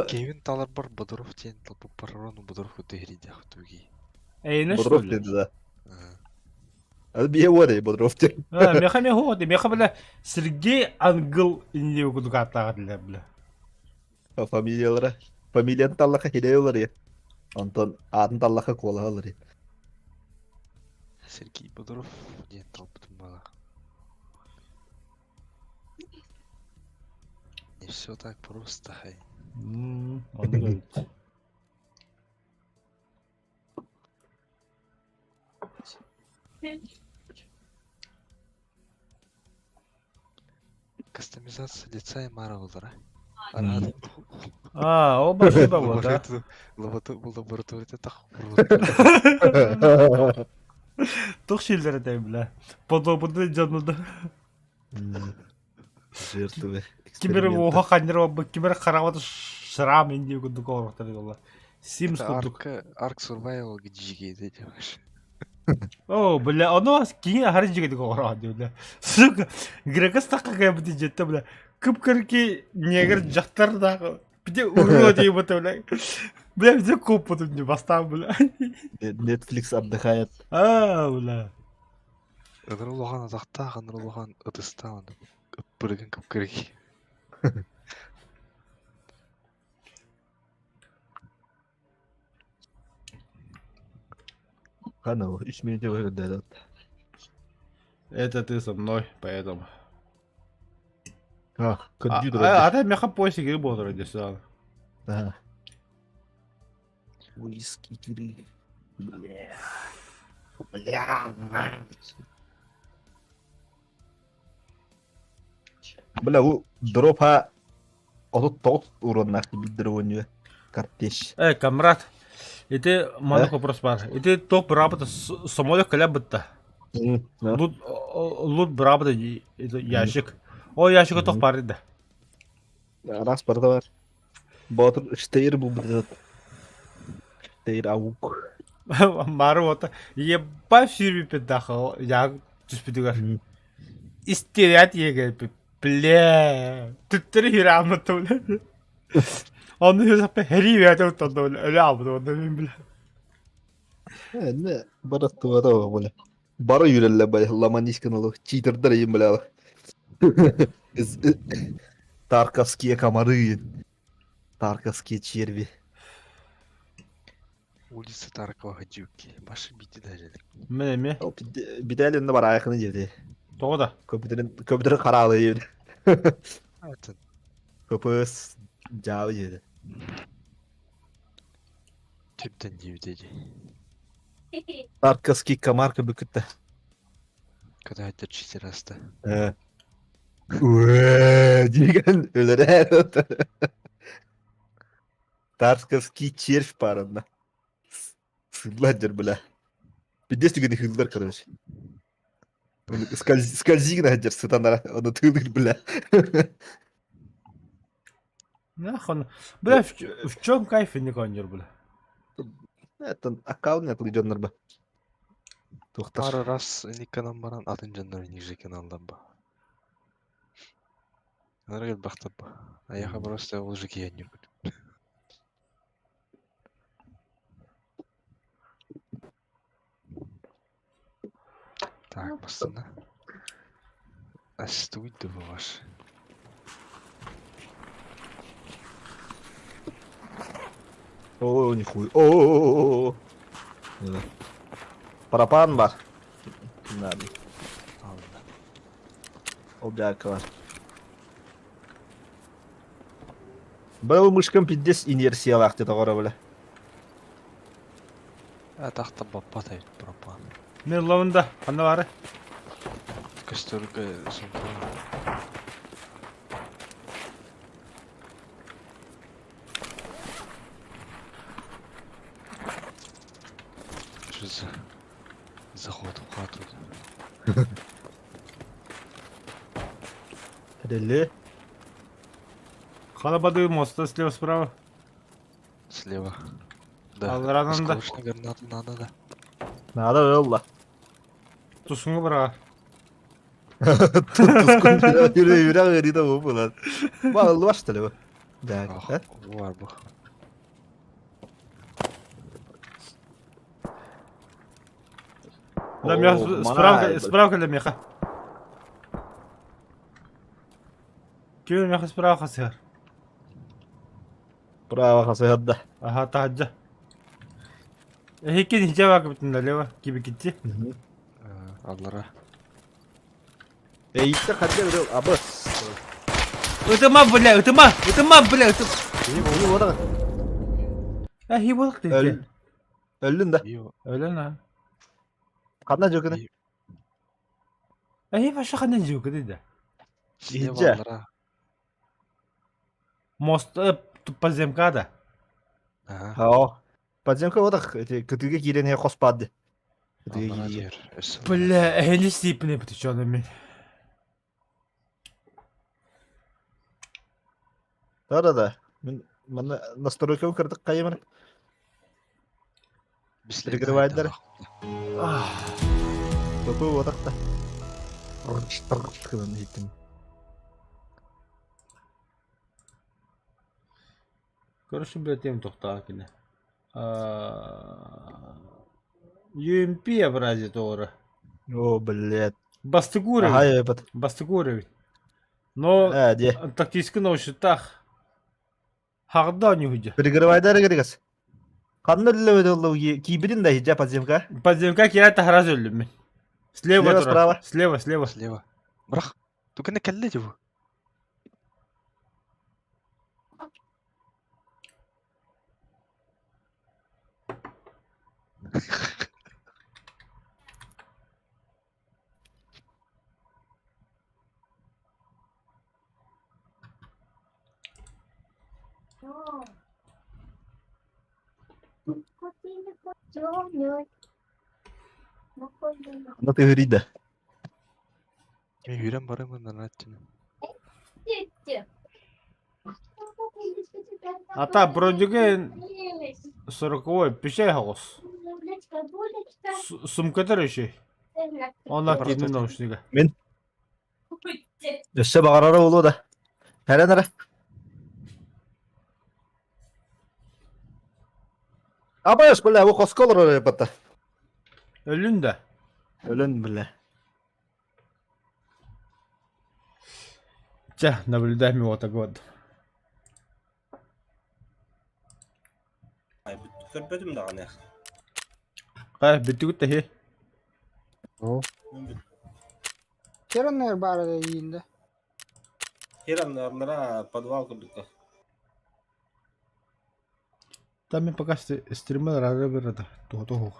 Кевин таларбар Бодров диэн талбыппар Рону Бодров куда хериддээх туги. Эйне что Бодров ли? диэн да. А бие уодай Бодров диэн. А, меха меха вот, меха бля Сергей Ангел не кудугаттаҕа бля бля. Фамилиялара. Фамилияны таллаха хире олар я. Онтон аатын таллаха куолаха олар я. Сергей Бодров диэн талбытым бала. Не все так просто, хай. М, он говорит. Кастомизация лица и Марвелдара. Арат. А, ол башыба вот, да? Лаборатория так Тух шилдер этэй бля. Подобны дьонуда. Жертвы Кимер эксперимента. уоха ханнер обы, кимер харават шрам инди курдук оруктар голла. Симс курдук. Арк Арк Survival гжиге делаешь. О, бля, ону киһи аһары дьигэдик оҕороон дии, бля. Сука, грекас тахха бити дьиэтэ, бля. Кып-кырки негр дьахтар даах. Бити уроо дии быта, бля. Бля, бити куоппутум дии бастаан, бля. Netflix отдыхает. А, бля. Ыныр улахан атахтаах, ыныр улахан ытыстаах, ыппырыгын кып-кырки. Хана, үс минутта көрдө. Это ты со мной, поэтому. А, компьютер. А, а, а меха пояс игры был вроде сюда. Да. Виски игры. Бля. Бля. Бля, у дропа отут тоғыз урон билдер ойнıyor. Картеш. Э, камрад, ити маннык вопрос бар. Ити топ работа самолет кэлэ бытта. Лут лут бырабыта ящик. О ящик тох бар да. Раз барда бар. Батыр Штейр бу бит. Штейр аук. Мары ота ебать сүүрбүппүт даха я түспүтүгэр. Истерят еге бля. Түттери хирамыт бля. Онно үһү хэрии бэйэтэ уттанна өлө аалбыт уонна мин бile. Эмне бара тугата бile. Бары yürelle бile ламанискин читердер ийин бile. Тарковские комары. Тарковские черви. Улица Таркова Гадюки. Башы бити даже. Мен эми. Битәл инде бар аяқыны жерде. Тоҕо да? Көпүтөрүн көпүтөрүн хараалы жерде. Это КПС жабы жерде. Түптен дебити. Тарковский комарка бүкүттэ. Когда это читер аста. Уэ, деген өлөрөр. Тарковский червь парында. Сырлар жер бля. Пиздец түгені хылдар, короче. Скользи гына жер сытанара, оны тылыр бля. Нахуй. Бля, в чем кайф не конер, бля? Это аккаунт не дьоннор ба. Тухтар. Пара раз Никанан баран атын жоннор ниже каналдан ба. Наргел бахтап ба. А я просто ол же киен юр. Так, пацаны. Астуй да ваш. О, нихуй. О, Парапан бар. Надо. Ол жака бар. Был мышкам пиздец инерциялаах деді ғора бля. А тахта баппа тайт пропан. Мен лавында, қанда бары? Костерга сумка. Что за заход в хату? Реле. Халабады моста слева справа. Слева. Да. Алранында. Осколочная граната надо, да. Надо олла. Тусуңу бара. Тускун жүрө жүрө рида бу булар. Ба башталы бу. Да. Ох, var bu. Да, меха, справка, справка для меха. Ким меха справка сыр. Браво хасыгадда. Аха, таджа. Эхикин хижаба кыбытын лева, киби китти. Аллара. Эйитте хадда бир абыс. Ытыма, бля, ытыма, ытыма, бля, ытым. Iyi bu Эхи болык dedi. Öldün de. Öyle на. Kandan jokunu. Эхи баша ханан жук dedi. Слева аллара. Мост подземкада. Ха. Подземка одах эти кытыга киирен хоспады. Кытыга киирен. Бля, эхи сипне битчоны мен. Да да да. Мен мана настройканы кырдык кайымыр. Перегревайдер. Топы одахта. Кынан хиттим. Короче, бля, тем тохтаа кине. UMP образи тоҕо. О, блядь. Бастык уровень. Ага, ебать. Бастык уровень. Но Э, де. тактически научитах. Хагда не хуйдя. Перегревайдер керегес. Канны үлләбе оллу кибирин да хиджа подземка. Подземка кирә тахраз өллүм мин. Слева, Слева, тура. справа. Слева, слева. Слева. Брах. Только на келле его. Анда тыгырыйда. Мен үйрен барамын нанаттын. Ата бронюга 40-й пишей хаос. Сумкатар еще. Она кидни наушника. Мен. Өссө бағарара болу да. Хәрен ара. Абаш, бля, бу хоско олорор бата. Өлүн да. Өлөн, бля. Чэ, наблюдаем его так вот. Көрбөтүм даҕаны. Хай, бүттүгүт тэһи. Хераннар баара да иинде. Хераннарлара подвал курдукка. Там мен пока стримы рары береді. Туһу туһу.